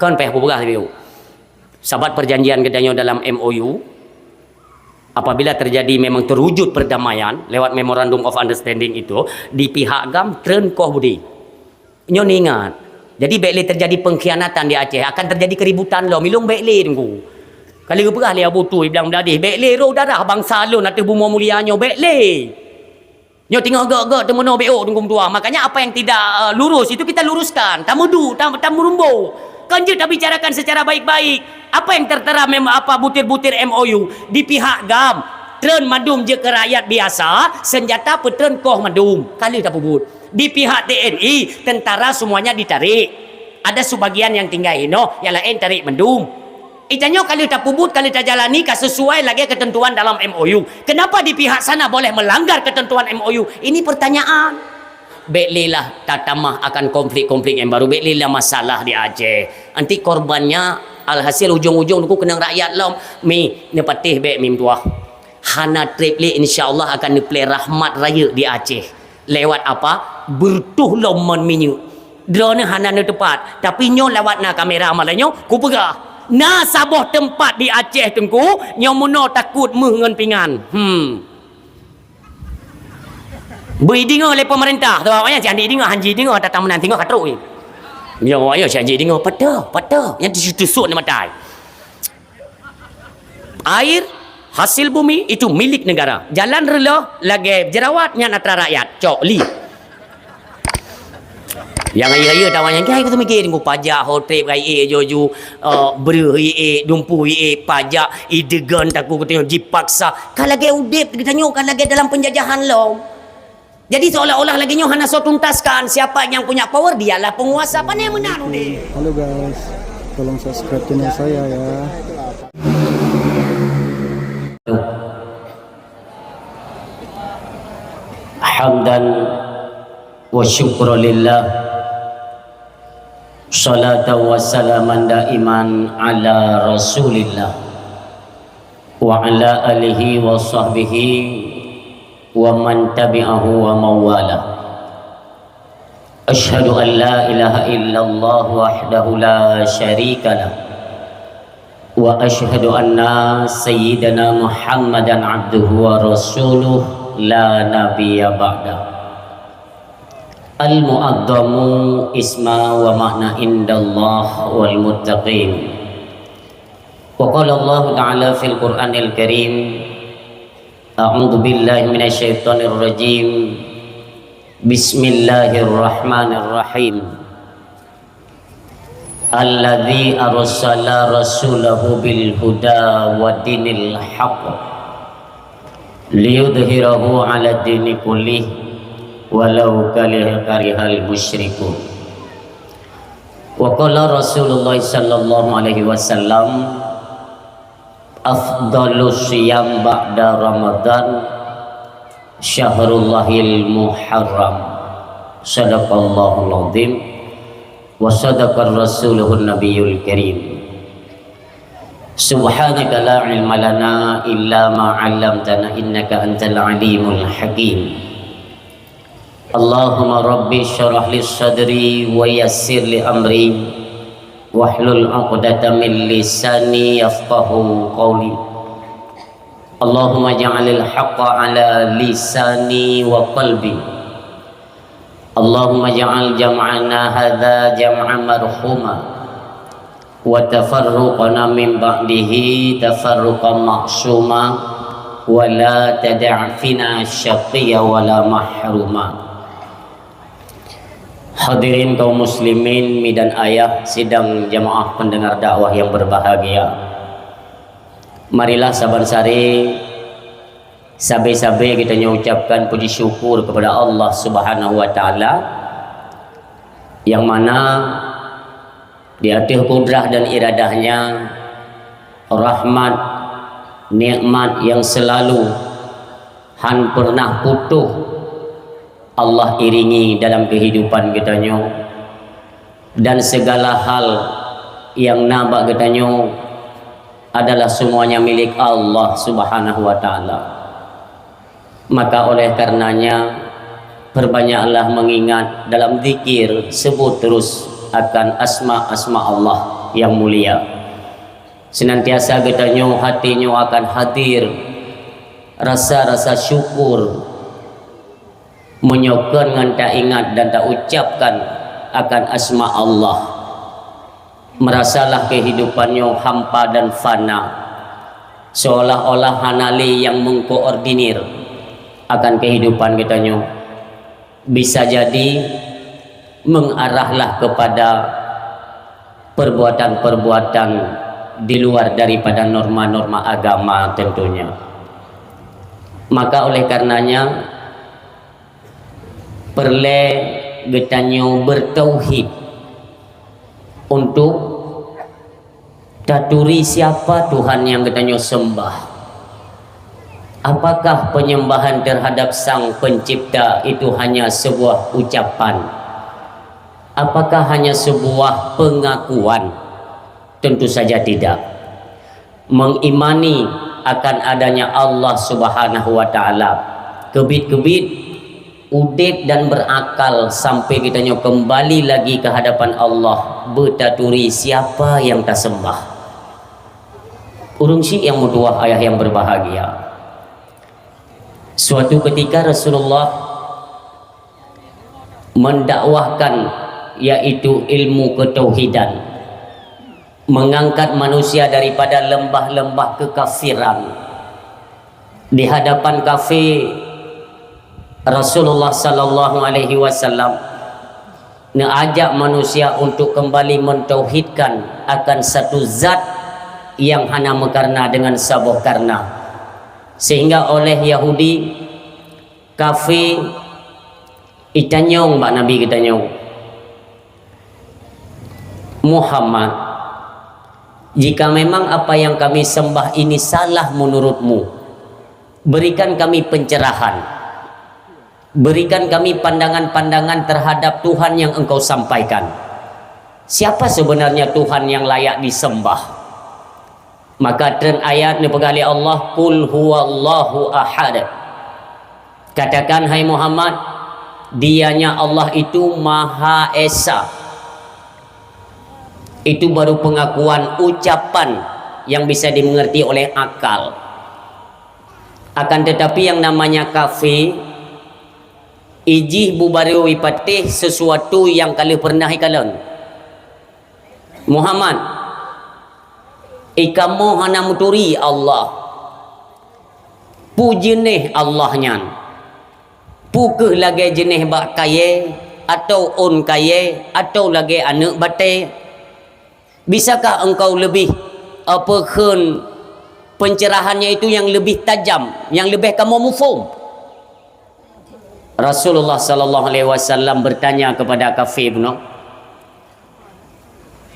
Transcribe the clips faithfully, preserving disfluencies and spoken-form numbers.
Kon payah peugah lagée nyoe. Sabat perjanjian geutanyoe dalam M O U, apabila terjadi memang terwujud perdamaian lewat Memorandum of Understanding itu, di pihak GAM treun koh budi. Nyoe ingat. Jadi bék lé terjadi pengkhianatan di Aceh, akan terjadi keributan lom. Ilong bék lé teungku. Kali geupeugah lé Abu Tu Iblang Bladih, bék lé roh darah bangsa lôn ateueh bumoe mulia nyoe, bék lé. Nyoe teungoh gok-gok teumeunoe bék teungku meutuah. Makanya apa yang tidak, eh, lurus itu kita luruskan. Tameudu, tam-, tameurumbo. Kan jeuet tabicarakan secara baik-baik. Apa yang tertera mem-, apa butir-butir M O U di pihak GAM? Treun mandum jeuet keu rakyat biasa, senjata peutreun koh mandum. Kali tapeubuet. Di pihak T N I, tentara semuanya ditarik. Ada sebagian yang tinggai inoe, yang laén tarék mandum. Itanyoe ka lheueh tapeubuet, ka lheueh tajalani, ka sesuai lagée ketentuan dalam M O U. Kenapa di pihak sana boleh melanggar ketentuan M O U? Ini pertanyaan. Bék lé lah tatamah akan konflik-konflik yang baru, bék lé lah masalah di Aceh. Nanti korbannya, alhasil ujong-ujong teungku keunong rakyat lom. Mi, neupatéh bék mi meutuah. Hana treb lé, insya Allah akan neuplé rahmat rayeuk di Aceh. Lewat apa? Beureutoh lom mon minyeuk. Droeneuh hana neuteupat, tapi nyoe lewat na kamera malam nyoe kupeugah. Na saboh teumpat di Aceh teungku, nyoe meunoe takot méuh ngon pingan. Hmm. Beu ideungoe lé pemerintah, tu awaknyan si Andi deungoe, hanji deungoe, datang meunan deungoe ka trok. Nyoe awaknyan si hanji deungoe, pata, pata, nyang teusut-teusut ni matai. Air hasil bumi itu milik negara. Jalan reuloh lagée jerawat nyan atra rakyat. Cok li. Nyang hayeue-hayeue tawa nyang kai kutu mikir, ku pajak, hotrip, kai e, joju, eh, breuh i e, dumpu i e, pajak, idegan taku kutu jipaksa. Ka lagée udeb geutanyoe, ka lagée dalam penjajahan lom. Jadi seolah-olah lagée nyoe hana soe tuntaskan, siapa yang punya power, dialah penguasa. Pane meunan udeb. Halo guys, tolong subscribe channel saya ya. Hamdan wa syukra lillah. Salatan wa salaman daiman ala Rasulillah. Wa ala alihi wa sahbihi wa man tabi'ahu wa mawala. Asyhadu an la ilaha illallah wahdahu la syarika lah. Wa asyhadu anna sayyidana Muhammadan abduhu wa rasuluh la nabiyya ba'da. Al-mu'azzamu isma wa ma'na indallah wal muttaqin. Wa qala Allahu ta'ala fil Qur'anil Karim, a'udzu billahi minasy syaithanir rajim. Bismillahirrahmanirrahim. Alladzi arsala rasulahu bil huda wa dinil haqq liyudhhirahu 'ala dini kullih walau kariha-, karihal musyrikun. Wa qala Rasulullah sallallahu alaihi wasallam, afdhalus siyam ba'da Ramadan syahrullahil muharram. Sadaqallahul azim wa sadaqar rasuluhun nabiyul karim. Subhanaka la ilma lana illa ma 'allamtana innaka antal alimul hakim. Allahumma rabbi syrah li sadri wa yassir li amri wahlul 'uqdatam min lisani yafqahu qawli. Allahumma ja'alil haqqa ala lisani wa qalbi. Allahumma ja'al jam'ana hadza jam'an marhuma wa tafarruqana min ba'dihi tafarruqan ma'suma wa la tada'fina syaqiyya wa la mahruma. Hadirin kaum muslimin, mi dan ayah, sidang jamaah pendengar dakwah yang berbahagia. Marilah saban sare sabe-sabe geutanyoe ucapkan puji syukur kepada Allah Subhanahu wa Ta'ala, yang mana di ateueh kudrah dan iradahnya, rahmat, nikmat yang selalu han pernah putoh Allah iringi dalam kehidupan geutanyoe, dan segala hal yang na bak geutanyoe adalah semuanya milik Allah Subhanahu wa Ta'ala. Maka oleh karenanya, perbanyaklah mengingat dalam zikir, sebut terus akan asma-asma Allah. nyang mulia. Senantiasa geutanyoe hati nyoe akan hadir rasa-rasa syukur meunyoe kon ngon taingat dan taucapkan akan asma Allah. Merasalah kehidupan nyoe hampa dan fana, seolah-olah hana lé nyang mengkoordinir akan kehidupan geutanyoe. Bisa jadi mengarahlah kepada perbuatan-perbuatan di luar daripada norma-norma agama tentunya. Maka oleh karenanya, peureulée geutanyoe bertauhid untuk taturi siapa Tuhan nyang geutanyoe sembah. Apakah penyembahan terhadap Sang Pencipta itu hanya sebuah ucapan? Apakah hanya sebuah pengakuan? Tentu saja tidak. Mengimani akan adanya Allah Subhanahu wa Ta'ala, keubiet-keubiet udeb dan berakal sampai geutanyoe kembali lagi ke hadapan Allah, beutaturi siapa nyang tasembah. Ureuëng syiek nyang meutuwah, ayah nyang berbahagia, suatu ketika Rasulullah mendakwahkan, yaitu ilmu ketauhidan, mengangkat manusia daripada lembah-lembah kekafiran. Di hadapan kafé, Rasulullah sallallahu alaihi wasallam neuajak manusia untuk kembali mentauhidkan akan satu zat nyang hana meukarna dengan saboh karna, sehingga oleh Yahudi, kafé, itanyong bak Nabi geutanyoe, "Muhammad, jika memang apa yang kami sembah ini salah menurutmu, berikan kami pencerahan, berikan kami pandangan-pandangan terhadap Tuhan yang engkau sampaikan. Siapa sebenarnya Tuhan yang layak disembah?" Maka treun ayat neupeugah lé Allah, "Qul huwallahu ahad." Katakan, hai Muhammad, dianya Allah itu Maha Esa. Itu baru pengakuan, ucapan yang bisa dimengerti oleh akal. Akan tetapi yang namanya kafé, ijih bubaroe ipatéh sesuatu yang ka lheueh pernah ikalon. Muhammad, ikamoe hana meuturi Allah. Peue jeuneh Allah nyan? Peue kheueh lagée jeuneh bak kayée, atawa ôn kayée, atawa lagée aneuëk batée? Bisakah engkau leubeh, apa kheun, pencerahannya itu yang lebih tajam, yang leubeh kamoe muphom? Rasulullah sallallahu alaihi wasallam bertanya kepada kafé bunoe,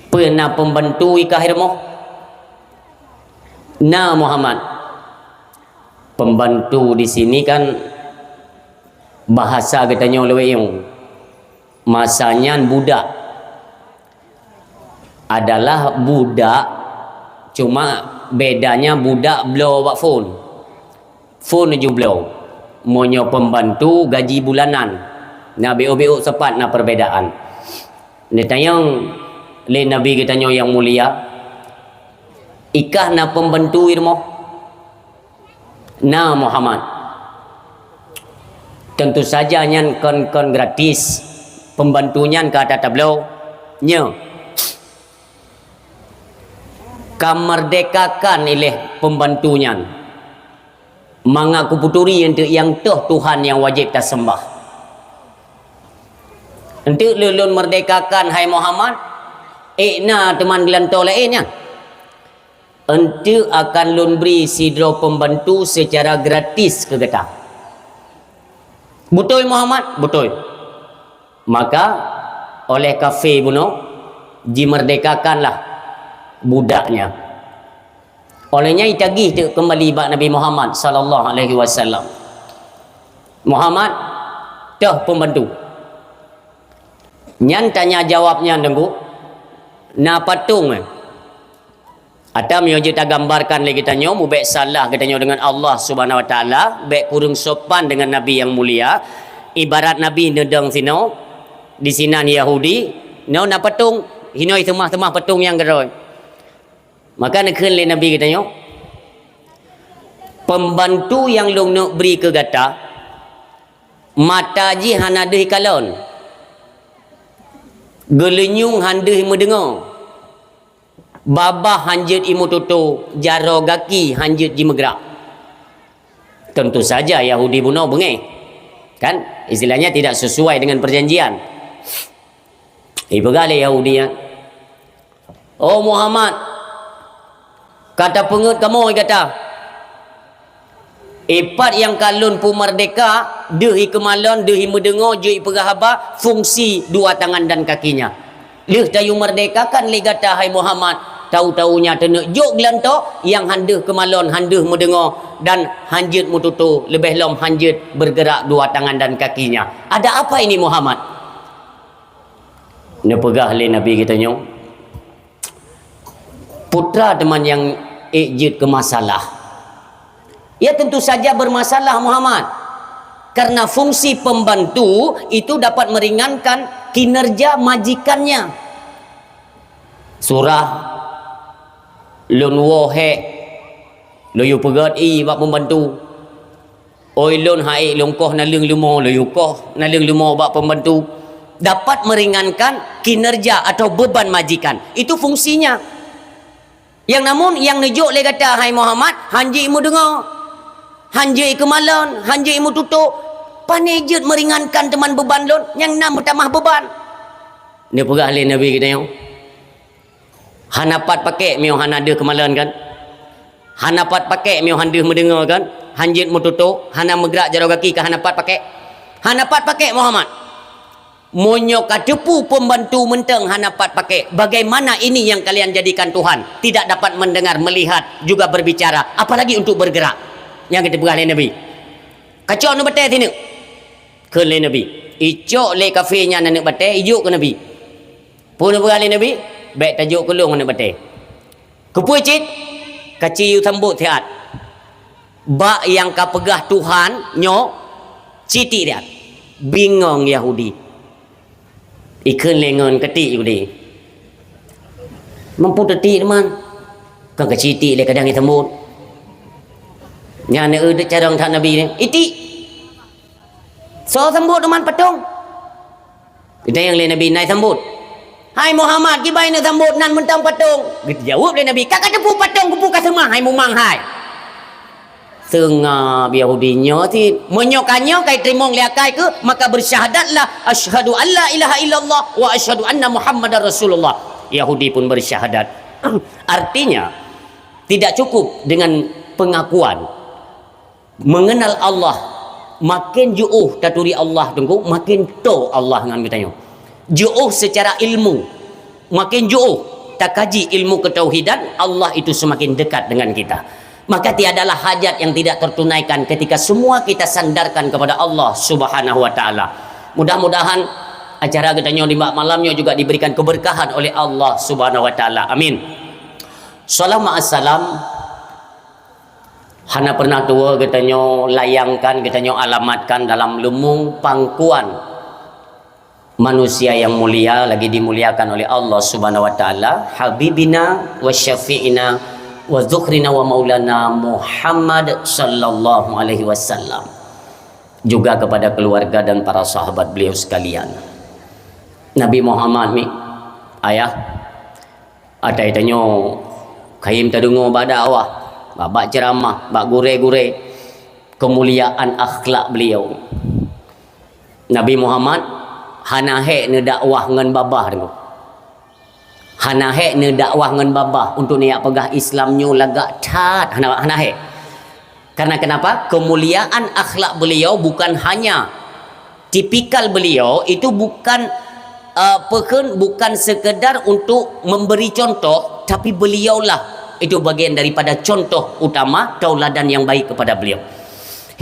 "Peue na pembantu i kah i rumoh?" "Na, Muhammad." Pembantu di sini kan bahasa geutanyoe lewat nyang masa nyan budak. Adalah budak, cuma bedanya budak bloe bak phon. Phon ju bloe. Meunyoe pembantu gaji bulanan, na biôk-biôk sapat na perbedaan. Neutanyong lé Nabi geutanyoe nyang mulia, "I kah na pembantu i rumoh?" "Na, Muhammad." Tentu saja nyan kon-kon gratis. Pembantu nyan ka ata tabloe, nyoe ka merdekakan ileh pembantu nyan. Mangat kupeuturi eunteuk nyang toh Tuhan nyang wajéb taseumbah. Eunteuk lôn, lôn merdekakan, hai Muhammad, ék na teuma geulantoe laén nyan. Eunteuk akan lôn bri sidroe pembantu seucara gratis keu gata. Beutôi, Muhammad? Beutôi. Maka, oleh kafé bunoe, jimerdekakanlah budaknya. Oleh nyan itagih teuk keumbali bak Nabi Muhammad sallallahu alaihi wasallam. "Muhammad, toh pembantu." Nyan tanya jawab nyan, Teungku, na patong, eh? Ata meunyoe jeuet tagambarkan lé geutanyoe, mubèk salah geutanyoe deungon Allah Subhanahu wa Taala, bèk kureueng sopan deungon Nabi nyang mulia, ibarat Nabi neudong sinoe, disinan Yahudi, nyoe na patong, Hinoe seumah-seumah patong nyang keudroe. Maka neukheun lé Nabi geutanyoe, "Peumbantu nyang lôn neuk bri keu gata, mata jih hana deuh ikalon, geulinyueng han deuh imeudeungoe, babah han jeuet imeututoe, jaroe gaki han jeuet jimeugrak." Tentu saja Yahudi bunoe beungéh. Kan? Istilahnya tidak sesuai dengan perjanjian. Ipeugah lé Yahudi nyan, "Oh Muhammad, ka tapeungeuet kamoe gata. Ipat nyang ka lôn peumeurdeka, deuh ikeumalon, deuh imeudeungoe, jeuet ipeugah haba, fungsi dua tangan dan kakinya. Lheueh tayue meurdekakan lé gata, hai Muhammad, tahu-tahunya teuneuk jok geulantok nyang han deuh keumalon, han deuh meudeungoe, dan han jeuet meututoe, leubeh lom han jeuet bergerak dua tangan dan kakinya. Ada apa ini, Muhammad?" Neupeugah lé Nabi geutanyoe, "Peue teuma nyang ék jeuet keu masalah?" "Ya, tentu saja bermasalah, Muhammad. Karena fungsi pembantu itu dapat meringankan kinerja majikannya." Surah lôn woe hék, lôn yue peugét ié bak pembantu. Oi lôn hai lôn koh naleueng leumo, lôn yue koh naleueng leumo bak pembantu. Dapat meringankan kinerja atau beban majikan. Itu fungsinya. Nyang namun nyang neujok lé gata hai Muhammad, han jeuet imeudeungoe, han jeuet ikeumalon, han jeuet imeututoe. Pane jeuet meringankan teuma beban lôn, nyang na meutamah beban. Neupeugah lé Nabi geutanyoe, "Hana pat pakék meunyoe hana deuh keumalon kan? Hana pat pakék meunyoe han deuh meudeungoe kan? Han jeuet meututoe, hana meugrak jaroe gaki ka hana pat pakék? Hana pat pakék Muhammad?" Meunyoe ka teupeu pembantu mantong hana pat pakék, bagaimana ini yang kalian jadikan Tuhan? Tidak dapat mendengar, melihat, juga berbicara, apalagi untuk bergerak. Nyang geupeugah lé Nabi. "Kacok neubatée sineuk," kheun lé Nabi. Icok lé kafé nyan aneuk batée, ijok keu Nabi. Peue neupeugah lé Nabi? "Bék tajok keu lôn aneuk batée." Keupeue cit? "Kaci yue sambot siat. Bak nyang ka peugah Tuhan nyoe, citiek siat." Bingong Yahudi. Ikheun lé ngon keutik Yahudi. "Mampu teutik teuma. Kan kacitiek lé kadang isambot." Nyan eu carông that Nabi ni. "Itiek. Soe sambot teuma patong?" Geutanyong lé Nabi, "Nai sambot." "Hai Muhammad, kiban neusambot nan mantong patong?" Geujaweueb lé Nabi, "Ka kateupeu patong keupeue ka seumah hai mumang hai." Seungab Yahudi nyoe cit. "Meunyoe ka nyoe ka iteurimong lé akai keuh, maka bersyahadatlah, 'Asyhadu an la ilaha illallah wa asyhadu anna Muhammadar Rasulullah.'" Yahudi pun bersyahadat. Artinya, tidak cukup dengan pengakuan. Mengenal Allah, makin jiôh taturi Allah Teungku, makin toe Allah ngon geutanyoe. Jiôh secara ilmu, makin jiôh takaji ilmu ketauhidan, Allah itu semakin dekat dengan kita. Maka tiadalah hajat yang tidak tertunaikan ketika semua kita sandarkan kepada Allah Subhanahu wa Ta'ala. Mudah-mudahan acara geutanyoe di malam nyoe juga diberikan keberkahan oleh Allah Subhanahu wa Ta'ala. Amin. Salam ma'assalam. Hana pernah tuwoe geutanyoe layangkan, geutanyoe alamatkan dalam leumong pangkuan manusia yang mulia, lagi dimuliakan oleh Allah Subhanahu wa Ta'ala, Habibina wa Syafi'ina wa Dzukhrina wa Maulana Muhammad sallallahu alaihi wasallam. Juga kepada keluarga dan para sahabat beliau sekalian. Nabi Muhammad ni, ayah, Atai tanyoe kayém tadeungoe bak dakwah, bak, bak ceuramah, bak gurée-gurée, keumuliaan akhlak beliau. Nabi Muhammad hana hék neudakwah ngon babah, Teungku. Hana hék neudakwah ngon babah untuk neujak peugah Islam nyoe lagak that, hana, hana hék. Karena kenapa? Keumuliaan akhlak beliau bukan hanya, tipikal beliau itu bukan, eh, peukheun, bukan sekedar untuk memberi contoh, tapi beliaulah itu bagian daripada contoh utama, tauladan yang baik kepada beliau.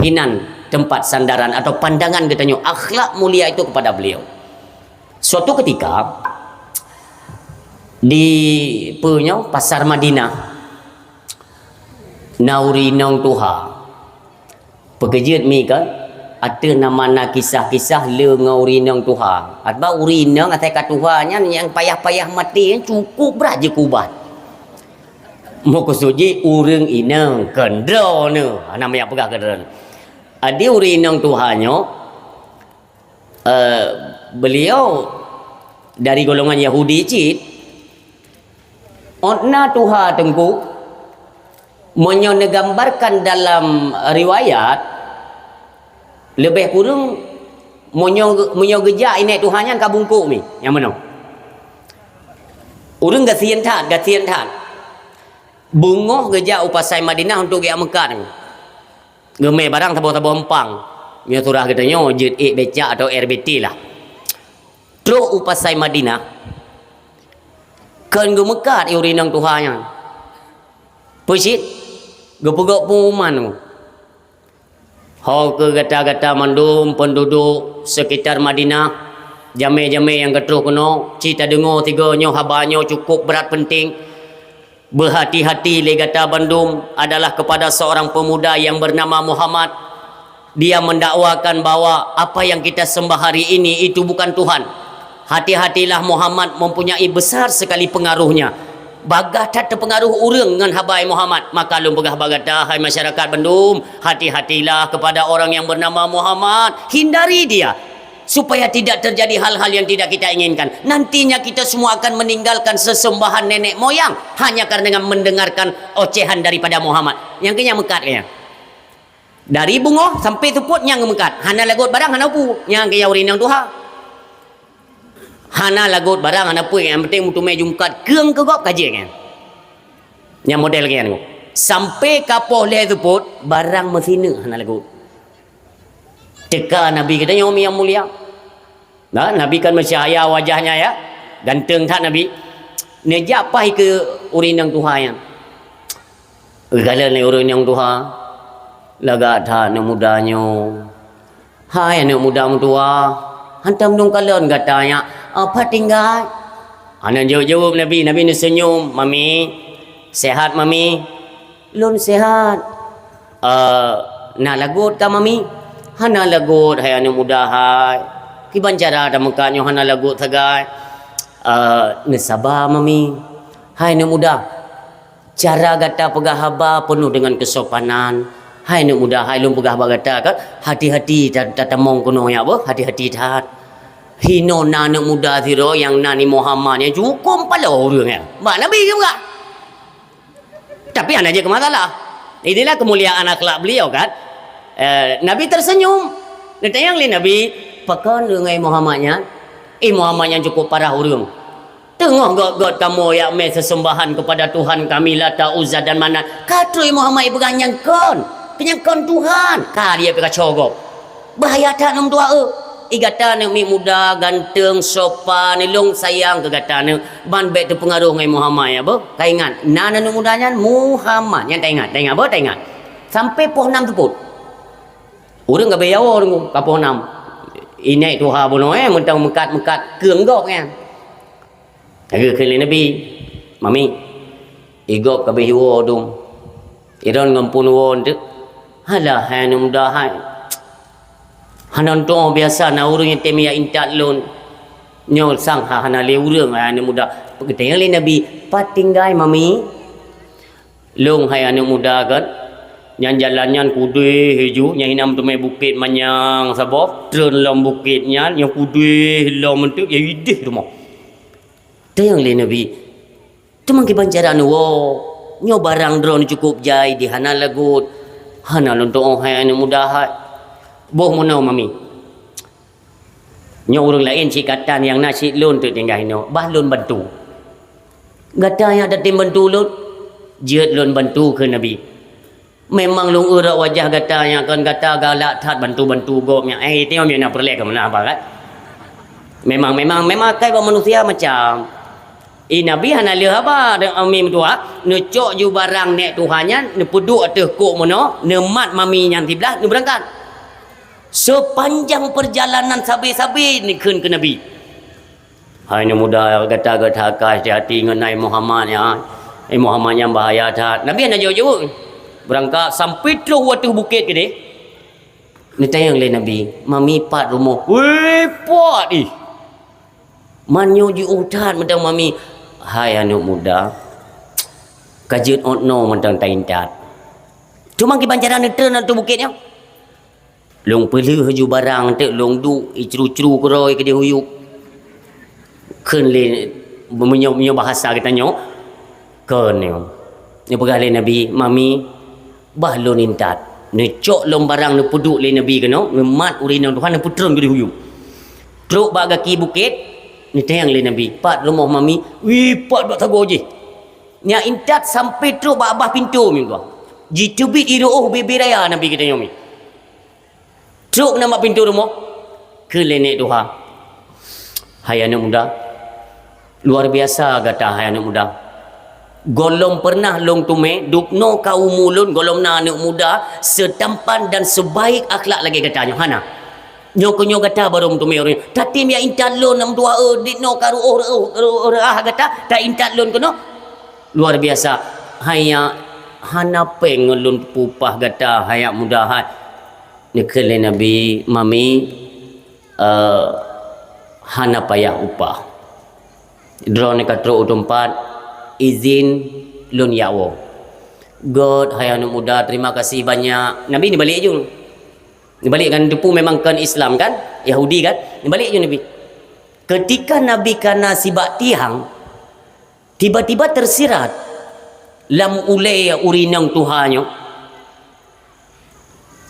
Hinan tempat sandaran atau pandangan geutanyoe, akhlak mulia itu kepada beliau. Suatu ketika, di, peue nyoe, pasar Madinah, na ureuëng inong tuha, peukeujeuet mi kan, Ateueh nama na kisah-kisah le ngon ureueng inong tuha. Atba ureueng inong asai ka tuha nyan nyang payah-payah maté nyan cukup brat jikeubat. Meukeusud jih ureueng inong keundroe nyoe. Hana meuyak peugah keundroe nyoe. Adi ureueng inong tuha nyoe, eh, beliau dari golongan Yahudi cit. Ôt na tuha teungku, meunyoe neugambarkan dalam riwayat, leubeh kureueng meunyoe, meunyoe geujak inék tuha nyan ka bungkôk mi, nyang meunoe. Ureueng gasien that, gasien that. Beungoh geujak u pasai Madinah untuk geujak meukat. Geumé barang saboh-saboh empang. Nyoe surah geutanyoe jeuet ék becak atau R B T lah. Trok u pasai Madinah, kon geumeukat ureueng inong tuha nyan. Peue cit? Geupeugah pengumuman. Ho keu gata-gata mandum penduduk sekitar Madinah, jamé-jamé nyang ka troh keunoe, ci tadeungoe sigoe nyoe haba nyoe cukup brat penting. Beuhati-hati lé gata bandum adalah kepada seorang pemuda yang bernama Muhammad. Dia mendakwakan bahwa apa yang kita sembah hari ini itu bukan Tuhan. Hati-hatilah, Muhammad mempunyai besar sekali pengaruhnya. Bagaih that teupeungaruh ureueng ngon haba Muhammad. Maka lôn peugah bak gata, hai masyarakat bandum, hati-hatilah kepada orang yang bernama Muhammad. Hindari dia. Supaya tidak terjadi hal-hal yang tidak kita inginkan. Nantinya kita semua akan meninggalkan sesembahan nenek moyang hanya karena dengan mendengarkan ocehan daripada Muhammad. Nyang keu nyan meukat keu nyan. Dari beungoh sampai seupôt nyang meukat. Hana lagot barang, hana peue. Nyang keu nyan ureueng inong tuha. Hana lagot barang, hana peue. Nyang penting meuteumé jimeukat keu gob ka jeuet nyan. Nyang model keu nyan. Sampai ka poh lhèe seupôt, barang meusineuk hana lagot. Teuka Nabi geutanyoe nyang mulia. Nah, Nabi kan meucahya wajahnya ya. Ganteng that Nabi. Neujak paih keu ureueng inong tuha nyan. Geukalon lé ureueng inong tuha. Lagak that aneuk muda nyoe. Hai aneuk muda meutuah, hantom dong kalon gata nyak, apa tinggai? Hana jaweueb-jaweueb Nabi, Nabi neuseunyum, "Mami, sehat Mami?" "Lôn sehat." "Eh, na lagot ka Mami?" "Hana lagot, hai aneuk muda hai. Kiban cara tameukat nyoe hana lagot sagai?" "Eh, neusaba Mami." "Hai aneuk muda, cara gata peugah haba peunoh deungon keusopanan. Hai aneuk muda, hai lôn peugah bak gata kan, hati-hati ta-, tatamong keunoe nyak beuh, hati-hati that. Hinoe na aneuk muda sidroe nyang nan i Muhammad nyang cukup paloe ureueng nyan." Bak Nabi geupeugah. Tapi hana jeuet keu masalah. Inilah kemuliaan akhlak beliau kan. Eh, Nabi tersenyum. Neutanyong lé Nabi, "Pakon ureueng ngon i Muhammad nyan?" "I Muhammad nyan cukup parah ureueng. Teungoh göt-göt kamoe jak mé seuseumbahan keupada Tuhan kami Lata, Uzza dan Manat." Ka troh i Muhammad ipeugah, "Nyan kon, keu nyan kon Tuhan." Ka dia pih kaco gob. Bahaya that aneuk meutuah, eh. I gata aneuk miet muda, ganteng, sopan, ilong sayang keu gata aneuk, ban bèk teupeungaroh ngon Muhammad ya beuh. Ka ingat, nan aneuk muda nyan Muhammad. Nyan taingat, taingat beuh, taingat. Sampai poh nam teupot. Ureueng ka beuh jawoe deungoe ka poh nam. Inék tuha bunoe, eh, mantong meukat-meukat keu gob nyan. Lagèe kheun lé Nabi, "Mami, i gob ka beuh jiwoe dum. Iron ngon phon woe eunteuk." "Halah, hai aneuk muda hai. Hana tu'oh biasa na ureueng nyang tem jak intat lôn. Nyoe sang ha-, hana lé ureueng, hai aneuk muda." Geutanyong lé Nabi, "Pat tinggai Mami?" "Lôn hai aneuk muda kan, nyan jalan nyan keudéh ju, nyan hina meuteumé bukét manyang saboh, treun lom bukét nyan, nyang keudéh lom eunteuk, ya idéh rumoh." Tanyong lé Nabi, "Teuma kiban cara neuwoe? Nyoe barang droeneuh cukup jai di hana lagot, hana lôn tu'oh hai aneuk muda hai." "Boh meunoe Mami. Nyoe ureueng laén cit ka tan nyang na cit lôn teuk tinggai inoe, bah lôn bantu." "Gata nyang tatem bantu lôn?" "Jeuet lôn bantu," kheun Nabi. "Memang lôn eurok wajah gata nyang kon gata galak that bantu-bantu gob nyan." Eh, itu memang peureulèe keu meunan haba kan? Memang, memang, memang akai bak manusia macam. Eh, Nabi hana lheueh haba, Umi meutuah, neucok ju barang nèk tuha nyan, neupeuduek ateueh kok meunoe, neumat Mami nyan siblah, neubeurangkat. Sepanjang perjalanan sabe-sabe neukheun keu Nabi, "Hai aneuk muda, gata-gata ka hati-hati ngon Nabi Muhammad nyan. Nabi Muhammad nyan bahaya that." Nabi hana jaweueb-jaweueb. Beurangkat sampai troh u ateueh bukét keudéh. Neutanyong lé Nabi, "Mami, pat rumoh?" "Weh, pat ih! Man nyoe jiôh that mantong Mami." "Hai aneuk muda, ka jeuet ôt noe mantong taintat. Cuma kiban cara neutreun ateueh bukét nyoe." Lôn peuleueh laju barang teuk lôn duek, icru-cru keudroe keudeh u yup. Kheun lé, meunyoe, meunyoe bahasa geutanyoe, kheun nyoe. Neupeugah lé Nabi, "Mami, bah lôn intat." Neucok lom barang neupeuduek lé Nabi keunoe, neumat ureueng inong tuha neupeutreun keudeh u yup. Trok bak gaki bukét, neutanyong lé Nabi, "Pat rumoh Mami?" "Wih, pat bak sagoe jih." Nyak intat sampai trok bak babah pintoe mi tuha. Jiteubiet ireuôh bèe-bèe raya Nabi geutanyoe mi. Trok keunan bak pintoe rumoh, kheun lé nèk tuha, "Hai aneuk muda, luar biasa gata, hai aneuk muda. Gohlom pernah lôn teumé, dubnoe ka umu lôn, gohlom na aneuk muda seutampan dan seubaik akhlak lagèe gata nyoe, hana. Nyoe keuh nyoe gata barô meuteumé ureueng. Tatem jak intat lôn, aneuk muda, eh, dubnoe ka reuôh-reuôh, reuôh-reuôh gata, taintat lôn keunoe. Luar biasa. Hai nyak, hana péng ngon lôn teupeu upah gata, hai aneuk muda, hai." Neukheun lé Nabi, "Mami, eh, hana payah upah. Droeneuh ka trok u teumpat, izin lôn jak woe." "Gèt, hai aneuk muda, terima kasih banyak." Nabi neubalek ju. Neubalek kan, teupeu memang kon Islam kan? Yahudi kan? Neubalek ju Nabi. Ketika Nabi kana sibak tiang, tiba-tiba tersirat lam ulèe ureueng inong tuha nyoe.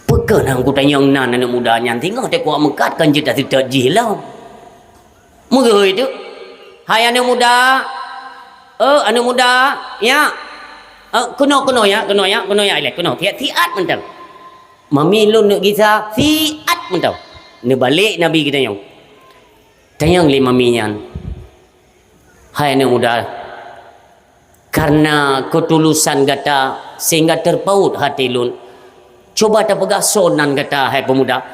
"Peu kheueh nyang kutanyong nan aneuk muda nyan, singoh teuk kuat meukat kon jeuet taseutôt jih lom." Meugeuhôi teuk. "Hai aneuk muda, eh, aneuk muda, nyak, eh, keunoe, keunoe nyak, keunoe nyak, keunoe nyak ilèe, keunoe, siat-siat mantong. Mami lôn neuk gisa, siat mantong." Neubalek Nabi geutanyoe. Tanyong lé mami nyan, "Hai aneuk muda, karena ketulusan gata sehingga terpaut hati lôn. Cuba tapeugah soe nan gata, hai pemuda.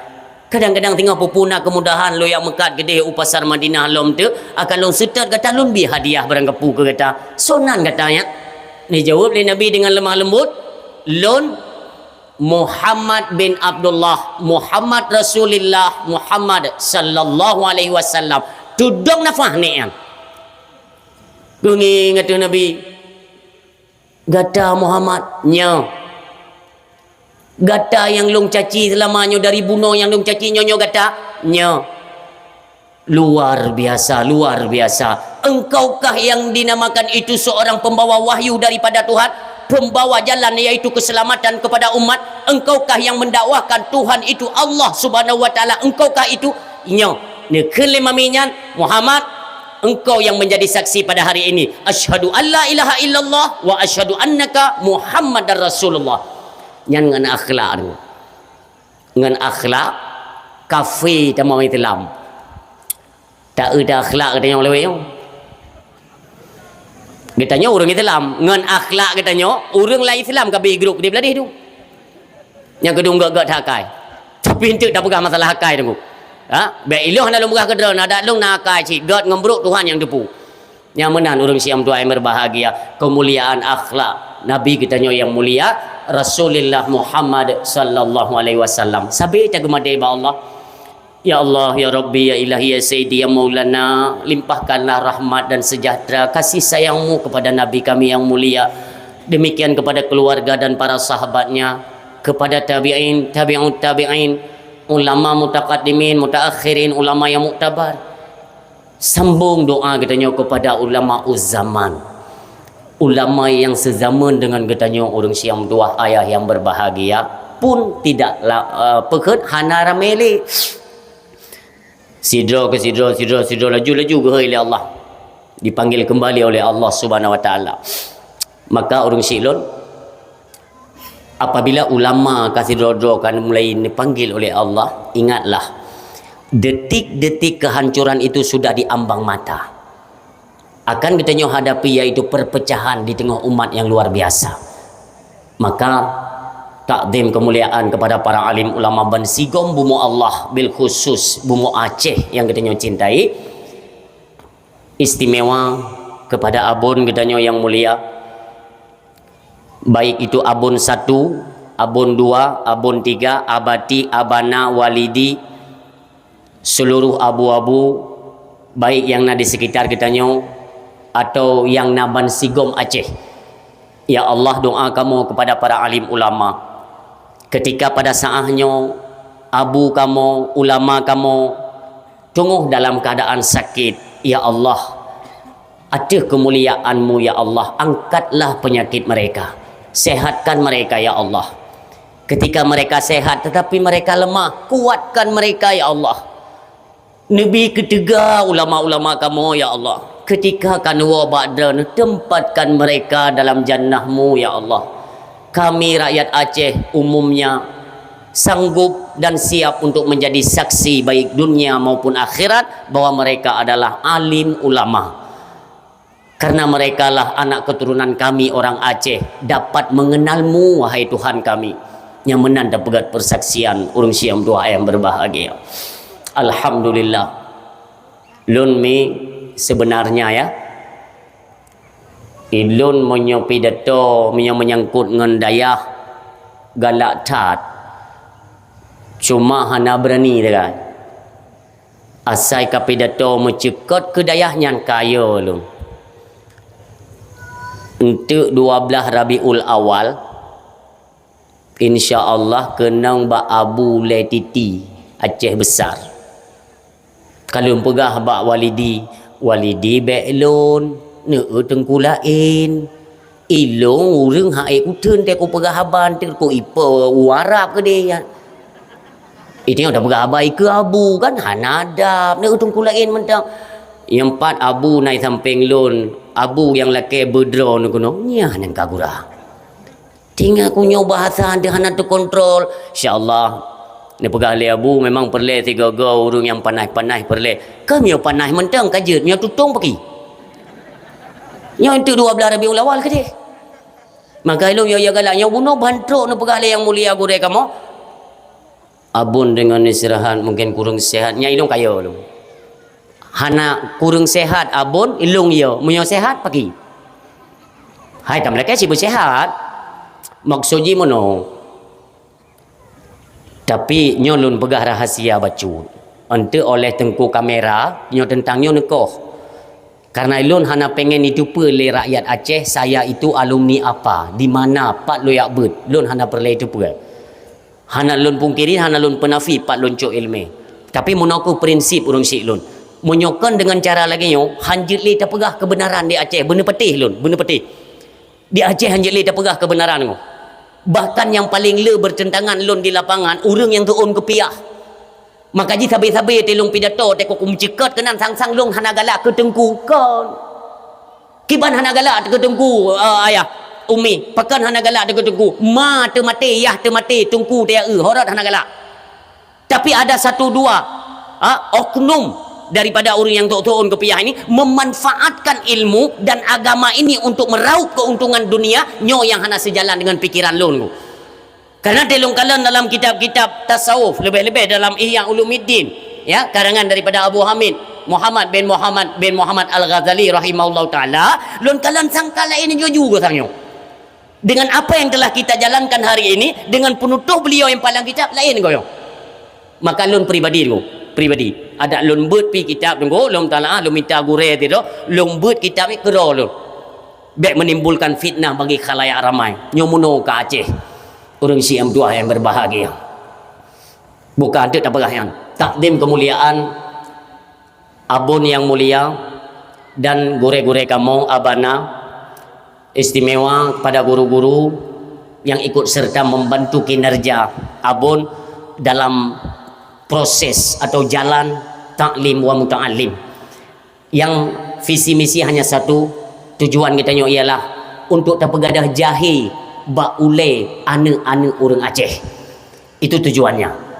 Kadang-kadang singoh peue-peue na keumudahan lôn jak meukat keudeh u pasar Madinah lom teuk, akan lôn seutôt gata, lôn bri hadiah barang kapeue keu gata. Soe nan gata nyan?" Neujaweueb lé Nabi dengan lemah lembut, "Lôn Muhammad bin Abdullah, Muhammad Rasulillah, Muhammad sallallahu alaihi wasallam." Tudong nafah nèk nyan. Geungieng ateueh Nabi, "Gata Muhammad?" "Nyoe." "Gata nyang lôn caci seulama nyoe, dari bunoe nyang lôn caci nyoe, nyoe gata?" "Nyoe." "Luar biasa, luar biasa. Engkaukah yang dinamakan itu seorang pembawa wahyu daripada Tuhan, pembawa jalan, yaitu keselamatan kepada umat? Engkaukah yang mendakwahkan Tuhan itu Allah Subhanahu wa Ta'ala? Engkaukah itu?" "Nyoe." Neukheun lé mami nyan, "Muhammad, engkau yang menjadi saksi pada hari ini. Asyhadu an la ilaha illallah wa asyhadu annaka Muhammadar Rasulullah." Nyan ngon akhlak tu. Ngon akhlak kafé tamong Islam. Taeu akhlak geutanyoe lewat nyoe. Geutanyoe ureueng Islam, ngon akhlak geutanyoe, ureueng laén Islam ka bri grup di bladeh tu. Nyang keudua gèt-gèt that akai. Tapi eunteuk tapeugah masalah akai teungku. Ha? Bèk ilôn hana lôn peugah keu droeneuh, adak lôn na akai cit, gèt ngon brôk Tuhan nyang teupeu. Nyang meunan ureueng siang tuha nyang berbahagia, keumuliaan akhlak Nabi geutanyoe nyang mulia, Rasulullah Muhammad sallallahu alaihi wasallam. Sabe tageumadé bak Allah. Ya Allah, ya Rabbi, ya Ilahi, ya Sayyidi, ya Maulana, limpahkanlah rahmat dan sejahtera, kasih sayang-Mu kepada Nabi kami yang mulia, demikian kepada keluarga dan para sahabatnya, kepada tabi'in, tabi'ut tabi'in, ulama mutaqaddimin, mutaakhirin, ulama yang muktabar. Sambung doa geutanyoe kepada ulama zaman. Ulama yang sezaman dengan geutanyoe, ureueng siang tuha, ayah yang berbahagia, pun tidak la-, eh, peukheun hana ramé lé. Sidroe keu sidroe, sidroe, sidroe, laju-laju geuhôi lé Allah. Dipanggil kembali oleh Allah Subhanahu wa Taala. Maka ureueng syik lôn, apabila ulama ka sidroe-droe ka mulai dipanggil oleh Allah, ingatlah, detik-detik kehancuran itu sudah diambang mata. Akan geutanyoe hadapi, yaitu perpecahan di teungoh umat yang luar biasa. Maka, takzim kemuliaan kepada para alim ulama bansigom bumoe Allah, bil khusus bumoe Aceh yang geutanyoe cintai. Istimewa kepada abon geutanyoe yang mulia, baik itu abon satu, Abon dua, Abon tiga, Abati, Abana, Walidi, seluruh abu-abu, baik yang na di sekitar geutanyoe atau yang na ban sigom Aceh. Ya Allah, doa kamoe kepada para alim ulama. Ketika pada saat nyoe, abu kamoe, ulama kamoe, teungoh dalam keadaan sakit, ya Allah, ateueh kemuliaan-Mu, ya Allah, angkatlah penyakit mereka. Sehatkan mereka, ya Allah. Ketika mereka sehat tetapi mereka lemah, kuatkan mereka, ya Allah. Neubi keuteuga ulama-ulama kamoe, ya Allah. Ketika ka neuwoe bak droe, tempatkan mereka dalam jannah-Mu, ya Allah. Kami rakyat Aceh umumnya sanggup dan siap untuk menjadi saksi baik dunia maupun akhirat bahwa mereka adalah alim ulama. Karena merekalah anak keturunan kami orang Aceh dapat mengenal-Mu, wahai Tuhan kami. Nyang meunan tapeugah persaksian ureuëng siam dua yang berbahagia. Alhamdulillah. Lôn mi sebenarnya ya, ilôn meunyoe pidato meunyoe menyangkut ngon dayah galak that. Cuma hana berani dengan. Asai ka pidato meucukot keu dayah nyan kaya lôn. Enteuk dua belas Rabiul Awal, insya Allah keunong bak Abu Lé Titi, Aceh Besar. Ka lôn peugah bak Walidi, "Walidi, bék lôn, neueu teungku laén. Ilôn ureuëng hai kuteun teuku peugah haba teuku ipo u Arab keudeh." Itu nyang tapeugah haba ikeue abu kan hana adab, neueu teungku laén mantong. Nyang pat abu nai sampéng lôn, abu nyang lakée beudroe neukeunong, nyan nyang ka gura. Tinggai ku nyoe bahasa deuh hana teukontrol. Insya Allah, neupeugah lé Abu memang peureulée sigoe-goe ureuëng nyang panaih-panaih peureulée. Keu meunyoe panaih mantong ka jeuet, meunyoe tutong paki. Nyoe enteuk dua belas Rabiul Awal keudeh. Maka ilôn yo ya galak nyoe bunoe ban trok neupeugah lé nyang mulia gurée kamoe. Abon deungon istirahat mungken kureueng sehat, nyan ilôn kaya lôn. Hana kureueng sehat abon, ilôn yo, meunyoe sehat paki. Hai tam lakée si beusehat. Maksud jih meunoe. Tapi nyoe lôn peugah rahasia bacut. Enteuk oleh teungku kamera, nyoe teuntang nyoe neukoh. Karena ilôn hana pengen iteupeue lé rakyat Aceh saya itu alumni apa, di mana, pat lôn jak beuet, lôn hana peureulée iteupeue. Hana lôn pungkiri, hana lôn peunafi pat lôn cok iéleumé. Tapi meunoe kheueh prinsip ureuëng syiek lôn. Meunyoe kon deungon cara lagée nyoe, hanjeuet lé tapeugah keubeunaran di Aceh, beuneupatéh lôn, beuneupatéh. Di Aceh hanjeuet lé tapeugah keubeunaran nyoe. Bahkan nyang paleng le beureuntangan lôn di lapangan, ureuëng nyang teuôn keupiah. Maka jih sabe-sabe teuh lôn pidato, teuka kumeuceukat keunan sang-sang lôn hana galak keu teungku kon. Kiban hana galak keu teungku, eh, ayah, umi, pakon hana galak keu teungku. Ma teumaté, yah teumaté, teungku teueu, horot hana galak. Tapi ada satu dua, ha, oknum daripada ureuëng nyang teuôn keupiah ini memanfaatkan ilmu dan agama ini untuk meraup keuntungan dunia, nyoe nyang hana seujalan deungon pikiran lôn. Karena teuh lôn kalon dalam kitab-kitab tasawuf, lebih-lebih dalam Ihya Ulumuddin, ya, karangan daripada Abu Hamid Muhammad bin Muhammad bin Muhammad Al-Ghazali rahimahullahu taala, lôn kalon sangka laén juju geutanyoe. Dengan apa yang telah kita jalankan hari ini, dengan penutuh beliau yang palang kitab laén goyong. Maka lôn pribadi tu, pribadi. Adak lôn beuet pi kitab tu, lôn talaah, lôn minta gurée tu, lôn beuet kitab ni keudroe lôn. Bék menimbulkan fitnah bagi khalayak ramai. Nyoe meunoe ka Aceh. Ureuëng syiek dua yang berbahagia. Bukan tu tapeugah nyan. Takdim kemuliaan abon yang mulia dan gurée-gurée kamoe abana, istimewa kepada guru-guru yang ikut serta membantu kinerja abon dalam proses atau jalan taklim wa muta'allim. Yang visi misi hanya satu, tujuan geutanyoe ialah untuk tapeugadôh jahé bak ulée aneuëk-aneuëk ureuëng Aceh. Itu tujuannya.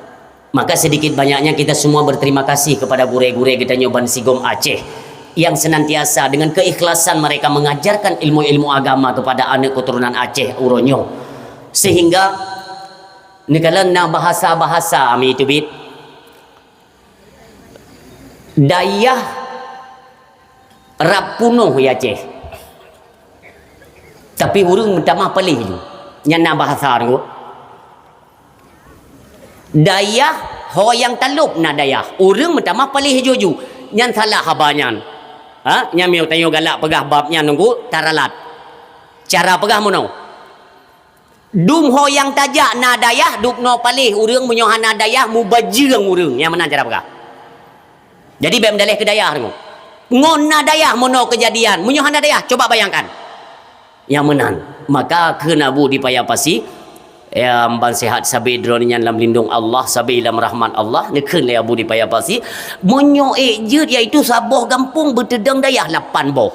Maka sedikit banyaknya kita semua berterima kasih kepada gurée-gurée geutanyoe ban sigom Aceh yang senantiasa dengan keikhlasan mereka mengajarkan ilmu-ilmu agama kepada aneuëk keturunan Aceh uroe nyoe. Sehingga neukalon na bahasa-bahasa mi teubiet dayah rab punoh ya Aceh. Tapi ureuëng meutamah paléh ju. Nyan na bahasa tu. Dayah ho nyang talôb na dayah. Ureuëng meutamah paléh ju-ju. Nyan salah haba nyan. Ha? Nyan meunyoe tanyoe galak peugah bab nyan nunggu taralat. Cara peugah meunoe. Dum ho nyang tajak na dayah, dubnoe paléh ureuëng, meunyoe hana dayah, mubajeueng ureuëng. Nyan meunan cara peugah. Jadi, bék meudaléh keu dayah deungoe. Ngon na dayah meunoe keujadian. Meunyoe hana dayah, coba bayangkan. Nyang meunan. Maka kheun Abu di Paya Pasi, ya, ban sehat sabe droeneuh nyan lam lindong Allah, sabe lam rahmat Allah, neukheun lé Abu di Paya Pasi, meunyoe ék jeuet, yaitu saboh gampông beuteudong dayah lapan boh.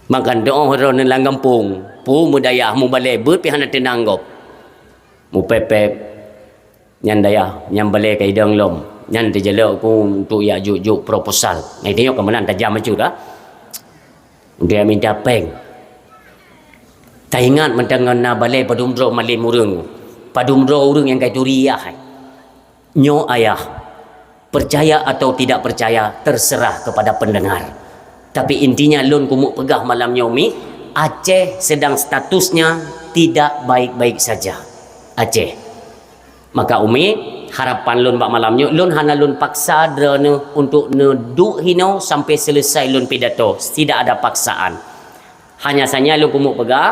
Maka doh droeneuh lam gampông, pu meudayah, mubalée beuet pih hana teunang gob. Mupéb-péb. Nyan dayah, nyan balée ka idong lom. Nyan teujalok ku untuk jak jok-jok proposal. Nyan tanyoe ka meunan tajam bacut dah. Untuk jak minta péng. Taingat mantong ngon na balée padum droe malém ureuëng. Padum droe ureuëng nyang ka ituri yah. Nyoe ayah, percaya atau tidak percaya, terserah kepada pendengar. Tapi intinya lôn keumeuk peugah malam nyoe mi, Aceh sedang statusnya tidak baik-baik saja. Aceh. Maka umi, harapan lôn bak malam nyoe, lôn hana lôn paksa droeneuh untuk neuduek hinoe sampai selesai lôn pidato. Tidak ada paksaan. Hanya saja lôn keumeuk peugah,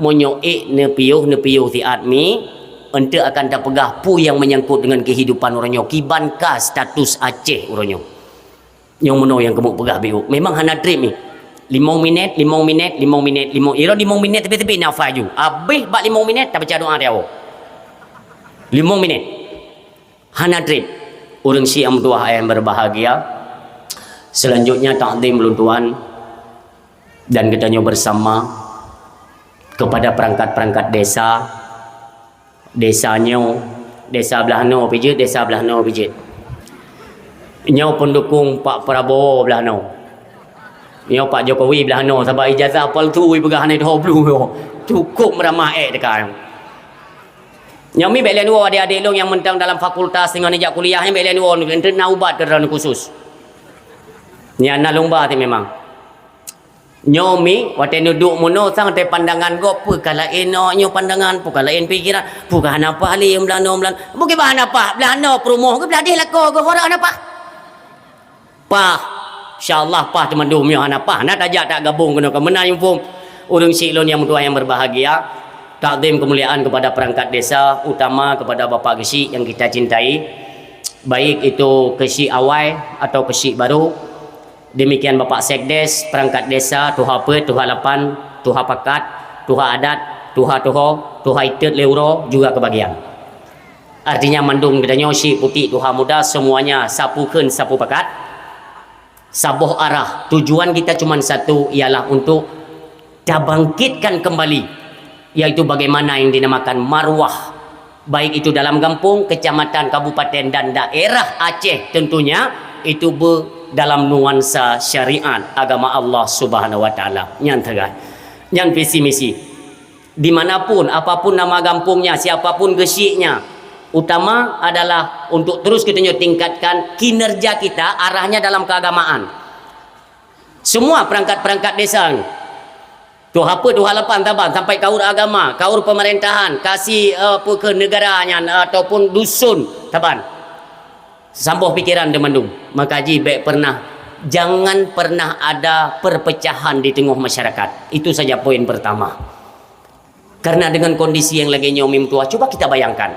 meunyoe ék neupiôh, neupiôh siat mi, eunteuk akan tapeugah peue nyang menyangkut dengan kehidupan uroe nyoe, kiban ka status Aceh uroe nyoe. Nyang meunoe nyang keumeuk peugah biôh. Memang hana treb mi. Limong minét, limong minét, limong minét, limong, ira limong minét tepi-tepi nafai ju. Habéh bak limong minét, tabaca doa di awak. Limong minét. Hana treb. Ureuëng syiek nyang meutuwah ayah yang berbahagia. Selanjutnya takzim ulôn tuan dan geutanyoe bersama kepada perangkat-perangkat desa. Desa nyoe, desa blah noe pih jeuet, desa blah noe pih jeuet. Nyoe pendukung Pak Prabowo blah noe. Nyoe Pak Jokowi blah noe, sabab ijazah palsu ipeugah hana idhoe blueng nyoe. Cukup meuramah ék teuka nyoe. Nyoe mi bék lén woe adék-adék lôn nyang mantong dalam fakultas ngon ijak kuliah nyan bék lén woe, eunteuk na ubat keu droeneuh khusus. Nyan na lumba teuh memang. Nyoe mi, watée neuduek meunoe sang teuh pandangan gob, peue ka laén nyoe pandangan, peue ka laén pikeran, peue ka hana paih lé blah noe blah. Bukon bah hana paih, blah noe peurumoh geuh blah deh lakoe geuh, hana paih. Paih. Insya Allah paih teumandum nyoe hana paih. Na tajak tak gabong keunoe ka meunan yumpung. Ureuëng syiek lôn nyang meutuwah nyang berbahagia, takzim kemuliaan kepada perangkat desa, utama kepada Bapak Geuchik yang kita cintai, baik itu Geuchik awai atau Geuchik baru, demikian Bapak Sekdes, perangkat desa, tuha peuet, tuha lapan, tuha pakat, tuha adat, tuha tuho, tuha itet lé uroe juga kebagian. Artinya mandum geutanyoe syiek putik tuha muda, semuanya sapu kheun sapu pakat, saboh arah. Tujuan kita cuma satu, ialah untuk tabangkitkan kembali, yaitu bagaimana yang dinamakan maruah, baik itu dalam gampong, kecamatan, kabupaten, dan daerah Aceh tentunya, itu be dalam nuansa syariat agama Allah Subhanahu wa Taala. Nyan teuga. Nyan visi misi. Di mana pun, apa pun nama gampongnya, siapa pun geuchiknya, utama adalah untuk terus geutanyoe tingkatkan kinerja kita, arahnya dalam keagamaan. Semua perangkat-perangkat desa ni, tuha peuet, tuha lapan saban, sampai kaur agama, kaur pemerintahan, kasi, eh, peue kheun negara nyan, ataupun dusun saban. Saboh pikeran teuh mandum. Maka jih bék pernah, jangan pernah ada perpecahan di tengah masyarakat. Itu saja poin pertama. Karena dengan kondisi yang lagée nyoe mi meutuwah, coba kita bayangkan.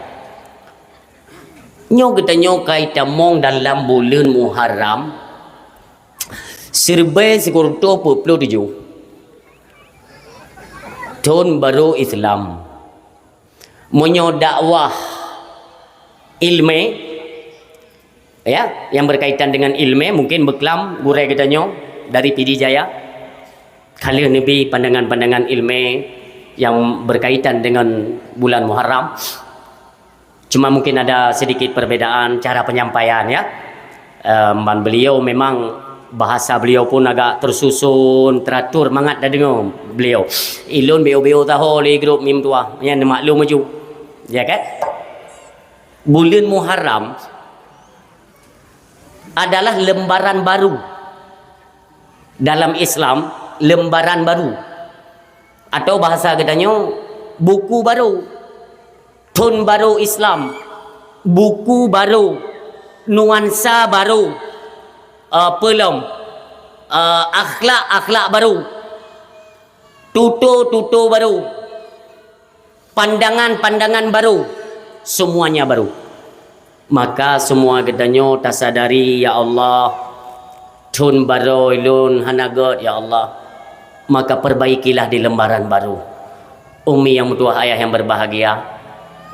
Nyoe geutanyoe ka itamong dalam buleuen Muharram, siribée sikureueng reutôh peuet ploh tujoh, thon barô Islam. Meunyoe dakwah ilmé, ya, yang berkaitan dengan ilmé, mungkin beuklam gurée geutanyoe dari Pidie Jaya, ka lheueh neubi pandangan-pandangan ilmé yang berkaitan dengan bulan Muharram. Cuma mungkin ada sedikit perbedaan cara penyampaian, ya. Em, ban beliau memang bahasa beliau pun agak tersusun, teratur, mangat tadeungoe beliau. Ilôn B O B O taho lé grup mi meutuwah, nyan maklum laju. Ya kan? Buleuen Muharram adalah lembaran baru. Dalam Islam, lembaran baru. Atau bahasa geutanyoe, buku baru. Thon barô Islam. Buku baru, nuansa baru, eh, peulom, eh, akhlak-akhlak baru, tuto-tuto baru, pandangan-pandangan baru, semuanya baru. Maka semua geutanyoe tasadari, ya Allah, thon barô lôn hana gét, ya Allah. Maka perbaikilah di lembaran baru. Umi yang meutuwah, ayah yang berbahagia,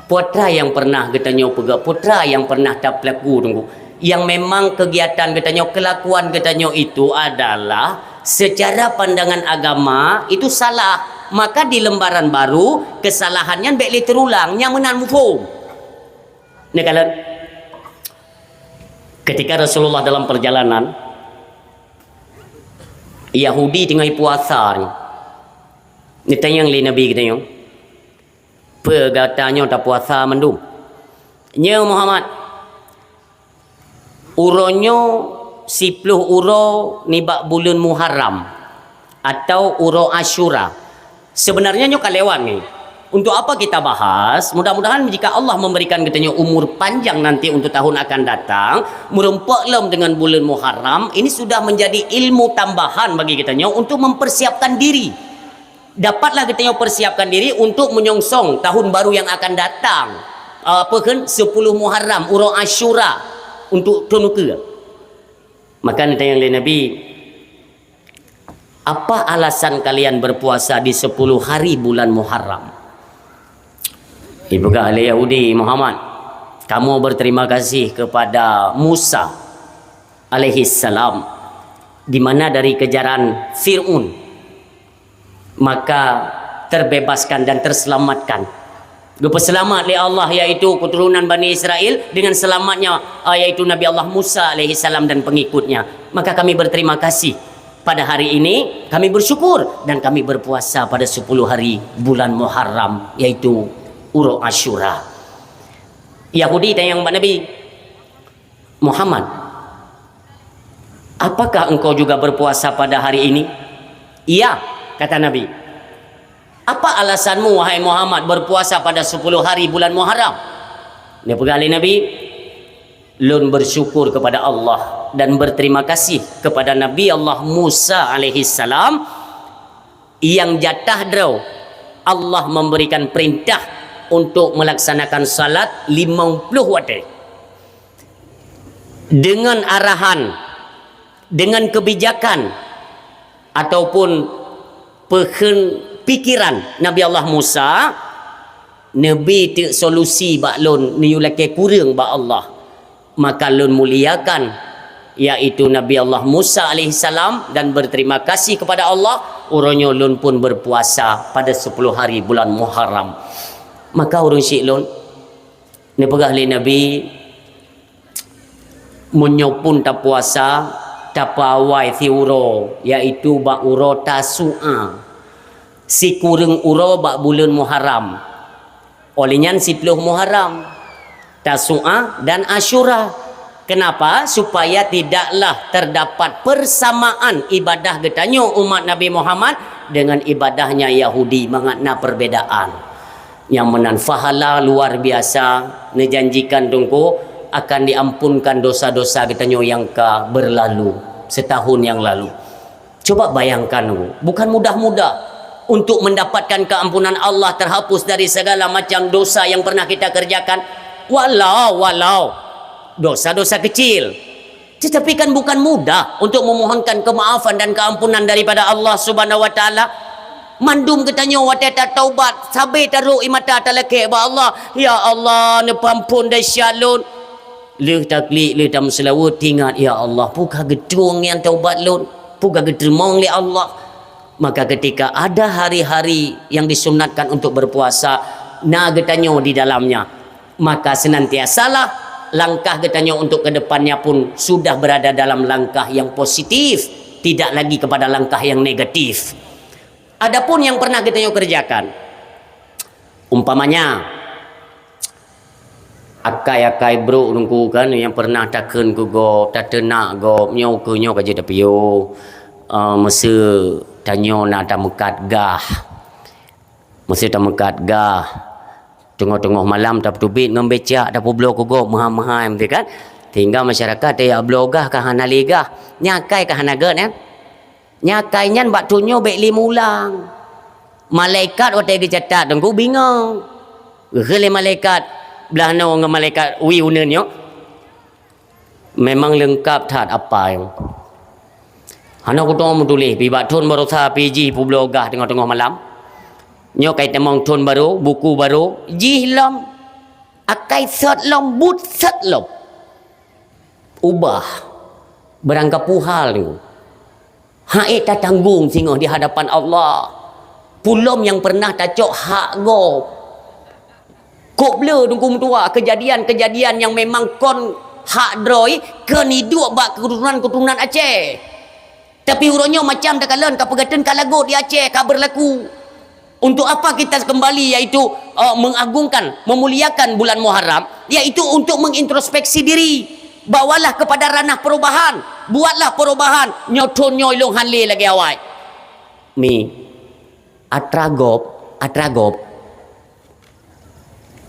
peue treuk nyang pernah geutanyoe peugah, peue treuk nyang pernah tapeulaku, Teungku, yang memang kegiatan geutanyoe, kelakuan geutanyoe itu adalah secara pandangan agama itu salah, maka di lembaran baru kesalahan nyan bék lé teurulang, nyang meunan muphom. Neukalon, ketika Rasulullah dalam perjalanan, Yahudi teungoh puasa, neutanyong lé Nabi geutanyoe, "Peue gata nyoe tapuasa mandum?" "Nyoe Muhammad, uroe nyoe siploh uroe nibak buleuen Muharram, atau uroe Asyura." Sebenarnya nyoe ka lewat ni. Untuk apa kita bahas? Mudah-mudahan jika Allah memberikan geutanyoe umur panjang nanti untuk tahun akan datang, meurumpok lom dengan buleuen Muharram, ini sudah menjadi ilmu tambahan bagi geutanyoe untuk mempersiapkan diri. Dapatlah geutanyoe persiapkan diri untuk menyongsong tahun baru yang akan datang. Apa kheun, siploh Muharram, uroe Asyura, untuk thon ukeue. Maka neutanyong lé Nabi, "Apa alasan kalian berpuasa di sepuluh hari bulan Muharram?" Ipeugah lé Yahudi, "Muhammad, kamoe berterima kasih kepada Musa alaihissalam, di mana dari kejaran Fir'aun, maka terbebaskan dan terselamatkan. Geupeuseulamat lé Allah, yaitu keturunan Bani Israel, dengan selamatnya, eh, yaitu Nabi Allah Musa alaihissalam dan pengikutnya. Maka kami berterima kasih. Pada hari ini kami bersyukur dan kami berpuasa pada sepuluh hari bulan Muharram, yaitu uroe Asyura." Yahudi tanyong bak Nabi, "Muhammad, apakah engkau juga berpuasa pada hari ini?" "Iya," kata Nabi. "Apa alasanmu, wahai Muhammad, berpuasa pada sepuluh hari bulan Muharram?" Neupeugah lé Nabi, "Lôn bersyukur kepada Allah dan berterima kasih kepada Nabi Allah Musa alaihissalam, nyang jatah droe Allah memberikan perintah untuk melaksanakan salat limong ploh watée. Dengan arahan, dengan kebijakan, ataupun peue kheun pikiran Nabi Allah Musa, neubi teuk solusi bak lôn, neuyue lakée kureueng bak Allah. Maka lôn muliakan, yaitu Nabi Allah Musa alaihissalam, dan berterima kasih kepada Allah, uroe nyoe lôn pun berpuasa pada sepuluh hari bulan Muharram." Maka ureuëng syiek lôn, neupeugah lé Nabi, "Meunyoe pun tapuasa, tapeuawai siuroe, yaitu bak uroe Tasu'a, sikureueng uroe bak buleuen Muharram. Óh lheueh nyan siploh Muharram, Tasu'a dan Asyura. Kenapa? Supaya tidaklah terdapat persamaan ibadah geutanyoe umat Nabi Muhammad dengan ibadahnya Yahudi, mangat na perbedaan." Nyang meunan pahala luar biasa, neujanjikan Teungku akan diampunkan dosa-dosa geutanyoe nyang ka berlalu, setahun yang lalu. Coba bayangkan, bukan mudah-mudah untuk mendapatkan keampunan Allah, terhapus dari segala macam dosa yang pernah kita kerjakan. Walau, walau dosa-dosa kecil. Tetapi kan bukan mudah untuk memohonkan kemaafan dan keampunan daripada Allah Subhanahu wa Taala. Mandum geutanyoe watée tataubat, sabe tarok ie mata talakée bak Allah, "Ya Allah, neupeuampon desya lôn." Lheueh taklik, lheueh tameuseulaweuet, teuingat, "Ya Allah, peue ka geutueng nyang taubat lôn? Peue ka geuteurimong lé Allah?" Maka ketika ada hari-hari yang disunatkan untuk berpuasa, na geutanyoe di dalamnya, maka senantiasalah langkah geutanyoe untuk ke depannya pun sudah berada dalam langkah yang positif, tidak lagi kepada langkah yang negatif. Adapun yang pernah geutanyoe kerjakan, umpamanya, akai-akai brok Teungku kan, nyang pernah takheun keu gob, tateunak gob, nyoe keu nyoe ka jeuet tapiôh, eh, meuseu tanyoe na tameukat gah. Meuseu tameukat gah, Teungoh-teungoh malam tapeuteubiet ngon becak, tapeubloe keu gob meuhai-meuhai, beutôi kan? Sehingga masyarakat tajak bloe gah ka hana lé gah. Nyan akai ka hana gét, kan? Nyan akai nyan bak thon nyoe bék lé meuulang. Malaikat watée geucatat Teungku bingong. Geukheun lé malaikat blah noe ngon malaikat wie uneuen nyoe. Memang leungkap that apai. Hana kutoe meutuléh, pi bak thon baroesa pi jih peubloe gah teungoh-teungoh malam. Nyoe kai tamong thon barô, buku barô, jih lom. Akai sot lom, buet sot lom. Ubah. Barangkapeue hal nyoe. Hak ék tatanggong singoh di hadapan Allah. Peue lom nyang pernah tacok hak gob. Kok bleu Teungku meutuah, keujadian-keujadian nyang memang kon hak droe, kon iduek bak keuturonan-keuturonan Aceh. Tapi uroe nyoe macam takalon ka peugateun ka lagot di Aceh, ka beurlaku. Untuk apa kita kembali, yaitu, eh, mengagungkan, memuliakan bulan Muharram, yaitu untuk mengintrospeksi diri. Bawalah kepada ranah perubahan. Buatlah perubahan. Nyoe thon nyoe ilong han lé lagée awai. Mi, atra gob, atra gob.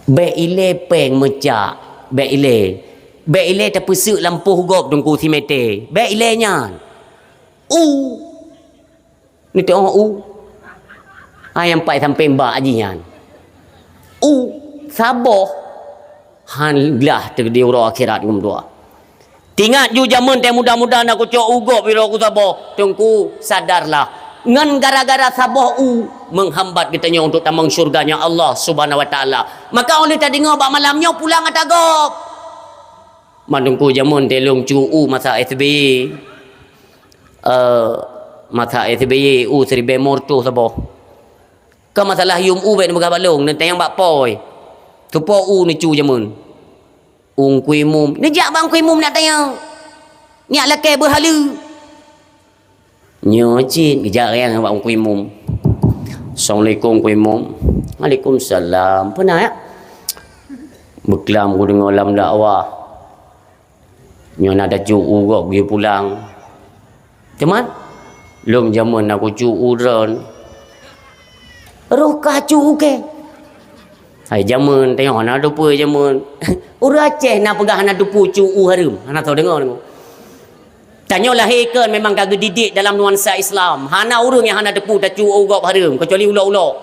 Bék ilée péng meucak, bék ilée. Bék ilée tapeuseuk lampôh gob Teungku simeté. Bék ilée nyan. U. Neuteu'oh u. Hai nyang pat sampéng bak jih nyan. U, saboh. Han glah teuh di uroe akhirat geumeudua. Tingat ju jameun teuh muda-muda na kucok u gob uroe kusaboh. Teungku, sadarlah. Ngon gara-gara saboh u menghambat geutanyoe untuk tamong syurganya Allah Subhanahu wa Taala. Maka 'oh lheueh tadeungoe bak malam nyoe pulang atra gob. Man Teungku jameun teuh lôn cu u masa S B Y. Eh, masa S B Y u siribée lhèe reutôh saboh. Ka masalah yum u bék neupeugah bak lôn, neutanyong bak po. Teupo u neucu jameun. Ungku Imum. Neujak bak Ungku Imum nak tanyong. Nyak lakée beuhaleue. Nyoe cit geujak rayang bak Ungku Imum. "Assalamualaikum, Ungku Imum." "Waalaikumsalam." "Peue na, ya?" "Beuklam kudeungoe lam dakwah nyoe na tacu u gob geuyue pulang. Teuma lom jameun na kucu u droen." "Roh ka cu u kée?" Hai jameun, tanyoe hana teupeue jameun. Ureuëng Aceh na peugah hana teupeue cu u hareuem. Hana soe deungoe, deungoe. Tanyoe lahé kon memang ka geudidik dalam nuansa Islam. Hana ureuëng nyang hana teupeue tacu u gob hareuem, keucuali ulok-ulok.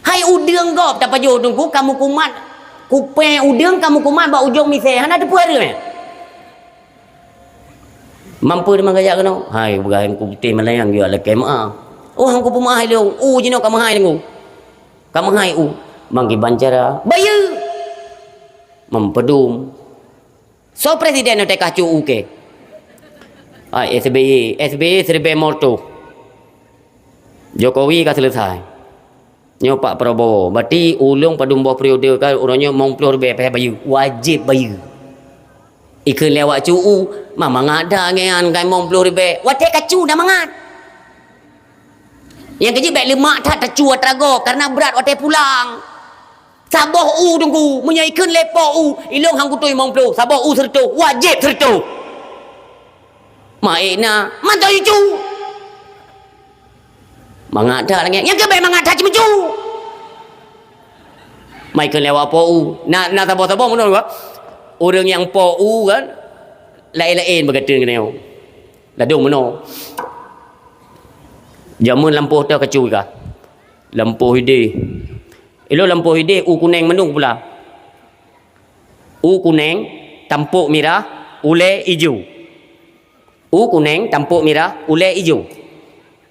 Hai udeueng gob tapajoh Teungku, ka meukumat, kupée udeueng ka meukumat bak ujong misée, hana teupeue hareuem, eh? Mampu teuma geujak keunoe? Hai, peugah Teungku putéh meulayang geujak lakée meu'ah. Oh, Teungku peumeu'ah ilong, u jinoe ka meuhai Teungku. Ka meuhai u. Bang kiban cara, bayeue. Meupeudum. Soe presiden watée ka cu u kée? Ai, S B Y, S B Y siribée lhèe reutôh. Jokowi ka seuleusai. Nyoe Pak Prabowo. Berarti ulôn padum boh periode ka uroe nyoe limong ploh ribée payah bayeue. Wajéb bayeue. Ikheun lé awak cu u, ma mangat that ngian ka limong ploh ribée. Watée ka cu na mangat. Nyang keujeuet bék leumak that tacu atra gob, karena brat watée pulang. Saboh u Teungku, meunyoe ikheun lé po u, ilong han kutôi limong ploh, saboh u seureutôh, wajéb seureutôh. Ma ék na, mantong icu. Mangat that lagée, nyang keuh bék mangat that cimeucu. Ma ikheun lé awak po u, na, na saboh-saboh meunoe, ureuëng nyang po u kan, laén-laén beugateun keunoe. Ladôm meunoe. Jameun lampôh teuh kacu ka. Lampôh idéh. Ilôn lampôh idéh u kuneng mandum pula. U kuneng, tampok mirah, ulée ijo. U kuneng, tampok mirah, ulée ijo.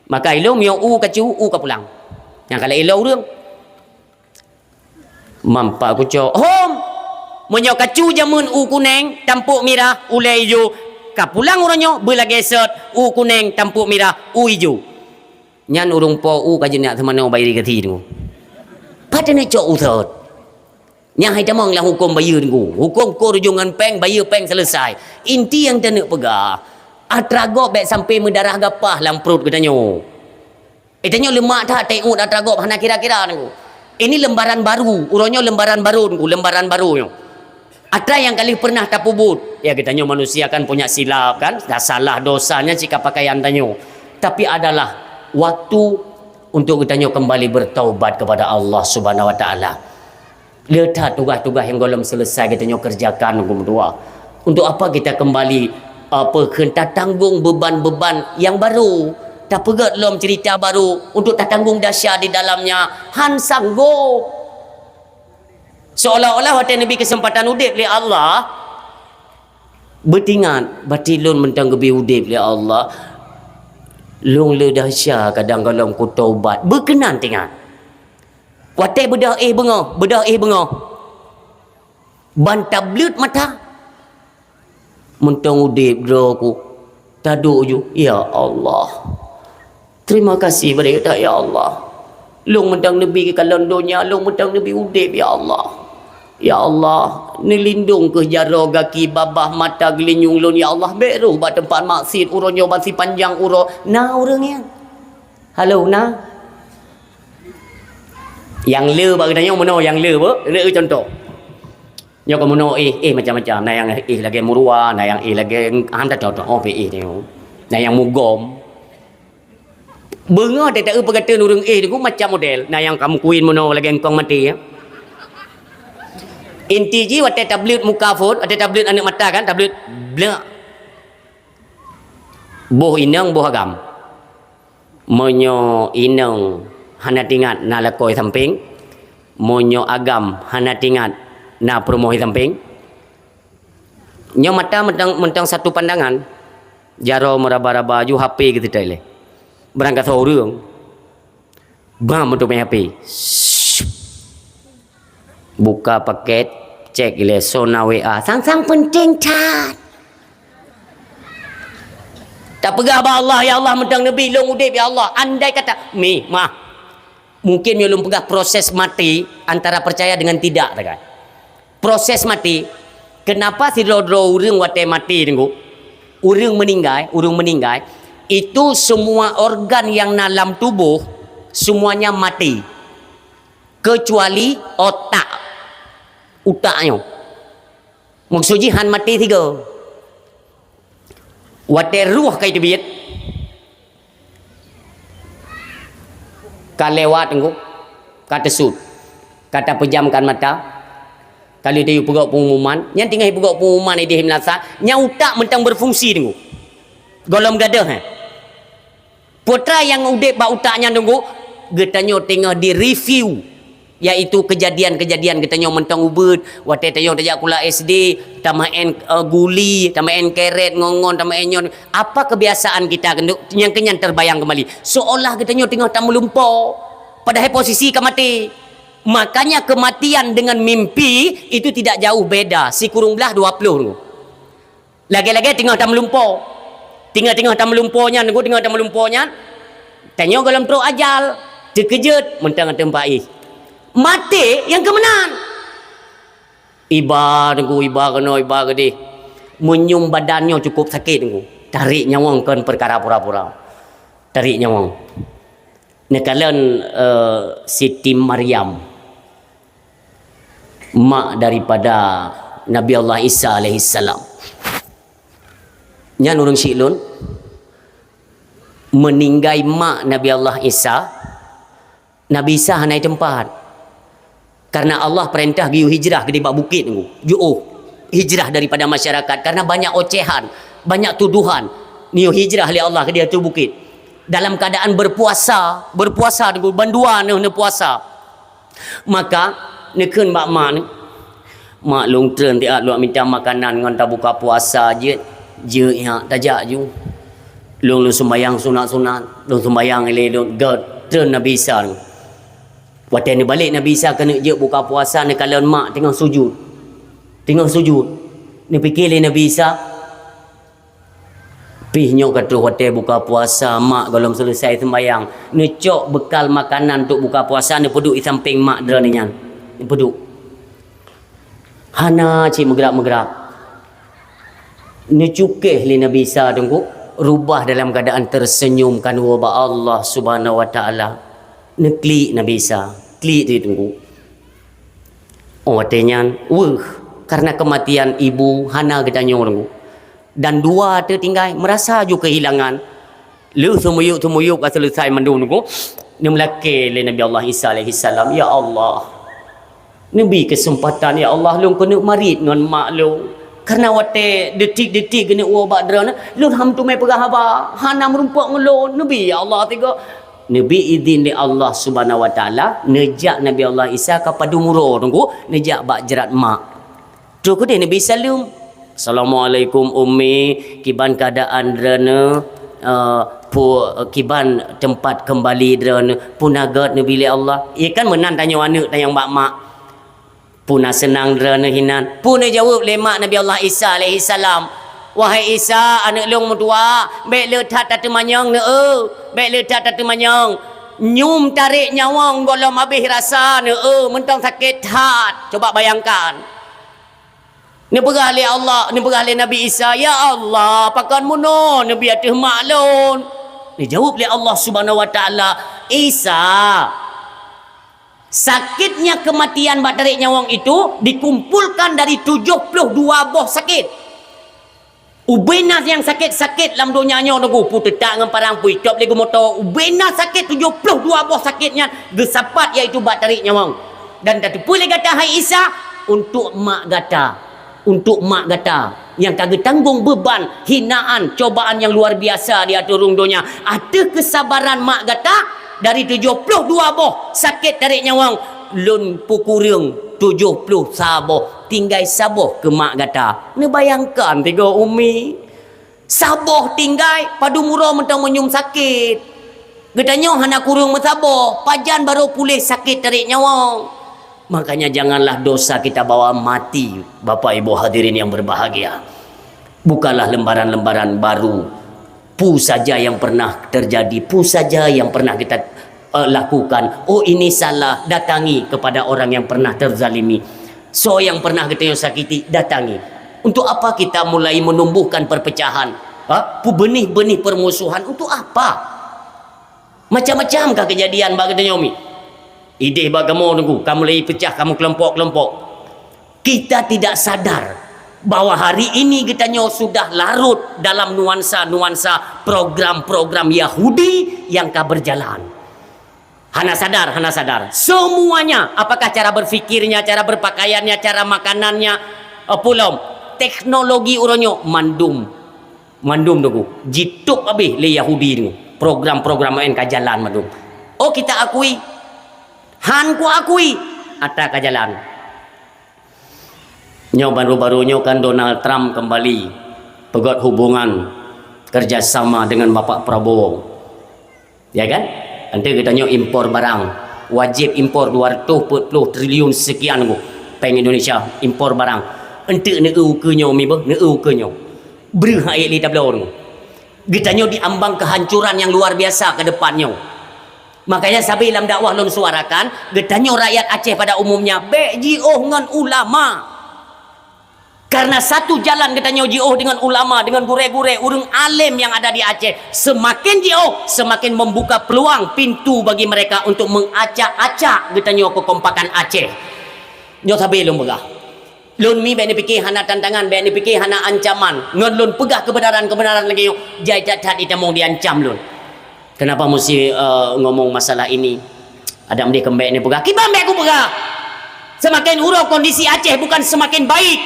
Maka ilôn meunyoe u kacu, u ka pulang. Nyang ka laén lom ureuëng. Mampak kucok. Hom! Meunyoe kacu jameun u kuneng, tampok mirah, ulée ijo, ka pulang uroe nyoe beulagée sot, u kuneng, tampok mirah, u ijo. Nyan ureuëng po u ka jeuet neujak seumanoe bak irigasi tu. Pat taneuk cok u sot. Nyan hai tamong lam huköm bayeue Teungku. Huköm keu rujung ngon péng, bayeue péng seuleusai. Inti nyang taneuk peugah, atra gob bék sampai meudarah gapah lam pruet geutanyoe. Eh, tanyoe leumak that teuôt atra gob hana kira-kira Teungku. Ini lembaran baru, uroe nyoe lembaran baru Teungku, lembaran baru nyoe. Atra nyang ka lheueh pernah tapeubuet, ya geutanyoe manusia kan punya silap kan, dah salah dosa nyan sikap pakaian tanyoe. Tapi adalah waktu Untuk geutanyoe kembali bertaubat kepada Allah Subhanahu wa Taala. Le that tugaih-tugaih nyang gohlom selesai geutanyoe kerjakan, Teungku meutuah. Untuk apa kita kembali, apa, kheun tatanggong beban-beban nyang baru, tapeugét lom cerita baru untuk tatanggong dahsya di dalamnya, han sanggob. Seolah-olah watée neubri keuseumpatan udeb lé Allah, beutingat, "Bati lôn mantong geubri udeb lé Allah, lôn le dahsya kadang gohlom kutaubat." Beukeunan tingat. Watée beudôh éh beungoh, beudôh éh beungoh, ban tableuet mata. Mantong udeb droe ku, taduek ju, "Ya Allah, terima kasih bak Gata, ya Allah. Lôn mantong neubri keu kalon donya, lôn mantong neubri udeb, ya Allah. Ya Allah, neulindong keuh jaroe gaki, babah, mata, geulinyueng lôn, ya Allah. Bék rôh bak teumpat maksiet uroe nyoe ban sipanjang uroe." Na ureuëng nyan? Halo, na? Nyang le bak geutanyoe meunoe, nyang le beuh, le contoh. Nyoe ka meunoe éh, éh macam-macam. Na nyang éh lagée meuruwa, na nyang éh lagée han tacok-cok, oh, pih éh nyoe. Na nyang mugom. Beungoh teuta eu peugah teun ureuëng éh Teungku macam model. Na nyang ka meukuin meunoe lagée eungkong maté, ya. Inti jih watée tableuet muka phon, watée tableuet aneuëk mata kan, tableuet blek. Boh inong, boh agam. Meunyoe inong hana tingat na lakoe sampéng, meunyoe agam hana tingat na peurumoh sampéng, nyoe mata mantong, mantong satu pandangan, jaroe meuraba-raba ju H P geuteutée lé. Beurangkasoe ureuëng, bam untuk main H P. Buka paket, cek ilée, soe na W A. Sang-sang penting that. Tapeugah bak Allah, "Ya Allah, mantong neubri lôn udeb, ya Allah." Andai kata, mi, mah. Mungkin meunyoe lôn peugah proses maté antara percaya dengan tidak, tagai. Proses maté, kenapa sidroe-droe ureuëng watée maté Teungku? Ureuëng meninggai, ureuëng meninggai, itu semua organ yang na lam tuboh, semuanya mati. Kecuali otak. Utak nyoe. Maksud jih han maté sigoe. Watée ruh ka jiteubiet, ka lewat Teungku, ka teusut, ka tapeujamkan mata, ka lheueh tayue peugok pengumuman, nyan tinggai peugok pengumuman idéh meunasah, nyan utak mantong berfungsi Teungku. Gohlom gadôh, eh. Peue treuk nyang udeb bak utak nyan Teungku, geutanyoe teungoh di-review, yaitu kejadian-kejadian geutanyoe mantong ubeut, watée tanyoe tajak sikula S D, tameu'en, eh, guli, tameu'en kerét ngon-ngon, tameu'en nyoe. Apa kebiasaan kita keuneuk nyang keunyan terbayang kembali? Seolah geutanyoe teungoh tameulumpo, padahai posisi ka maté. Makanya kematian dengan mimpi itu tidak jauh beda, sikureueng blaih dua ploh Teungku. Lagée-lagée teungoh tameulumpo. Teungoh-teungoh tameulumpo nyan, Teungku, teungoh tameulumpo nyan, tanyoe gohlom trok ajal, teukeujot mantong ateueh paih. Maté nyang keu meunan. Iba Teungku, iba keunoe, iba keudeh. Meunyoe badan nyoe cukup sakét Teungku, tarék nyawöng kon peukara pura-pura. Tarék nyawöng. Neukalon, eh, Siti Maryam, mak daripada Nabi Allah Isa alaihissalam. Nyan ureuëng syiek lôn, meuninggai mak Nabi Allah Isa, Nabi Isa hana teumpat. Karena Allah peurintah geuyue hijrah keudeh bak bukét Teungku. Jiôh hijrah daripada masyarakat karena banyak ocehan, banyak tuduhan. Neuyue hijrah lé Allah keudeh ateueh bukét. Dalam keadaan berpuasa, berpuasa Teungku, bandua neuh neupuasa. Maka neukheun bak mak neuh, "Mak, lôn treun siat lôn mita makanan ngon tabuka puasa jeuet." "Jeuet nyak, tajak ju. Lôn, lôn sumbayang sunat-sunat, lôn sumbayang ilée lôn." Göt treun Nabi Isa. Watée neubalek Nabi Isa keuneuk jeuet buka puasa, neukalon mak teungoh sujud. Teungoh sujud. Neupike lé Nabi Isa, pih nyoe ka troh watée buka puasa, mak gohlom seuleusai seumbayang. Neucok beukal makanan untuk buka puasa, neupeuduek di sampéng mak droeneuh nyan. Neupeuduek. Hana cit meugerak-meugerak. Neucukéh lé Nabi Isa Teungku, rubah dalam keadaan tersenyum kan woe bak Allah Subhanahu wa Taala. Neuklik Nabi Isa, klik teuh Teungku. Oh, watée nyan, weueh, karena kematian ibu hana geutanyoe Teungku. Dan dua teuh tinggai, meurasa ju keuhilangan. Lheueh seumiyueb-seumiyueb ka seuleusai mandum Teungku. Neumeulakée lé Nabi Allah Isa alaihissalam, "Ya Allah, neubi keuseumpatan, ya Allah, lôn keuneuk marit ngon mak lôn. Kareuna watée detik-detik geuneuk woe bak droeneuh, lôn han teumé peugah haba, hana meurumpok ngon lôn. Neubi, ya Allah," tiga. Neubi idhin lé Allah Subhanahu wa Taala, neujak Nabi Allah Isa ka padum uroe teungku, neujak bak jrat mak. Troh keudeh Nabi saleuem, "Assalamualaikum, Ummi. Kiban keuadaan droeneuh? Eh, pu-, kiban teumpat keumbali droeneuh? Peue na gét neubi lé Allah?" Ié kan meunan tanyoe aneuëk tanyong bak mak. "Peue na seunang droeneuh hinan?" Peue neujaweueb lé mak Nabi Allah Isa alaihissalam? "Wahai Isa, aneuëk lôn meutuwah, bék le that tateumanyong, neueu. Bék le that tateumanyong. Nyum tarek nyawöng gohlom abéh rasa, neueu, mantong sakét that." Coba bayangkan. Neupeugah lé Allah, neupeugah lé Nabi Isa, "Ya Allah, pakon meunoe neubi ateueh mak lôn?" Neujaweueb lé Allah Subhanahu wa Taala, "Isa, sakitnya kematian bak tarek nyawöng itu dikumpulkan dari tujuh puluh dua boh sakit." Ubé na nyang sakét-sakét lam donya nyoe teungku, peue teutak ngon parang, peue itôb lé geumoto, ubé na sakét tujoh ploh dua boh sakét nyan geusapat, yaitu bak tarek nyawöng. Dan tateupeue lé gata, hai Isa, untuk mak gata, untuk mak gata nyang ka geutanggong beuban, hinaan, cobaan nyang luar biasa di ateueh rhueng donya. Ateueh keusabaran mak gata, dari tujoh ploh dua boh sakét tarek nyawöng, lôn peukureueng tujoh ploh saboh, tinggai saboh keu mak gata. Neubayangkan tiga umi. Saboh tinggai, padum uroe mantong meunyum sakét. Geutanyoe hana kureueng meusaboh, pajan barô puléh sakét tarek nyawöng. Makanya janganlah dosa kita bawa mati, Bapak Ibu hadirin yang berbahagia. Bukalah lembaran-lembaran baru. Peue saja yang pernah terjadi, peue saja yang pernah kita, eh, lakukan. Oh, ini salah, datangi kepada orang yang pernah terzalimi. Soe nyang pernah geutanyoe sakiti, datangi. Untuk apa kita mulai menumbuhkan perpecahan? Ha? Pu-, benih-benih permusuhan untuk apa? Macam-macam ka kejadian bak geutanyoe mi. Idéh bak kamoe teungku, ka mulai pecah, kamoe kelompok-kelompok. Kita tidak sadar bahwa hari ini geutanyoe sudah larut dalam nuansa-nuansa program-program Yahudi yang ka berjalan. Hana sadar, hana sadar. Semuanya, apakah cara berfikirnya, cara berpakaiannya, cara makanannya, eh, pulom, teknologi uroe nyoe, mandum, mandum teungku, jitôb abéh lé Yahudi teungku. Program-program laén ka jalan mandum. Oh, kita akui? Han ku akui, ata ka jalan. Nyoe baru-baru nyoe kan Donald Trump kembali peugöt hubungan kerjasama dengan Bapak Prabowo. Ya kan? Enteuk geutanyoe impor barang. Wajib impor dua ratus empat puluh triliun sekian ku. Peng Indonesia impor barang. Enteuk neu ukeue nyoe mi beuh, neu ukeue nyoe. Breuh ayek lé tabloe nyoe. Geutanyoe di ambang kehancuran yang luar biasa ke depan nyoe. Makanya sabe lam dakwah lôn suarakan, geutanyoe rakyat Aceh pada umumnya, bék jiôh ngon ulama. Karena satu jalan geutanyoe jiôh dengan ulama, dengan gurée-gurée, ureuëng além yang ada di Aceh. Semakin jiôh, semakin membuka peluang pintu bagi mereka untuk mengacak-acak geutanyoe kekompakan Aceh. Nyoe sabe lôn peugah. Lôn mi bék neupike hana tantangan, bék neupike hana ancaman. Ngon lôn peugah kebenaran-kebenaran lagée nyoe, jai that-that itamong diancam lôn. Kenapa mesti, eh, ngomong masalah ini? Adam deh kembek ni peugah. Kiban bék kupeugah. Semakin uroe kondisi Aceh bukan semakin baik.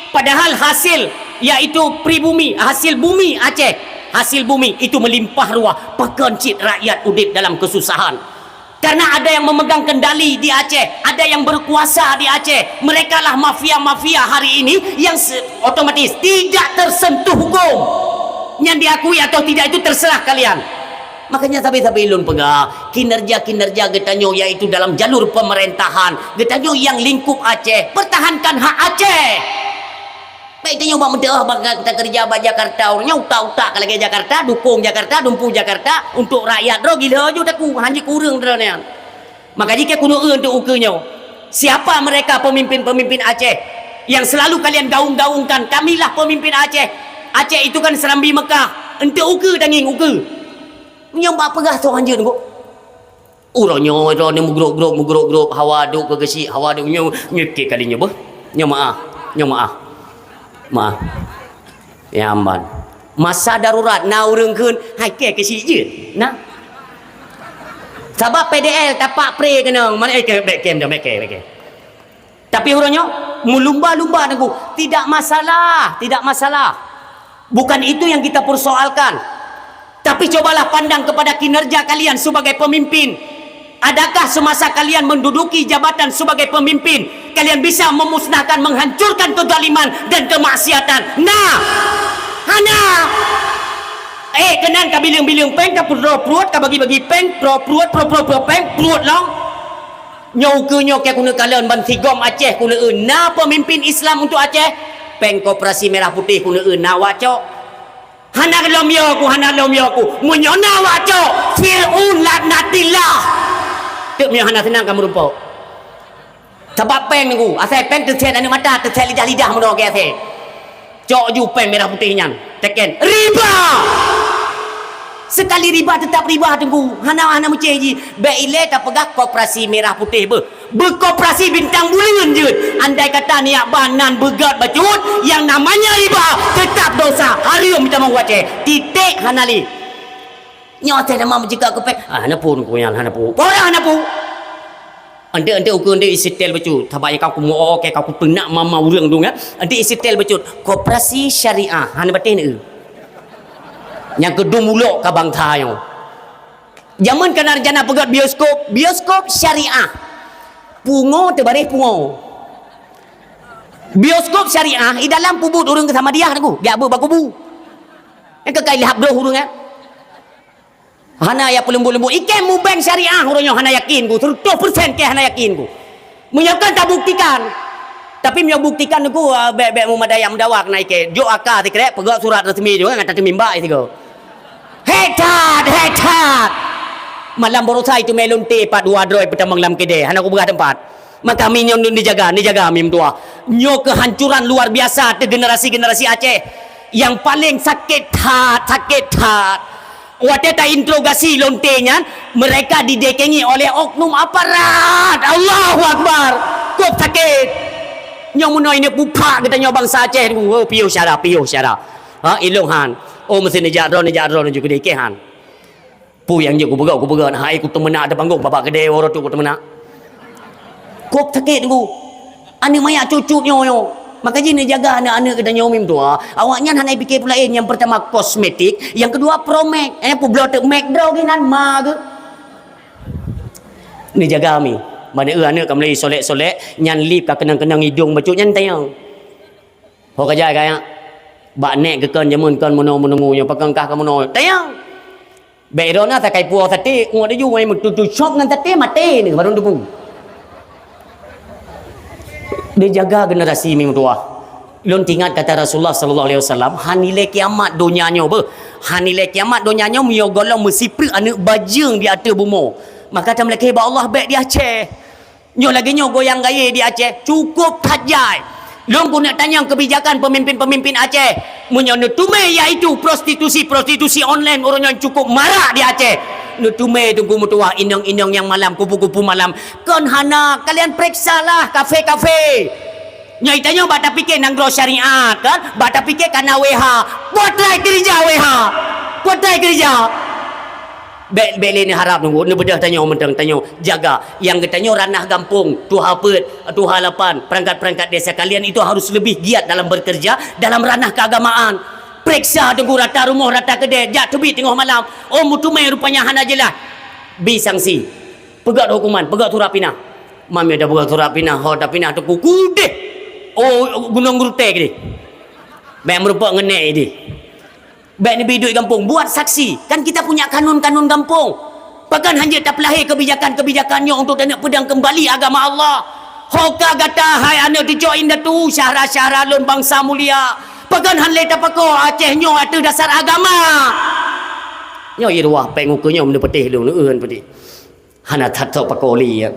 Padahal hasil, yaitu pribumi, hasil bumi Aceh, hasil bumi itu melimpah ruah. Pakon cit rakyat udeb dalam kesusahan. Karena ada yang memegang kendali di Aceh, ada yang berkuasa di Aceh. Merekalah mafia-mafia hari ini yang se-, otomatis tidak tersentuh hukum. Yang diakui atau tidak itu terserah kalian. Makanya sabe-sabe lôn peugah, kinerja-kinerja geutanyoe yaitu dalam jalur pemerintahan, geutanyoe yang lingkup Aceh, pertahankan hak Aceh. Baik tanyoe bak meudeuh bak kita kerja bak Jakarta, ureuëng nyan utak-utak ka lagée Jakarta, dukung Jakarta, dumpu Jakarta, untuk rakyat droe gila ju taku, hanjeuet kureueng droe nyan. Maka jika kuno eu untuk ukeue nyoe, siapa mereka pemimpin-pemimpin Aceh yang selalu kalian gaung-gaungkan, kamilah pemimpin Aceh. Aceh itu kan Serambi Mekah, enteuk ukeue tangieng ukeue. Nyoe bak peugah soe hanjeuet nyoe. Uroe nyoe droe ni meugrop-grop, meugrop-grop, hawa duek keu geusyik, hawa duek nyoe, nyoe keu kali nyoe beuh. Nyoe maah, nyoe maah. Maah. Ya amban. Masa darurat na ureuëng kheun, hai keu geusyik jeuet. Nah. Sabab P D L tapak pre keunong, mana, eh, ke-, bek kem dah, bek kem, bek kem. Tapi uroe nyoe, meulumba-lumba Teungku, tidak masalah, tidak masalah. Bukan itu yang kita persoalkan. Tapi cobalah pandang kepada kinerja kalian sebagai pemimpin. Adakah semasa kalian menduduki jabatan sebagai pemimpin, kalian bisa memusnahkan, menghancurkan kezaliman dan kemaksiatan? Nah, hana. Eh, keunan ka bileueng-bileueng péng, ka peuet pruet, ka bagi-bagi péng, peuet pruet, peuet pruet, peuet péng, pruet lom. Nyoe ukeue nyoe keu keuneuk kalon ban sigom Aceh keuneuk eu na pemimpin Islam untuk Aceh. Péng koperasi merah putih keuneuk eu na wak cok. Hana lom yo ku, hana lom yo ku. Meunyoe na wak cok, Fir'aun laknatillah. Teuk meunyoe hana seunang ka meurumpok. Sabab péng Teungku, asai péng teuset aneuk mata, teuset lidah-lidah meunoe ke asai. Cok ju péng merah putih nyan, teken. Riba! Sekali riba tetap riba Teungku. Hana, hana meucé ji. Bèk ilèe tapeugah koperasi merah putih beuh. Beukoperasi bintang buleuen jeuet. Andai kata niat ban nan beugöt bacut, yang namanya riba tetap dosa. Hareuem tamong watèe. Titik hana lé. Nyoe teuh nama meujika keu péng. Ah, hana peue Teungku nyan, hana peue. Peue hana peue? Anteuk-anteuk ukeue anteuk isetel bacut. Sabab nyang ka kumoe oke ka kuteunak mama ureueng dong ya. Anteuk isetel bacut. Koperasi syariah. Hana bateh ni. Nyang keudum ulok ka bangsa nyoe. Jameun kana rencana peugöt bioskop, bioskop syariah. Pungo teubaréh pungo. Bioskop syariah i dalam peubuet ureueng keu Samadiyah Teungku. Geujak beuet bak kubu. Nyang keu ka ilhab droh ureueng eh. Hana ya peuleumbot-leumbot. Ikei mubeng syariah uroe nyoe hana yakin ku, seratus persen kei hana yakin ku. Meunyoe kan tabuktikan. Tapi meunyoe buktikan ku, ah, bèk-bèk meumadai nyang meudawa keunan ikei. Jok aka sikrek, peugöt surat resmi juga ngon tateumimba sigo. Hék that, hék that. Malam baroesa itu mé lonte pat dua droe peutamong lam keudè. Hana kupeugah teumpat. Maka mi nyoe neujaga, neujaga mi meutuah. Nyoe kehancuran luar biasa ateueh generasi-generasi Aceh. Yang paling sakét that, sakét that. Watèe tainterogasi lonte nyan, mereka didekengi oleh oknum aparat. Allahu Akbar. Kop sakét. Nyoe meunoe ini pupak geutanyoe bansa Aceh. Oh, piôh syara, piôh syara. Ha, ilong han. Oh, meusti neujak droe, neujak droe, neujak keudeh han. Peue nyang jeuet kupeugah, kupeugah, hai kuteumeunak ateueh panggong, babah keudè uroe tu kuteumeunak. Kop sakét Teungku. Aneuk manyak cut-cut nyoe, nyoe. Maka jih neujaga aneuk-aneuk geutanyoe mi meutuah. Awaknyan hana jipike peue laén. Nyang peurtama kosmetik, nyang keudua Pro Max. Eh, peubloe teuk Max droe geuh nan ma geuh. Neujaga mi. Ban eu aneuk ka mulai solek-solek, nyan lip ka keunong-keunong idong bacut nyan tanyong. Ho ka jai kaya bak nèk geukon jameun kon meunoe meununggu nyoe pakon kah ka meunoe. Tanyong. Bèk droe na sakai puwoe saté, ngon laju ngai meututu cop ngon saté maté ni baru teupeu. Dijaga generasi mi meutuah. Lôn teuingat kata Rasulullah sallallahu alaihi wasallam, "Han ilèe kiamat donya nyoe beuh. Han ilèe kiamat donya nyoe meunyoe gohlom meusipreuk aneuk bajeueng di ateueh bumoe." Maka tameulakèe bak Allah bèk di Aceh. Nyoe lagèe nyoe goyang gayé di Aceh, cukôp that jai. Lôn keuneuk tanyong keubijakan peumimpin-peumimpin Aceh. Meunyoe neuteumé yaitu prostitusi-prostitusi online uroe nyoe cukôp marak di Aceh. Neuteumé Teungku meutuah inong-inong nyang malam, kupu-kupu malam. Kon hana, kalian peuriksalah kafe-kafe. Nyoe tanyoe bak tapike nanggroe syariat kan, bak tapike kana W H. Peue trai keurija W H? Peue trai keurija? Bèk, bèk lé neuharab Teungku, neubeudôh tanyoe mantong tanyoe jaga. Nyang geutanyoe ranah gampông, tuha peuet, tuha lapan, perangkat-perangkat desa kalian itu harus lebih giat dalam bekerja dalam ranah keagamaan. Peuriksa Teungku rata rumoh, rata keudè, jak teubiet teungoh malam. Oh, meuteumé rupanya hana jeulaih. Bi sanksi. Peugöt huköman, peugöt surat pinah. Mam ya dah peugöt surat pinah, ho dah pinah Teungku kudeh. Oh, gunong geurutèe keudeh. Bèk meurumpok ngon nèk ideh. Bèk neubi duek gampông, buat saksi. Kan kita punya kanun-kanun gampông. Pakon hanjeuet tapeulahé kebijakan-kebijakan nyoe untuk taneuk peudong keumbali agama Allah. Ho ka gata, hai aneuk cucu indatu, syedara-syedara lôn bansa mulia. Pakon han lé tapakoe Aceh nyoe ateueh dasar agama. Nyoe i ruah péng ukeue nyoe meuneupeuteh lôn, eueh peuteh. Hana that soe pakoe lé, ya.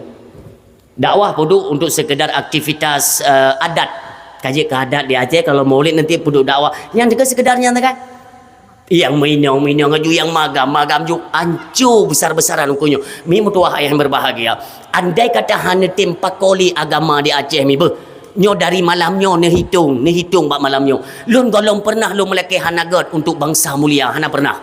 Dakwah peuduek untuk sekedar aktivitas, eh, adat. Ka jeuet keu adat di Aceh, kalau maulid nanti peuduek dakwah. Nyan ke sekedar nyan kan? Nyang meuinong-meuinong aju, nyang magam-magam ju, anco besar-besaran ukeue nyoe. Mi meutuah ayah yang berbahagia. Andai kata hana tem pakoe lé agama di Aceh mi beuh. Nyoe dari malam nyoe neuhitong, neuhitong bak malam nyoe. Lôn gohlom pernah lôn meulakèe hana gèt untuk bansa mulia, hana pernah.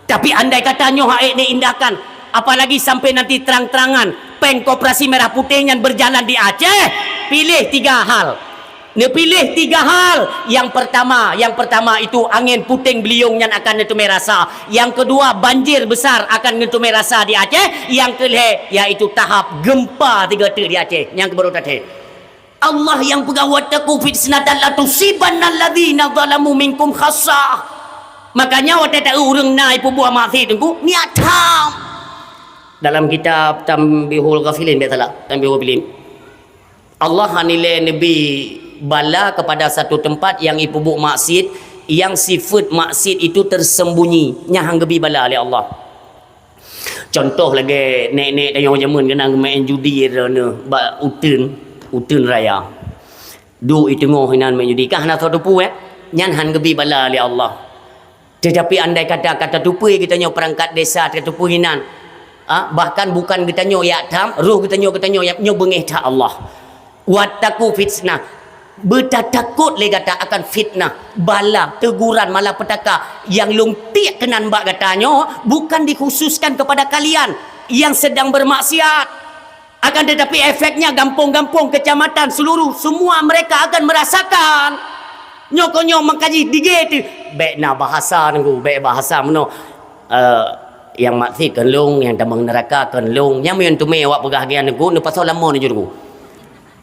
Tapi andai kata nyoe hak ék neuindahkan, Apalagi sampai nanti terang-terangan péng koperasi merah putih nyan berjalan di Aceh, piléh tiga hal. Neupiléh tiga hal. Yang pertama, yang pertama itu angin puting beliung nyan akan neuteumé rasa. Yang kedua, banjir besar akan neuteumé rasa di Aceh. Yang kelhée, yaitu tahap gempa tiga teuk di Aceh. Nyang keubeurat até. Allah nyang peugah, "Wattaqu fitnatan la tusibanna alladzina zalamu minkum khassah." Makanya watée taeu ureuëng na ipeubuet maksiat teungku, niat tham. Dalam kitab Tanbihul Ghafilin, biasalah, Tanbihul Ghafilin. Allah nilai neubi bala kepada satu tempat yang ipeubuet maksiat, yang sifat maksiat itu tersembunyi, nyang han geubi bala lé Allah. Contoh lagée nek-nek tanyoe jameun keunan main judi droeneuh bak uteuen, uteuen raya. Duek i teungoh inan main judi, ka hana soe teupeu, eh? Nyan han geubi bala lé Allah. Tetapi andai kata, ka tateupeue geutanyoe peurangkat desa, tateupeue inan, ah, bahkan bukan geutanyoe jak tham, roh geutanyoe, geutanyoe jak, nyoe beungéh that Allah. Wattaqu fitnah. Beutatakot lé gata akan fitnah, bala, teguran, malapetaka nyang lôn tiek keunan bak gata nyoe bukan dikhususkan kepada kalian yang sedang bermaksiat. Akan tetapi efeknya gampông-gampông, kecamatan, seluruh, semua mereka akan merasakan. Nyoe keuh nyoe meukaji dige teuh. Bék na bahasa teungku, bék bahasa meunoe. Eh, nyang maksiat keu lôn, nyang tamong neuraka keu lôn. Nyang meunyoe teumé awak peugah lagée nyan teungku, neupasoe lamon jih teungku.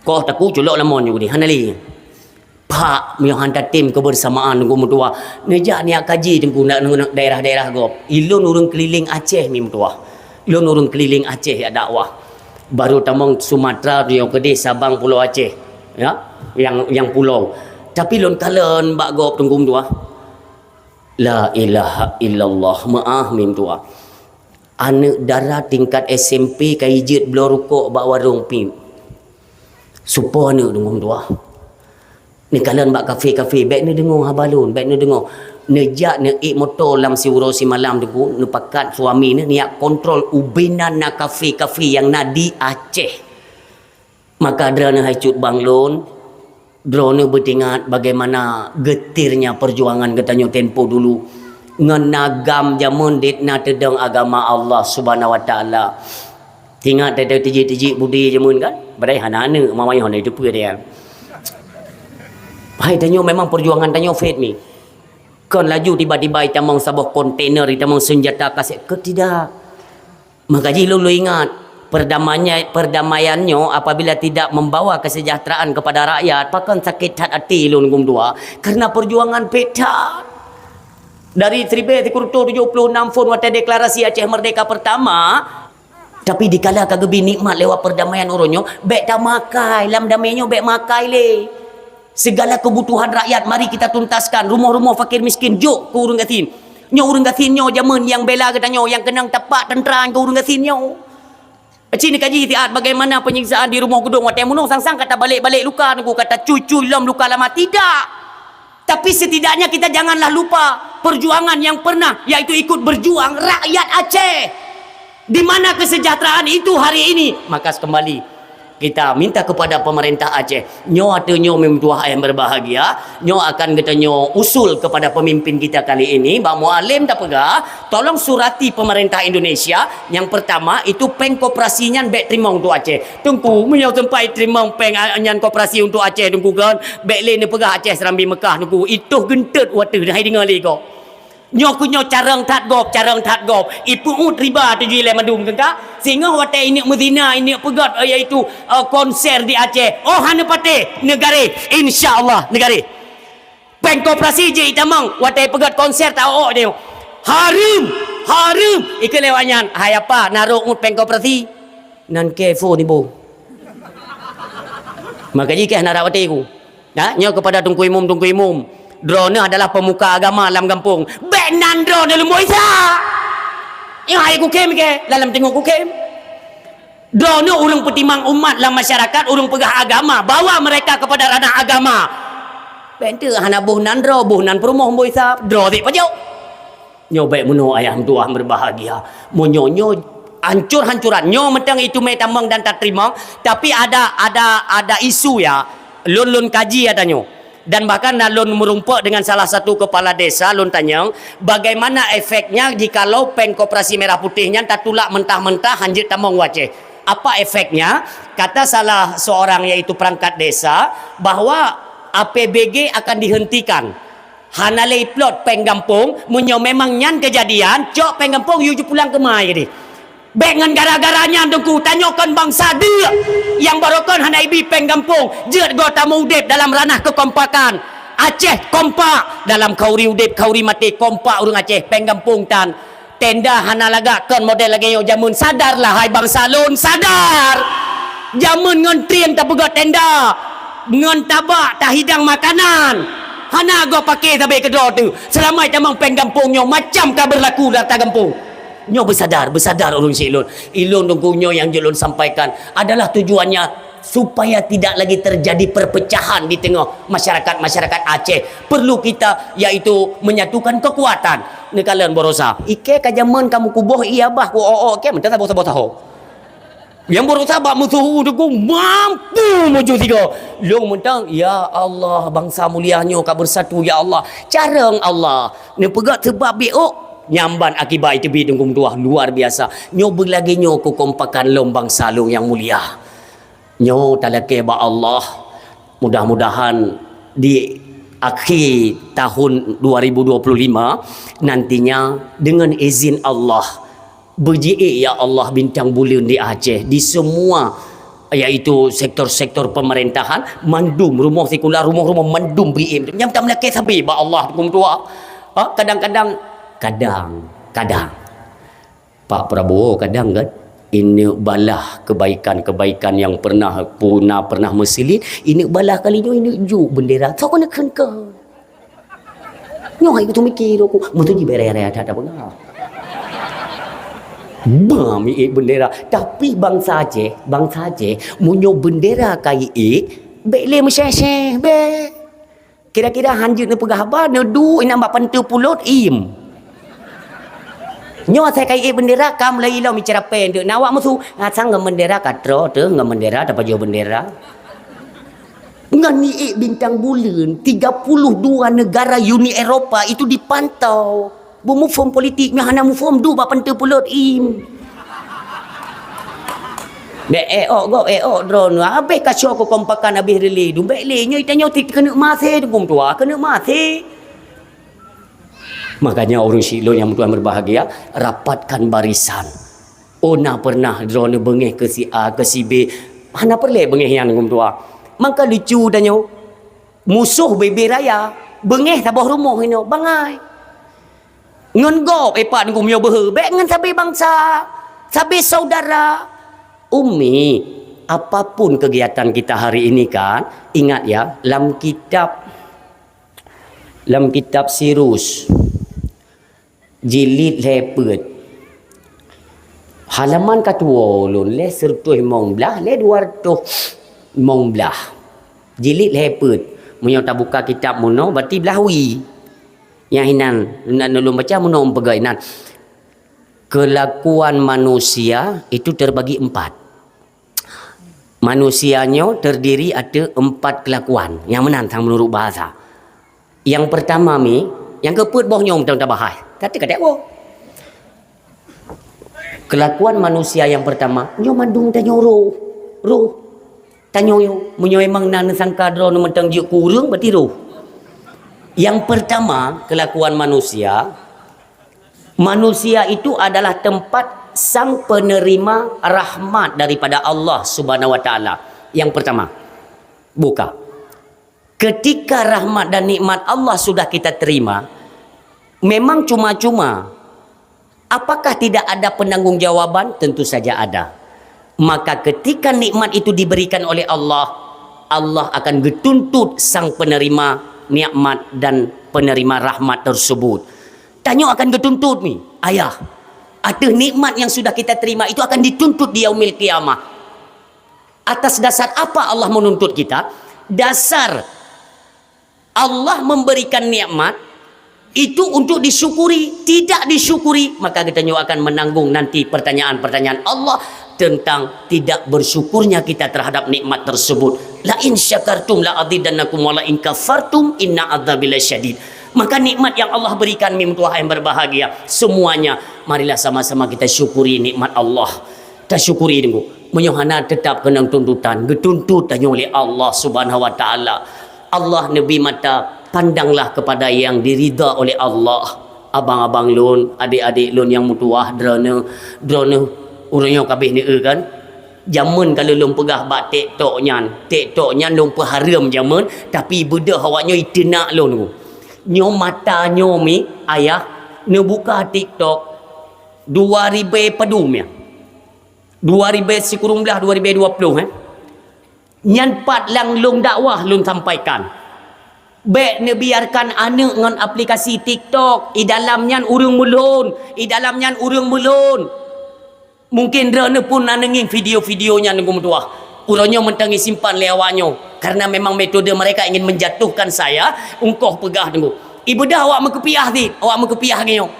Koh taku culok lamon jih ni, hana lé. Pak, meunyoe han tatem kebersamaan teungku meutuah. Neujak neujak kaji teungku na-, na-, daerah-daerah gob. Ilôn ureuëng keulileng Aceh mi meutuah. Ilôn ureuëng keulileng Aceh jak dakwah. Baru tamong Sumatera, nyoe keudeh Sabang, Pulo Aceh. Ya, nyang, nyang pulo. Tapi lôn kalon bak gob teungku meutuah. La ilaha illallah, meuáh mi meutuah. Aneuëk dara tingkat S M P ka ijeuet bloe rukok bak warong pih. Supo aneuëk teungku meutuah. Neukalon bak kafe-kafe, bék neudeungoe haba lôn, bék neudeungoe. Neujak neuék moto lam siuroe simalam teungku, neupakat suami neuh neujak kontrol ubena na kafe-kafe nyang na di Aceh. Maka droeneuh hai cut bang lôn, droeneuh beutingat bagaimana geutirnya perjuangan geutanyoe tempo dulu. Ngon na GAM jameun dit na teudong agama Allah Subhanahu Wa Taala. Tingat teuh tijik-tijik budi jameun kan? Padahai hana aneuëk, mama nyoe hana jiteupeue dia. Hai tanyoe memang perjuangan tanyoe fit mi. Kon laju tiba-tiba itamong saboh kontainer, itamong senjata kasét, ke tidak. Maka jih lôn, lôn ingat, perdamaian, perdamaian nyoe apabila tidak membawa kesejahteraan kepada rakyat, pakon sakét that até lôn gum dua, karena perjuangan pih that. Dari seribu sembilan ratus tujuh puluh enam phon watée deklarasi Aceh Merdeka pertama, tapi dikala ka geubi nikmat lewat perdamaian uroe nyoe, bék tamakai, lam damai nyoe bék makai lé. Segala kebutuhan rakyat mari kita tuntaskan. Rumoh-rumoh fakir miskin jok keu ureuëng gasien. Nyoe ureuëng gasien nyoe jameun nyang bela geutanyoe, nyang keunong tapak teuntera keu ureuëng gasien nyoe. Cit neukaji siat bagaimana penyiksaan di Rumoh Geudong watée meunoe sang-sang ka tabalek-balek luka teungku, ka tacui-cui lom luka lama, tidak. Tapi setidaknya kita janganlah lupa perjuangan yang pernah, yaitu ikut berjuang rakyat Aceh. Di mana kesejahteraan itu hari ini? Maka kembali kita minta kepada pemerintah Aceh. Nyoe ateueh nyoe meutuah ayah berbahagia, nyoe akan geutanyoe usul kepada pemimpin kita kali ini, Bang Mualem tapeugah, tolong surati pemerintah Indonesia, nyang pertama itu péng koperasi nyan bék teurimong untuk Aceh. Teungku, meunyoe teumpat teurimong péng a-, nyan koperasi untuk Aceh teungku kan, bék lé neupeugah Aceh Serambi Mekah teungku, itoh geunteut wateueh hai deungoe lé gob. Nyoe keuh nyoe carông that gob, carông that gob. Ipeuut riba tujoh ilée mandum teuka. Singoh watée ineuk meuzina, ineuk peugét, yaitu, eh, konser di Aceh. Oh, hana patéh, neugareh. Insya Allah, neugareh. Péng koperasi jih itamong, watée peugét konser ta-ok nyoe. Hareuem, hareuem. Ikeu lewat nyan, hai apa, narok ngut péng koperasi. Nan kefo nibo. Maka jih keh na rak watée ku. Ha, nyoe kepada Teungku Imum, Teungku Imum. Droeneuh adalah pemuka agama lam gampông. Bék nan droeneuh leumboi sa. Nyoe hai kukem ke, dalam teungoh kukem. Droeneuh ureuëng peutimang umat lam masyarakat, ureuëng peugah agama, bawa mereka kepada ranah agama. Bék teu hana boh nan droe, boh nan peurumoh mboi sa, droe sik pajoh. Nyoe bék meunoe ayah meutuah berbahagia. Meunyoe nyoe hancur-hancuran, nyoe mantong itu mé tamong dan tateurimong, tapi ada, ada, ada isu ya. Lôn, lôn kaji ata nyoe. Dan bahkan na lôn meurumpok dengan salah satu kepala desa, lôn tanyong, bagaimana efeknya jikalau péng koperasi merah putih nyan tatulak mentah-mentah hanjeuet tamong u Aceh? Apa efeknya? Kata salah seorang, yaitu perangkat desa, bahwa A P B G akan dihentikan. Hana lé iplot péng gampông, meunyoe memang nyan keujadian, cok péng gampông yue pulang keumai jadi. Bék ngon gara-gara nyan, Teungku, tanyoe kon bansa deuk nyang barokon hana ibi péng gampông, jeuet goe tameu udeb dalam ranah keukompakan. Aceh kompak, dalam khauri udeb, khauri maté, kompak ureuëng Aceh, péng gampông tan. Tenda hana lagak kon model lagée nyoe jameun. Sadarlah, hai bansa lôn, sadar! Jameun ngon tren tapeugöt tenda, ngon tabak tahidang makanan. Hana goe paké sabe keudroe teuh. Seulama tamong péng gampông nyoe macam ka beurlaku lam gampông. Nyoe beusadar, beusadar ureuëng syiek lôn. Ilôn Teungku, nyoe nyang jeuet lôn sampaikan adalah tujuannya supaya tidak lagi terjadi perpecahan di tengah masyarakat-masyarakat Aceh. Perlu kita, yaitu menyatukan kekuatan. Neukalon baroesa. Ike ka jameun kamu kuboh iya bah ku o-o ke, meuntang saboh-saboh tahu. Nyang baroesa bak musoh Teungku mampu maju tiga. Lôn meuntang, ya Allah, bansa mulia nyoe ka bersatu, ya Allah. Carong Allah. Neupeugah sebab biôk nyamban akibat itu bi Teungku meutuah luar biasa. Nyoe beulagée nyoe keukompakan lom bansa lôn nyang mulia. Nyoe talakée bak Allah. Mudah-mudahan di akhir tahun dua ribu dua puluh lima nantinya, dengan izin Allah, beujiék ya Allah bintang buleuen di Aceh, di semua, yaitu sektor-sektor pemerintahan, mandum rumoh sikula, rumoh-rumoh mandum bri-im. Nyang tamlakée sabe bak Allah Teungku meutuah. Ha, kadang-kadang, kadang, kadang Pak Prabowo kadang kan, ineuk balah kebaikan-kebaikan nyang pernah puna, pernah meusilit, ineuk balah kali nyoe ineuk juk bendera. Soe keuneuk kheun keu? Nyoe hai kutu mikir aku, meutu jibereh-reh that peugah. Ba miék bendera, tapi bansa Aceh, bansa Aceh, meunyoe bendera ka iék, bék lé meuséh-séh, bék. Kira-kira hanjeuet neupeugah haba, neuduek inan bak panteue pulot, im. Nyoe asai ka iék bendera, ka mulai ilom icara péng teuk. Na awak musoh, asai ngon bendera ka troh teuh, ngon bendera tapajoh bendera. Ngon iék bintang buleuen, tiga puluh dua negara Uni Eropa itu dipantau. Beumuphom politik nyoe hana muphom, duek bak panteue pulot, im. Bék éok gob, éok droeneuh. Habéh kasoe keukompakan, habéh reulée dum. Bék lé nyoe, tanyoe ti keuneuk maté Teungku meutuah, keuneuk maté. Makanya ureuëng syiek lôn nyang meutuah berbahagia, rapatkan barisan. Oh, na pernah droeneuh beungéh keu si A, keu si B. Hana peureulée beungéh nyan Teungku meutuah. Maka lucu tanyoe. Musoh bebe raya, beungéh saboh rumoh inoe, bangai. Ngon gob, eh, Pak Teungku meunyoe beuhe, bék ngon sabe bansa, sabe saudara. Umi, apapun kegiatan kita hari ini kan, ingat ya, lam kitab, lam kitab Sirus, jilid lhée peuet. Halaman ka tuwoe ulôn, lhée seureutôh limong blaih, lhée dua reutôh limong blaih. Jilid lhée peuet. Meunyoe tabuka kitab meunoe, berarti blaih wie. Nyang inan, na ulôn baca meunoe peugah inan. Kelakuan manusia itu terbagi empat. Manusia nyoe terdiri ateueh empat kelakuan. Nyang meunan sang meunurot bahasa. Nyang peurtama mi, nyang keupeuet boh nyoe mantong tabahas. Tapi ka takwoe. Kelakuan manusia nyang peurtama, nyoe mandum tanyoe roh. Roh. Tanyoe nyoe, meunyoe memang na neusangka droeneuh mantong jeuet keu ureuëng, berarti roh. Nyang peurtama, kelakuan manusia, manusia itu adalah tempat sang penerima rahmat daripada Allah Subhanahu wa Taala. Nyang peurtama, buka. Ketika rahmat dan nikmat Allah sudah kita terima, memang cuma-cuma. Apakah tidak ada penanggung jawaban? Tentu saja ada. Maka ketika nikmat itu diberikan oleh Allah, Allah akan geutuntut sang penerima nikmat dan penerima rahmat tersebut. Tanyoe akan geutuntut ni, ayah. Ateueh nikmat yang sudah kita terima itu akan dituntut di yaumil qiyamah. Atas dasar apa Allah menuntut kita? Dasar Allah memberikan nikmat itu untuk disyukuri, tidak disyukuri, maka geutanyoe akan menanggung nanti pertanyaan-pertanyaan Allah tentang tidak bersyukurnya kita terhadap nikmat tersebut. "La in syakartum la azidannakum wa la in kafartum inna adzabi lasyadid." Maka nikmat yang Allah berikan, mi meutuah yang berbahagia, semuanya, marilah sama-sama kita syukuri nikmat Allah. Tasyukuri dulu. Meunyoe hana, tetap keunong tuntutan, geutuntut tanyoe lé Allah Subhanahu wa Taala. Allah neubri mata, pandanglah kepada yang diridha oleh Allah. Abang-abang lôn, adik-adik lôn nyang meutuah, droeneuh, droeneuh, ureueng nyoe ka abéh neueu kan? Jameun ka lôn peugah bak TikTok nyan, TikTok nyan lôn peuhareuem jameun, tapi beudôh awak nyoe iteunak lôn. Nyoe mata nyoe mi, ayah, neubuka TikTok dua ribèe padum nyan. Dua ribèe sikureueng blaih, dua ribèe dua ploh, eh. Nyan pat nyang lôn dakwah lôn sampaikan. Bèk neubiarkan aneuk ngon aplikasi TikTok, i dalam nyan ureueng meulhôn, i dalam nyan ureueng meulhôn. Mungkin droeneuh pun na neungieng video-video nyan, Teungku meutuah. Uroe nyoe mantong isimpan lé awak nyoe, karena memang metode mereka ingin menjatuhkan saya, ungkoh peugah, Teungku. Ibeudôh awak meukeupiah cit, awak meukeupiah lagèe nyoe.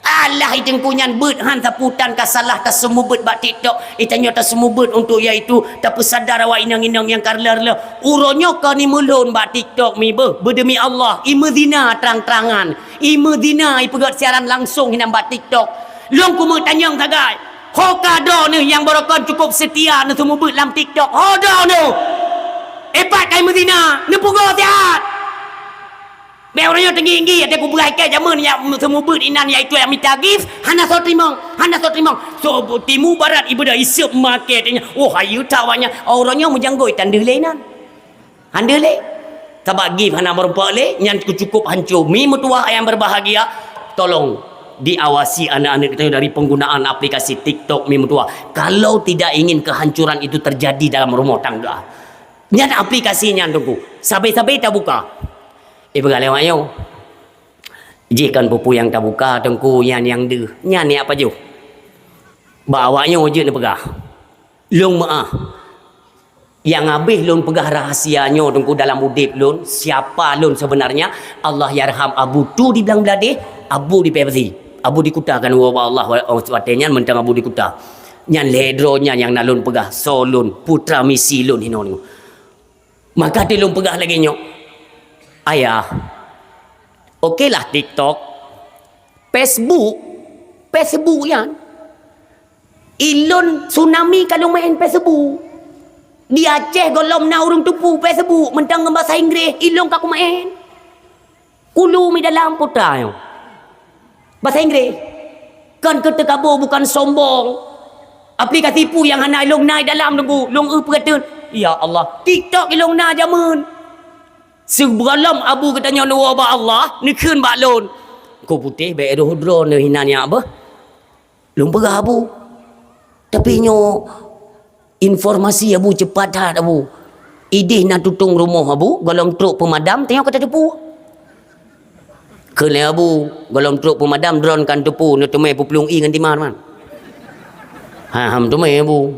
Alah, i Teungku nyan beuet han sapeue tan ka salah taseumeubeuet bak TikTok, i tanyoe taseumeubeuet untuk yaitu tapeusadar awak inong-inong nyang ka reuloh-reuloh. Uroe nyoe ka ni meulhôn bak TikTok mi beuh, beudemi Allah, imeuzina trang-trangan, imeuzina ipeugöt siaran langsung hinan bak TikTok. Lôn keumeung tanyong sagai, ho ka droeneuh nyang barokon cukup seutia neuseumeubeuet lam TikTok, ho droeneuh? Eh, pat ka imeuzina, neupeugoe siat. Bèk uroe nyoe teunggi-inggi, até kubeurai kèe jameun nyang seumeubeuet inan, yaitu nyang mita gift, hana soe teurimong, hana soe teurimong. Soe timu barat ibeudôh iseup maké tanya, oh, hayeue that awak nyan. Oh, uroe nyoe meujanggôi tan deuh lé inan. Han deuh lé. Sabab gift hana meurumpok lé, nyan cukup hancô. Mi meutuah yang berbahagia, tolong diawasi aneuk-aneuk geutanyoe dari penggunaan aplikasi TikTok mi meutuah. Kalau tidak ingin kehancuran itu terjadi dalam rumah tangga. Nyan aplikasi nyan, Teungku. Sabe-sabe tabuka. Eh, peugah lé awak nyoe. Jih kon peue-peue nyang tabuka, Teungku, nyan nyang deuh. Nyan nyang pajoh. Bak awak nyoe jeuet neupeugah. Lôn meu'ah. Nyang habéh lôn peugah rahasia nyoe, Teungku, dalam udép lôn, siapa lôn sebenarnya, Allahyarham Abu Tu di Blang Bladeh, Abu di Pebsi. Abu di Kuta kan, wa Allah, wa-, watèe nyan mantong Abu di Kuta. Nyan lhèe droe nyan nyang na lôn peugah, soe lôn, putra misi lôn hinoe nyoe. Maka di lôn peugah lagèe nyoe, "Ayah, okelah TikTok, Facebook, Facebook nyan. Ilôn tsunami ka lôn maén Facebook. Di Aceh gohlom na ureueng teupeu Facebook, mantong ngon basa Inggréh, ilôn ka kumeu'en." Kulu mi dalam kota nyoe. Basa Inggréh. Kon keu teukabo, bukan sombong. Aplikasi peue nyang hana lôn na i dalam, Teungku, lôn eu peue teun. Ya Allah, TikTok lôn na jameun. Sigohlom Abu geutanyoe neuwoe bak Allah, neukheun bak lôn. Ko putéh bèk roh droeneuh hinan nyak beuh. Lôn peugah Abu. Tapi nyoe informasi Abu cepat that Abu. Idéh na tutong rumoh Abu, gohlom trok peumadam, tanyoe ka tateupeue. Kheun lé Abu, gohlom trok peumadam, droen kan teupeue, neuteumé peuplueng ié ngon timah teuma. Ha, ham teumé Abu.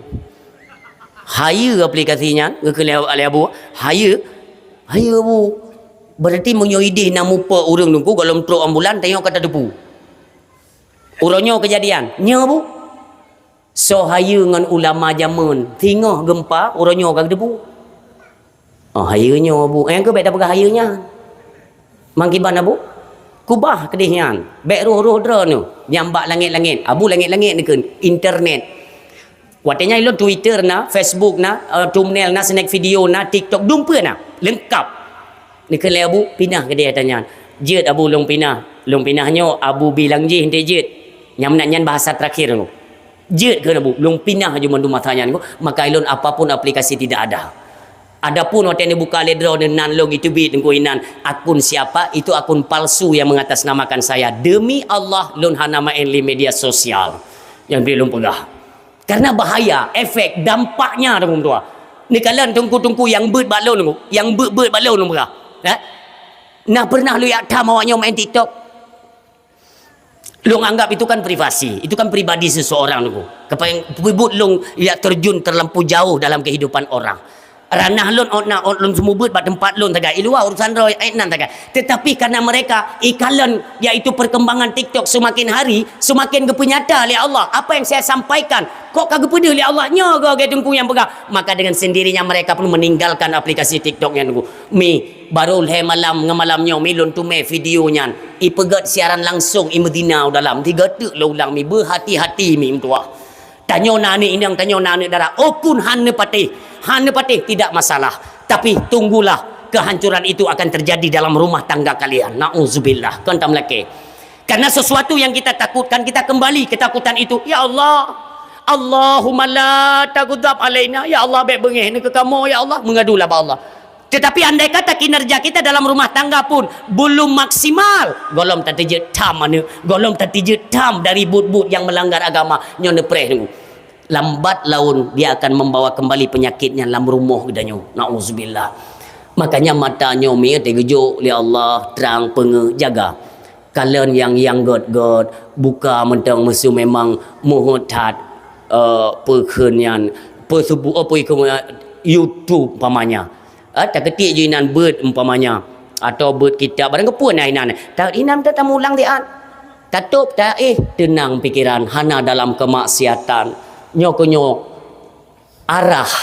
Hayeue aplikasi nyan, geukheun lé, lé Abu, hayeue, hayeue Abu. Berarti meunyoe idéh na muphom ureueng Teungku, gohlom trok ambulan, tanyoe ka tateupeue. Uroe nyoe keujadian, nyoe Abu. Soe hayeue ngon ulama jameun, singoh geumpa, uroe nyoe ka geuteupeue. Oh, hayeue nyoe Abu. Eh, keu bèk tapeugah hayeue nyan. Mangkiban Abu, kubah keudéh nyan. Bèk roh-roh droeneuh nyang bak langét-langét. Abu langét-langét neukheun, internet. Watèe nyan ilôn Twitter na, Facebook na, eh, thumbnail na, snack video na, TikTok, dum peue na. Leungkap. Neukheun lé Abu, pinah keudéh ata nyan. Jeuet Abu lôn pinah. Lôn pinah nyoe, Abu bilang jih enteuk jeuet. Nyang meunan nyan bahasa terakhir nyoe. Jeuet kheun Abu, lôn pinah aju mandum masa nyan, maka ilôn apapun aplikasi tidak ada. Adapun watèe neubuka lé droeneuh nan lôn iteubiet Teungku inan akun siapa, itu akun palsu yang mengatasnamakan saya. Demi Allah, lôn hana maén lé media sosial. Nyang bri lôn peugah. Karena bahaya, efek, dampaknya, Teungku meutuah. Neukalon teungku-teungku nyang beuet bak lôn, Teungku. Nyang beuet-beuet bak lôn, Teungku peugah. Eh? Nah, pernah lôn jak tham awak nyoe maén TikTok. Lôn anggap itu kan privasi, itu kan pribadi seseorang, Teungku. Kepa-, buet lôn jak terjun terlampau jauh dalam kehidupan orang. Ranah lôn ôt na ôt lôn seumeubeuet bak teumpat lôn sagai. I luwa urusan droe, eh, nan sagai. Tetapi karena mereka, i kalon, yaitu perkembangan TikTok semakin hari, semakin geupeunyata lé Allah. Apa yang saya sampaikan, kok ka geupeudeuh lé Allah, nyoe goe, goe Teungku nyang peugah. Maka dengan sendirinya mereka pun meninggalkan aplikasi TikTok nyan, Teungku. Mi, baru lhèe malam ngon malam nyoe, mi lôn teumé video nyan. Ipeugèt siaran langsung, imeuzina u dalam. Tiga teuk lôn ulang, mi, beuhati-hati, mi, meutuah. Tanyoe na aneuk inong, tanyoe na aneuk dara. Oh pun hana patéh. Hana patéh, tidak masalah. Tapi tunggulah, kehancuran itu akan terjadi dalam rumah tangga kalian. Nauzubillah. Kon tam lakèe. Karena sesuatu yang kita takutkan, kita kembali ketakutan itu. Ya Allah, Allahumma la taghdab alaina. Ya Allah, bèk beungèh neuh keu kamoe, ya Allah. Mengadulah bak Allah. Tetapi andai kata kinerja kita dalam rumah tangga pun belum maksimal, gohlom tateujeut tham aneuk, gohlom tateujeut tham dari buet-buet nyang melanggar agama, nyoe neupreh nunggu. Lambat laun dia akan membawa kembali penyakitnya lam rumoh geutanyoe. Nauzubillah. Makanya mata nyoe mi teugeujok lé Allah, trang peungeuh jaga. Kalon nyang, nyang gèt-gèt, buka mantong meuseu memang meuheuet that, eh, peukheun nyan, peusubu-, oh, peukheun, eh, YouTube umpamanya. Eh, takeutik ju inan beuet umpamanya, atau beuet kitab, barang keupeue na inan. Ta-, inan ta-, tamulang siat. Tatôb ta-, eh, teunang pikeran, hana dalam kemaksiatan. Nyoe keuh nyoe arah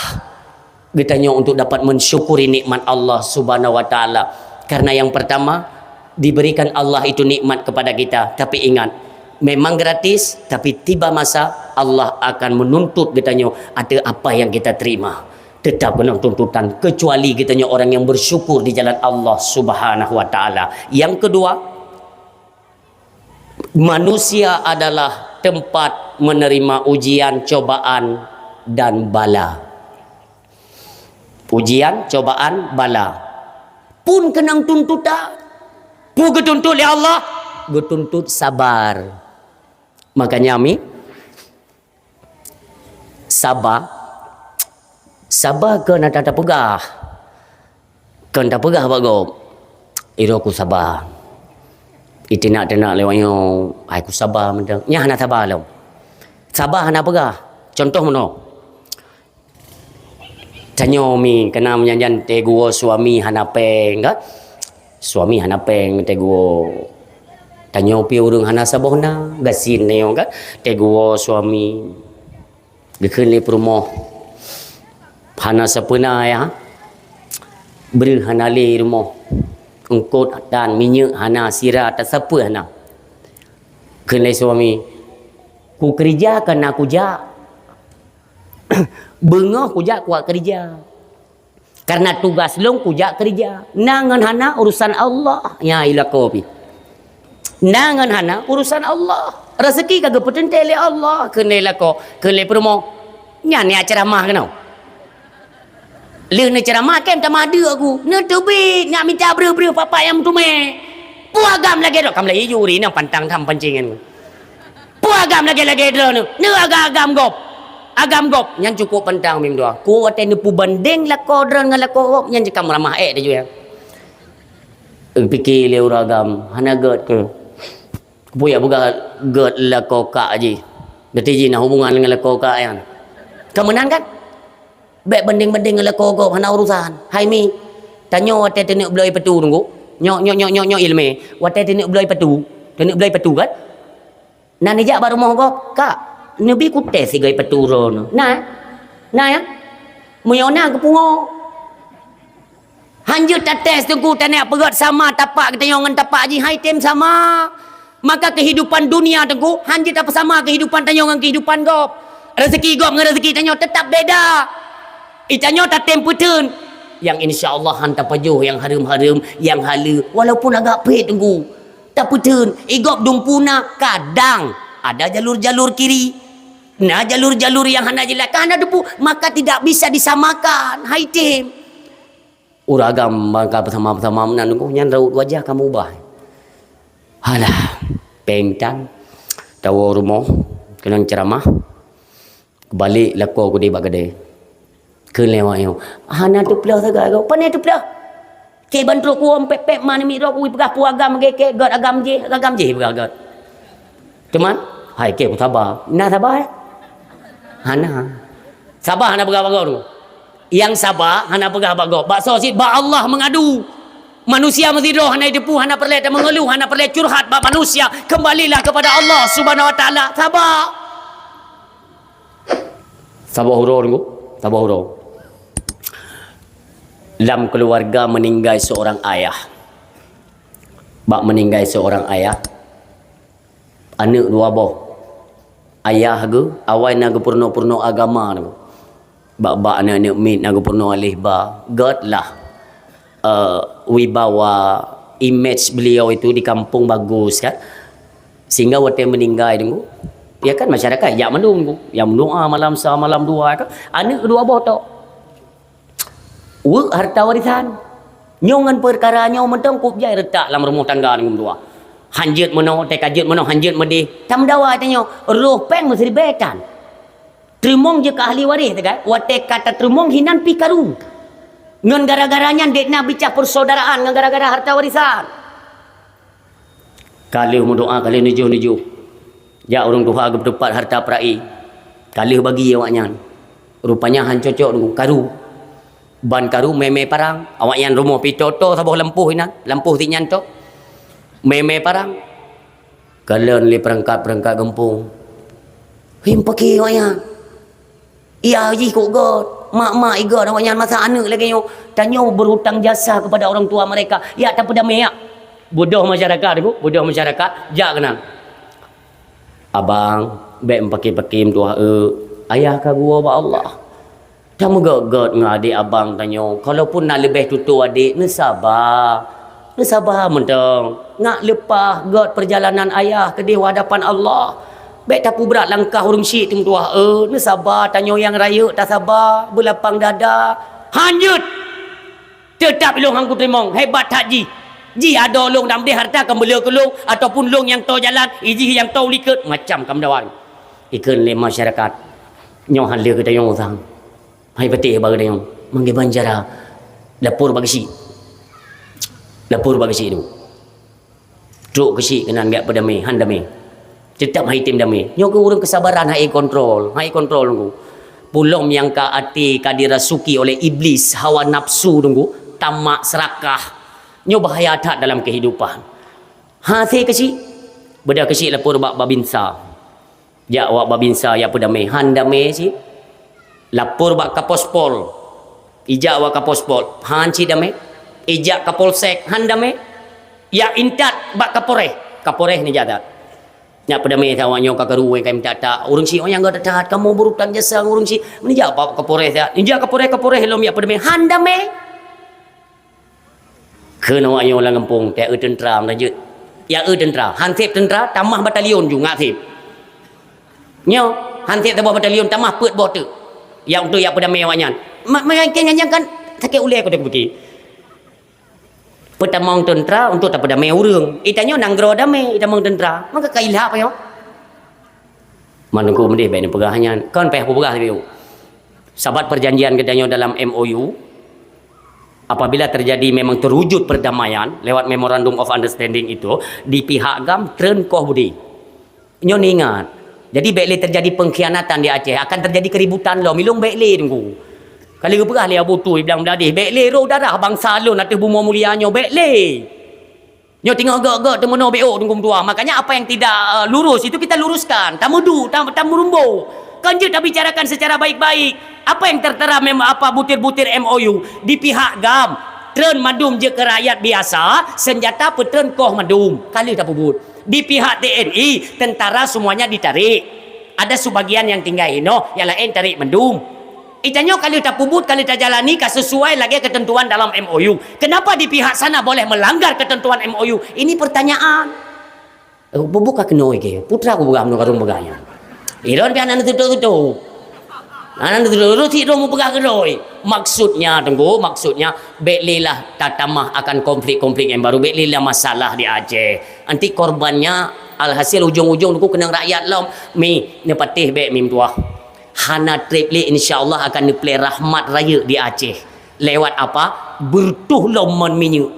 geutanyoe untuk dapat mensyukuri nikmat Allah Subhanahu wa Taala. Karena yang pertama, diberikan Allah itu nikmat kepada kita. Tapi ingat, memang gratis, tapi tiba masa Allah akan menuntut geutanyoe ateueh apa yang kita terima. Tetap keunong tuntutan, kecuali geutanyoe orang yang bersyukur di jalan Allah Subhanahu wa Taala. Yang kedua, manusia adalah tempat menerima ujian, cobaan, dan bala. Ujian, cobaan, bala. Pun keunong tuntutan. Peue geutuntut lé Allah? Geutuntut sabar. Makanya mi, saba, saba keu na tapeugah. Kon tapeugah bak gob, "Iroe ku saba." Iteunak-teunak lé wak nyoe, "Ai ku saba mantong." Nyan hana saba lom. Saba hana peugah. Contoh meunoe. Tanyoe mi, kana meunyan-nyan teuguwoe suami hana péng kan? Suami hana péng teuguwoe. Tanyoe pih ureueng hana saboh na, gasien nyoe kan? Teuguwoe suami. Geukheun lé peurumoh, hana sapeue na ya, breueh hana lé rumoh, eungkot dan minyeuk hana, sira, ta sapeue hana. Kheun lé suami, "Kukeurija ka na kujak, beungoh kujak kuat keurija." Karena tugas lôn kujak keurija. Na ngon hana urusan Allah. Nya ilako pi. Na ngon hana urusan Allah. Rezeki ka geupeuteuntèe lé Allah. Kheun lé lako, kheun lé peurumoh. Nyan nyak ceramah keunoe. Lheueh neuceramah kém tamah deuk aku. Neuteubiet nyak mita breueh-breueh papa nyang meuteumé. Peue agam lagèe droe, ka meulayeue juri na pantang tham pancingan. Peue agam lagèe-lagèe droeneuh? Neu agam-agam gob. Agam gob nyan cukôp pantang mim dua. Ku watèe neupeubandeng lakoe droeneuh ngon lakoe gob nyan cit ka meuramah èk teuh jueng. Pike lé ureueng agam, hana gèt keuh. Peue jak peugah gèt lakoe kak jih. Berarti jih na hubungan ngon lakoe kak nyan. Ka meunan kan? Bèk bandeng-bandeng ngon lakoe gob, hana urusan. Hai mi, tanyoe watèe taneuk bloe patu teungku. Nyoe, nyoe, nyoe, nyoe, nyoe ileumèe. Watèe taneuk bloe patu, taneuk bloe patu kan? Na neujak bak rumoh gob, "Kak, neubi kutés sigoe patu droeneuh." Na? Na ya? Meunyoe na geupungo. Hanjeuet tatés teungku, taneuk peugèt sama tapak geutanyoe ngon tapak jih, hai tem sama. Maka kehidupan dunia teungku, hanjeuet tapeusama kehidupan tanyoe ngon kehidupan gob. Rezeki gob ngon rezeki tanyoe tetap beda. Itanyoe tatem peuteun. Nyang insya Allah han tapajoh nyang hareuem-hareuem, nyang haleue, walaupun agak phet teungku. Tapeuteun, i gob dumpu na, kadang ada jalur-jalur kiri, na jalur-jalur nyang hana jelas, ka hana dumpu, maka tidak bisa disamakan. Hai tem. Ureueng agam bangka beusama-beusama meunan teungku, nyan raut wajah ka mubah. Halah, péng tan, tawoe rumoh, keunong ceramah. Balek lakoe keudeh bak keudè. Kheun lé awak nyoe, "Hana teupeuleueh sagai gob." "Pane teupeuleueh? Keu ban trok kuwoe pép-pép ma namiet droe kupeugah peue agam lagèe keu gèt agam jih, agam jih peugah gèt." Teuma, hai keu saba. Na saba, eh? Hana. Saba hana peugah bak gob. Nyang saba hana peugah bak gob, bak soe cit, bak Allah meungadu. Manusia meusidroe hana jiteupeue, hana peureulée tameungeuluh, hana peureulée curhat bak manusia. Kembalilah kepada Allah Subhanahu Wa Taala. Saba. Saboh uroe, Teungku. Saboh uroe. Lam keuluwarga meuninggai seurang ayah. Bak meuninggai seurang ayah, aneuëk dua boh. Ayah geuh awai na geupeurunoe-peurunoe agama nyoe. Bak-bak aneuëk-aneuëk miet na geupeurunoe alif ba. Göt lah, eh, wibawa, image beliau itu di kampung bagus, kan. Sehingga watée meuninggai, Teungku, ya kan, masyarakat jak mandum, Teungku. Jak mandoa malam sa, malam dua, kan. Aneuëk dua boh tok. Weuek harta warisan. Nyoe ngon peukara nyoe mantong kup jai reutak lam rumoh tangga ngon dua. Hanjeuet meunoe, teuka jeuet meunoe, hanjeuet meudeh. Tameudawa tanyoe, roh péng meusiribée tan. Teurimong jeuet keu ahli waréh, teuka, watée ka tateurimong hinan pih karu. Ngon gara-gara nyan dek na bicah persaudaraan ngon gara-gara harta warisan. Ka lheueh meudoa, ka lheueh nujoh-nujoh. Jak ureuëng tuha geupeuteupat harta peura'i. Ka lheueh bagi awaknyan. Rupanya han cocok deungon karu. Ban karu mé-mé parang. Awaknyan rumoh pih toe-toe saboh lampôh inan. Lampôh si nyan tok. Mé-mé parang. Kalon lé peurangkat-peurangkat gampông. Him pakè awaknyan. Yah jih kok göt, mak-mak i göt awaknyan masa aneuëk lagée nyoe. Tanyoe berhutang jasa kepada orang tua mereka. Yak tapeudamé yak. Bodoh masyarakat, Teungku, bodoh masyarakat. Jak keunan. Abang, bék meupaké-paké meutuah eu. Ayah ka geuwoe bak Allah. Tameugöt-göt ngon adék abang tanyoe. Kalaupun na leubeh tutoe adék, neusaba. Neusaba mantong, ngak leupah göt peurjalanan ayah keudeh u hadapan Allah. Bék tapeubrat langkah ureuëng syiek teumeutuah, eu, neusaba, tanyoe nyang rayeuk tasaba, beulapang dada. Han jeuet! Teutab ilôn han kuteurimong, hebat that jih. Jih adoe lôn dan deh harta ka meuleueh keu lôn, ataupun lôn nyang toe jalan, ijih nyang toe u likot, macam ka meudawa. Ikheun lé masyarakat, nyoe han lheueh geutanyoe sang. Hai patéh bak geutanyoe, mangkeubang cara lapor bak geuchik. Lapor bak geuchik tu. Trok geuchik keunan jak peudamé, han damé. Teutab han item damé. Nyoe keuh ureuëng keusabaran han ikontrol, han ikontrol nyoe. Peulom nyang ka até ka dirasuki oleh iblis, hawa nafsu nunggu, tamak, serakah. Nyoe bahaya that dalam kehidupan. Hase keuchik, beudah keuchik lapor bak babinsa. Jak wak babinsa jak peudamé, han damé cit. Lapor bak Kapospol. Ijak wak Kapospol, han cit damé. Ijak Kapolsek, han damé. Jak intat bak Kapolres, Kapolres neujak that. Jak peudamé that awak nyoe ka karu, ka intat that. Ureuëng syiek nyang gata that, kamoe beurutang jasa ngon ureuëng syiek. Neujak bak Kapolres that. Neujak Kapolres, Kapolres lom jak peudamé, han damé. Kheun awak nyoe lam gampông, "Teu eu teuntra meulanjut." Ya eu teuntra, han sép teuntra, tamah batalion ju ngak sép. Nyoe, han sép saboh batalion, tamah peuet boh teuk. Ya untuk jak peudamé awak nyan. Ma-, ma-, kan, kan, kan sakét ulée keu teupike. Peutamong teuntra untuk tapeudamé ureuëng. Itanyoe nanggroe damé, itamong teuntra. Maka ka ilhak payoh. Man Teungku meudeh bék neupeugah nyan. Kon payah peugah lagée nyoe. Sabat perjanjian geutanyoe dalam M O U, apabila terjadi memang terwujud perdamaian lewat Memorandum of Understanding itu, di pihak GAM treun koh budi. Nyoe ingat. Jadi bék lé terjadi pengkhianatan di Aceh, akan terjadi keributan lom. Ilôn bék lé Teungku. Ka lheueh geupeugah lé Abu Tui bilang meudadeh, bék lé roh darah bansa lôn ateueh bumoe mulia nyoe, bék lé. Nyoe teungoh gok-gok teumeunoe B O Teungku meutuah. Makanya apa yang tidak, eh, lurus itu kita luruskan. Tameudu, tam-, tameurumbo. Kan jeuet tabicarakan secara baik-baik. Apa yang tertera mem-, apa butir-butir M O U di pihak GAM, treun mandum jeuet keu rakyat biasa, senjata peutreun koh mandum. Ka lheueh tapeubuet. Di pihak T N I, tentara semuanya ditarik. Ada sebagian yang tinggai inoe, yang laén tarék mandum. Ija nyoe ka lheueh tapeubuet, ka lheueh tajalani, ka sesuai lagée ketentuan dalam M O U. Kenapa di pihak sana boleh melanggar ketentuan M O U? Ini pertanyaan. Eh, bu-, buka keunoe ke? Putra ku peugah meunurot karung peugah nyan. Ilôn pih hana neututoe-tutoe. Hana neututoe-tutoe, si droe mupeugah keudroe. Maksudnya, Teungku, maksudnya, bék lé lah tatamah akan konflik-konflik nyang baru, bék lé lah masalah di Aceh. Nanti korbannya, alhasil ujong-ujong Teungku keunong rakyat lom. Mi, neupatéh bék mi meutuah. Hana treb lé, insya Allah akan neuplé rahmat rayeuk di Aceh. Lewat apa? Beureutoh lom mon minyeuk.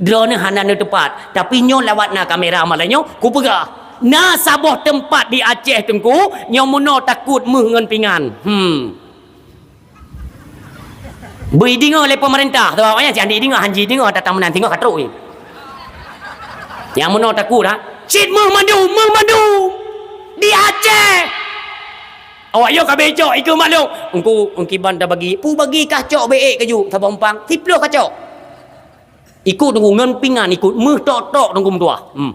Droeneuh hana neuteupat, tapi nyoe lawat na kamera malam nyoe, kupeugah. Na saboh teumpat di Aceh Teungku, nyoe meunoe takot méuh ngon pingan. Hmm. Bri deungoe lé pemerintah, sabab awaknyan si Andi deungoe, hanji deungoe, tatang meunan singoh ka trok. Nyang meunoe takot, ha? Cit meuh mandum, meuh mandum. Di Aceh. Awak yo ka becok, ikeu maklum. Engku, engkiban tabagi. Pu bagi kah cok be ék keu ju, saboh umpang. Siploh ka cok. Ikut nunggu ngon pingan, ikut meuh tok-tok nunggu meutuah. Hmm.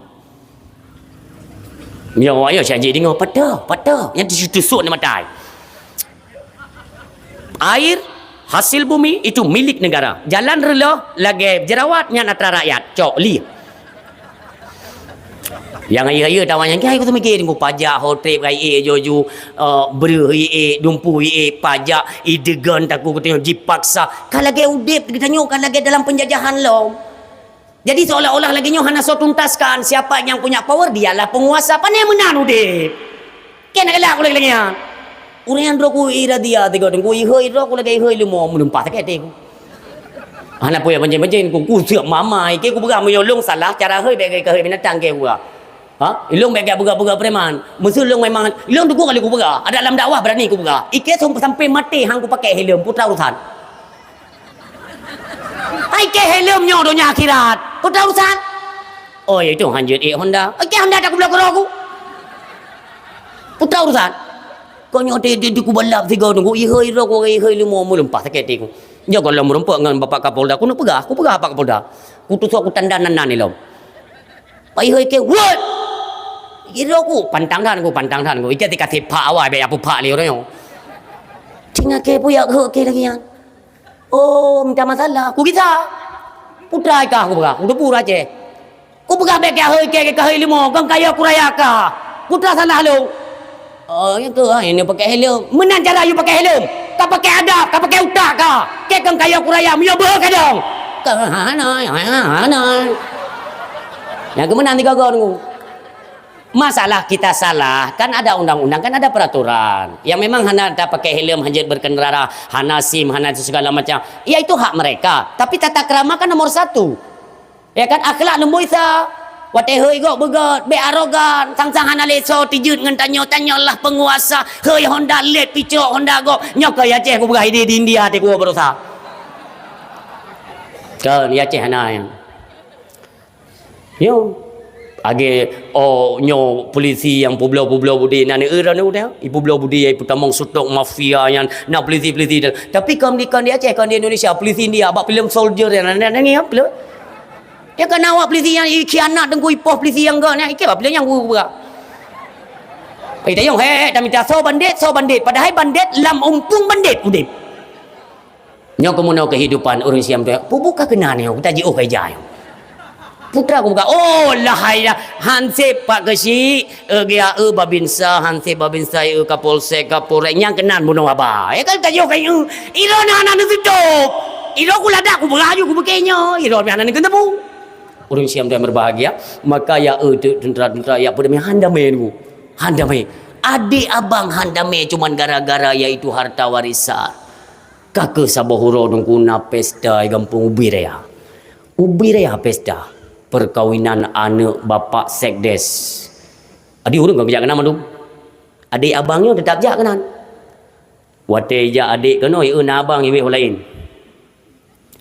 Nyoe awak yo si Haji deungoe, "Patah, patah." Nyan tusuk-tusuk di mata. Air hasil bumi itu milik negara. Jalan reuloh lagèe jerawat nyan atra rakyat. Cok li. Nyang rayeuk-rayeuk tawa nyan, "Hai, ku teumikir, ku pajak, ho trép, gai ék, joju, eh, breuh ék, dumpu ék, pajak, idegan taku geutanyoe jipaksa." Ka lagèe udép geutanyoe, ka lagèe dalam penjajahan lom. Jadi, seolah-olah lagèe nyoe hana soe tuntaskan, siapa nyang punya power, dialah penguasa. Pane meunan udép. Kèe na galak ulèe lagèe nyan. Ureueng nyang droe ku i radia tiga teungku, ihôi droe ku lagèe ihôi leumo, meulumpah sakét até ku. Hana peue pancén-pancén ku, ku siap mama, ikeu ku peugah meunyoe lôn salah, cara hôi bèk keu hôi binatang keu ku. Ha? Ilôn bèk gak peugah-peugah preman. Meuseu lôn memang, lôn teungku kali ku peugah, adak lam dakwah berani ku peugah. Ikeu sampai maté hang ku pakai helm, putra urusan. Hai keu helm nyoe donya akhirat. Putra urusan. Oh, ya itu hanjeuet ék Honda. Oke, Honda tak kubloe keudroe ku. Putra urusan. Kau nyoe di, di, di kubalap tiga teungku, ihôi droe ku, ihôi leumo, meulumpah sakét até ku. Nyoe goh lom meurumpok ngon Bapak Kapolda, ku neuk peugah, ku peugah Pak Kapolda. Ku tusok ku tandan nan-nan ilom. Pak ihôi keu, "Wot!" Ihôi ku, pantang that ku, pantang that ku. Ikeu tika sipak awai, bèk ya pupak lé ureueng nyoe. Tinggai keu puyak geuh keu lagèe nyan. Oh, minta masalah. Ku gisa. Putra kah ku peugah. Ku teupeu ureueng Aceh. Ku peugah bèk keu hôi keu, keu hôi leumo, kon kaya ku raya kah. Putra salah lôn. Oh, ya ke, ha, ini pakai helm. Meunan cara you pakai helm. Ka pakai adab, ka pakai utak kah. Keu kon kaya ku raya, meunyoe beuh kadang. Ka hana, hana, hana. Nyang keu meunan tiga go nunggu. Masalah kita salah, kan ada undang-undang, kan ada peraturan. Yang memang hana tapakai helm, hanjeuet berkendara, hana SIM, hana itu segala macam. Ya, itu hak mereka. Tapi tata krama kan nomor satu. Ya kan? Akhlak leumboi sa. Watèe hôi gob beugöt, bèk arogan. Sang-sang hana lé soe tijeuet ngon tanyoe, tanyoe lah penguasa. Hôi Honda lét picok Honda gob. Nyoe keu Aceh kupeugah idéh di India teuh kuwoe beurasa. Kan, di Aceh hana nyan. Nyoe, lagèe, oh, nyoe polisi nyang peubloe-peubloe budi, na neueu droeneuh udeh, ipeubloe budi, ipeutamong stok mafia nyan, na polisi-polisi nyan. Tapi kon di, kon di Aceh, kon di Indonesia, polisi India, bak filem Soldier nyan, na, na, na, na, na, ya, kan awak polisi nyang ikhianat deungon ipoh polisi nyang gak nyan, ikheun bak filem nyang gura-gura. Eh, tayong, he, he, tamita soe bandét, soe bandét. Padahai bandét lam umpung bandét udép. Nyoe keumeunyoe keuhidupan ureueng siam tu, pubuka keunan nyoe, tajiôh ka ija nyoe. Putra kubuka, oh, lah hai dah, hansép Pak Keuchik, eh, geujak, eh, Babinsa, hansép Babinsa, eh, Kapolsek, Kapolres, nyang keunan bunoe haba. Eh, kan tajiôh ka, eh, iro na hana neututôp. Iro kuladak kubeuraju kubeuke nyoe, iro pih hana neukeuneubung. Ureueng siam tu yang berbahagia, maka ya, eh, tu, tentera-tentera, ya, pada meh han damé tu. Han damé. Adik abang han damé cuman gara-gara yaitu harta warisan. Ka keuh saboh uroe teungku na pesta di gampông ubé raya. Ubé raya pesta perkawinan aneuk bapak sekdes. Adik ureueng ka geujak keunan mandum. Adik abang nyoe teutap jak keunan. Watèe ijak adik keunoe, ieu na abang iwéh u laén.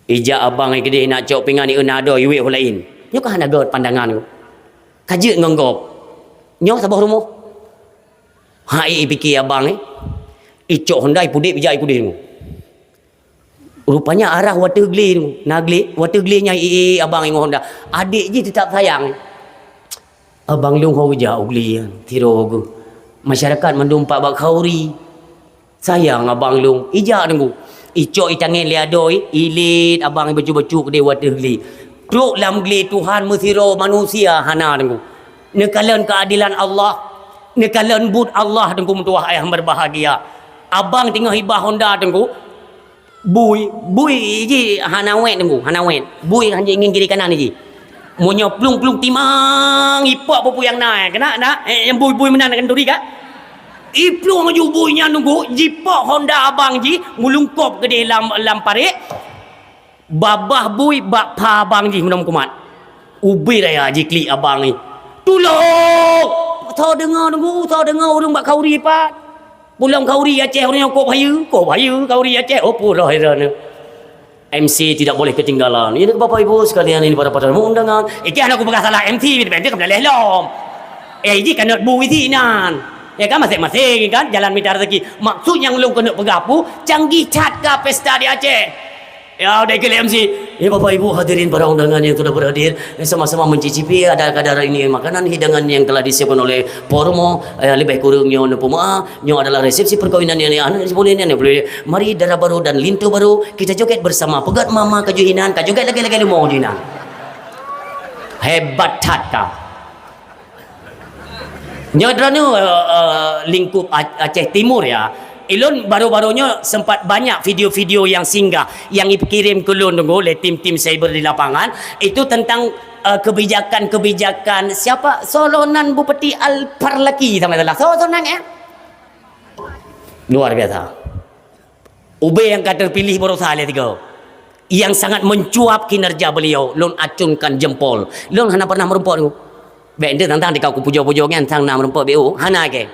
Ijak abang keudeh nak cok pingan, ieu na adoe iwéh u laén. Nyoe ka hana göt pandangan. Ka jeuet ngon gob. Nyoe saboh rumoh. Ha, i, ipike abang, eh. Icok Honda, ipudép, ijak, ipudép. Rupanya arah watèe glé tu. Na glé, watèe glé nyan, i, i, abang ingat Honda. Adik jih teutap sayang. Abang lôn ho geujak u glé, tiroe geuh. Masyarakat mandum pat bak khauri. Sayang abang lôn, ijak teungku. Icok itangén lé adoe, ilét abang bacut-bacut keudeh watèe glé. Trok lam glé Tuhan meusidroe manusia hana teungku. Neukalon keuadilan Allah, neukalon buet Allah teungku meutuwah ayah berbahagia. Abang teungoh iba Honda teungku. Bui, bui jih hana wét teungku, hana wét. Bui hana ingin kiri kanan jih. Meunyoe plueng-plueng timang, ipok peue-peue nyang na, keunan na, eh, nyang bui-bui meunan kanduri ka. Iplueng laju bui nyan teungku, jipok Honda abang jih, meulungkop keudeh lam, lam parék. Babah bui bak pha abang jih meunan meukumat. Ubé raya jiklik abang jih. "Tulông!" Soe deungoe teungku, soe deungoe ureueng bak khauri pat. Pulang khauri Aceh ureueng nyoe kôb hayeue, kôb hayeue khauri Aceh, oh, pura droeneuh. M C tidak boleh ketinggalan. Ini Bapak Ibu sekalian, ini para, para undangan. Iki hana kupeugah salah M C, berarti ka leh lom. Eh, ini kan bu isi nan. Ya kan, masing-masing kan, jalan mita rezeki. Maksud nyang lôn keuneuk peugah pu, canggih that ka pesta di Aceh. Ya, udah ikut M C. Ya, Bapak Ibu hadirin para undangan yang sudah berhadir, sama-sama mencicipi ada kadar ini makanan hidangan yang telah disiapkan oleh Pormo. Ya, lebih kurang nyoe neupeumaaf. Nyoe adalah resepsi perkawinan yang anak boleh ni boleh. Mari dara baru dan linto baru kita joget bersama. Peugöt mama keu jihnyan, ka joget lagèe-lagèe leumo jihnyan. Hebat that ka. Nyoe droeneuh, eh, eh, lingkup A-, Aceh Timur ya. Ilôn baru-baru nyoe sempat banyak video-video yang singgah, yang dikirim keu lôn dulu lé tim-tim cyber di lapangan, itu tentang, eh, kebijakan-kebijakan siapa? Solonan Bupati Al-Parlaki sama salah. So, so nang, eh? Luar biasa. Ubé nyang ka terpilih barosa lé tiga. Yang sangat mencuap kinerja beliau, lôn acunkan jempol. Lôn hana pernah meureumpok tu. Bèk ente tang-tang dikau kupujoe-pujoe nyan sang na meureumpok B O, hana ke.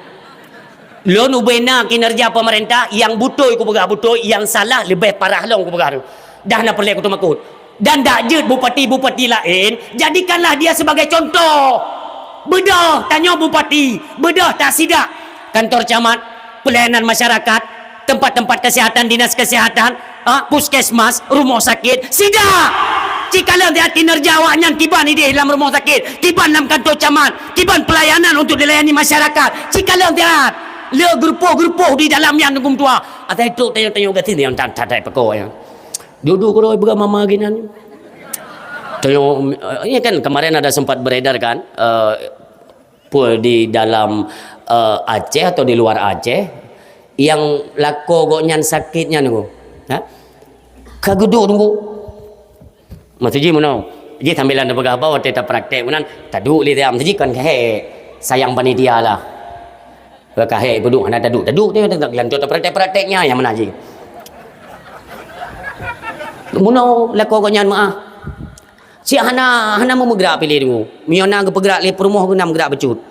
Lôn ubé na kinerja pemerintah, yang beutôi kupeugah beutôi, yang salah leubeh parah lom kupeugah tu. Dah na peureulèe kuteumakot. Dan dak jeuet bupati-bupati laén, jadikanlah dia sebagai contoh. Beudôh tanyoe bupati, beudôh ta sidak kantor camat, pelayanan masyarakat, tempat-tempat kesehatan, dinas kesehatan, ha, puskesmas, rumah sakit, sidak! Cikalon siat kinerja awaknyan kiban idéh lam rumah sakit, kiban lam kantor camat, kiban pelayanan untuk dilayani masyarakat. Cikalon siat. Le geurupoh-geurupoh di dalam nyan huköm tuha. Asai trok tanyoe-tanyoe gasien nyang that-that peko nyan. Dudu keudroe beuga mama ginan. Teuyo, eh, ini kan kemarin ada sempat beredar kan, eh, pue di dalam, eh, Aceh atau di luar Aceh, yang lakoe gobnyan sakét nyan tu. Ha? Ka geuduek tunggu. Maksud jih meunoe. Jih sambilan tapeugah haba watèe tapraktek meunan, taduek lé siat. Maksud jih kon keuhèk sayang panitia lah. Ka hèk peuduek hana taduek, taduek teuh lam tu praktek-praktek nyan nyang meunan jih. Meunoe lakoe gobnyan meu'ah. Cit hana, hana meumeugerak piléh deungoe. Meunyoe na geupeugerak lé peurumoh geuh na meugerak bacut.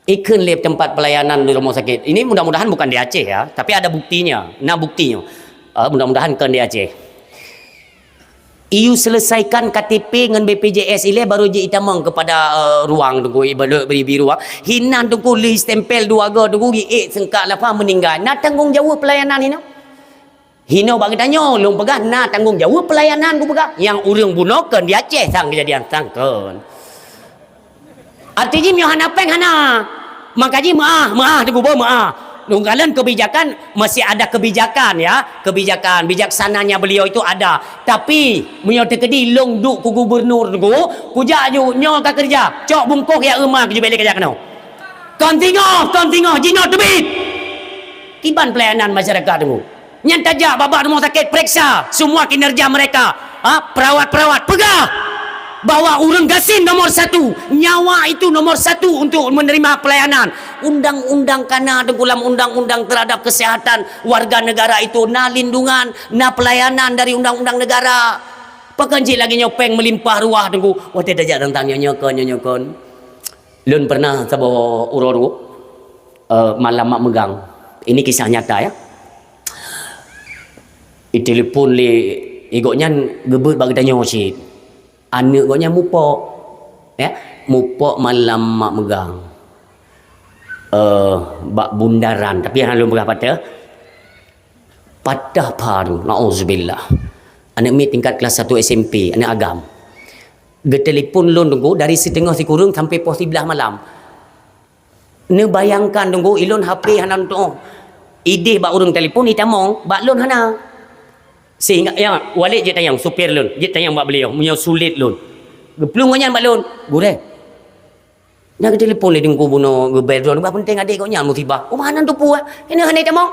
Ikheun lé teumpat pelayanan di rumah sakit. Ini mudah-mudahan bukan di Aceh ya, tapi ada buktinya. Na buktinya. Ah, mudah-mudahan kon di Aceh. Iyu selesaikan K T P ngon B P J S ilèe baru jitamong kepada, eh, ruang teungku, ibarat bri-bri ruang. Hinan teungku lheuh stempel dua go teungku, giék seungkak lapah meuninggai. Na tanggong jaweueb pelayanan hinoe? Hinoe bak geutanyoe, lôn peugah na tanggong jaweueb pelayanan kupeugah. Nyang ureueng bunoe kon di Aceh sang keujadian sang kon. Arti jih meunyoe hana péng hana. Maka jih meu'ah, meu'ah teungku beuh meu'ah. Lôn kalon kebijakan, masih ada kebijakan ya, kebijakan bijaksananya beliau itu ada. Tapi meunyoe teukeudi lôn duek keu gubernur teungku, kujak ju nyoe ka keureuja, cok bungkôh ya euma keujubelé keujak keunoe. Kon singoh, kon singoh, jinoe teubiet. Kiban pelayanan masyarakat teungku. Nyan tajak bak-bak rumoh sakét, pereksa semua kinerja mereka. Ha, perawat-perawat, peugah bahwa ureueng gasien nomor satu, nyawa itu nomor satu untuk menerima pelayanan. Undang-undang kana teungku lam undang-undang terhadap kesehatan warga negara itu na lindungan, na pelayanan dari undang-undang negara. Pakon cit lagèe nyoe péng meulimpah ruah teungku. Watèe tajak teuntang nyoe nyoe kon, nyoe nyoe kon. Lôn pernah saboh uroe teungku, eh, malam mak meugang. Ini kisah nyata ya. Itelepon lé, eh, gobnyan geubeuet bak geutanyoe cit. Aneuk gobnyan mupok. Ya, mupok malam mak meugang. Eh, bak bundaran, tapi hana lôn peugah patéh. Patah pha, nauzubillah. Aneuk miet tingkat kelas satu S M P, aneuk agam. Geutelepon lôn teungku dari siteungoh sikureueng sampai poh siblaih malam. Neubayangkan teungku, ilôn H P hana neutu'oh. Idéh bak ureueng telepon itamong, bak lôn hana. Sehingga, ya, Walid jeuet tanyong, supir lôn, jeuet tanyong bak beliau, meunyoe sulet lôn. Geuplueng ngon nyan bak lôn, "Gurèe, na geutelepon lé teungku bunoe geubel droeneuh, bah peunteng adék gobnyan musibah." "Oh, meunan teupeu, eh? Keuneuk hana itamong?"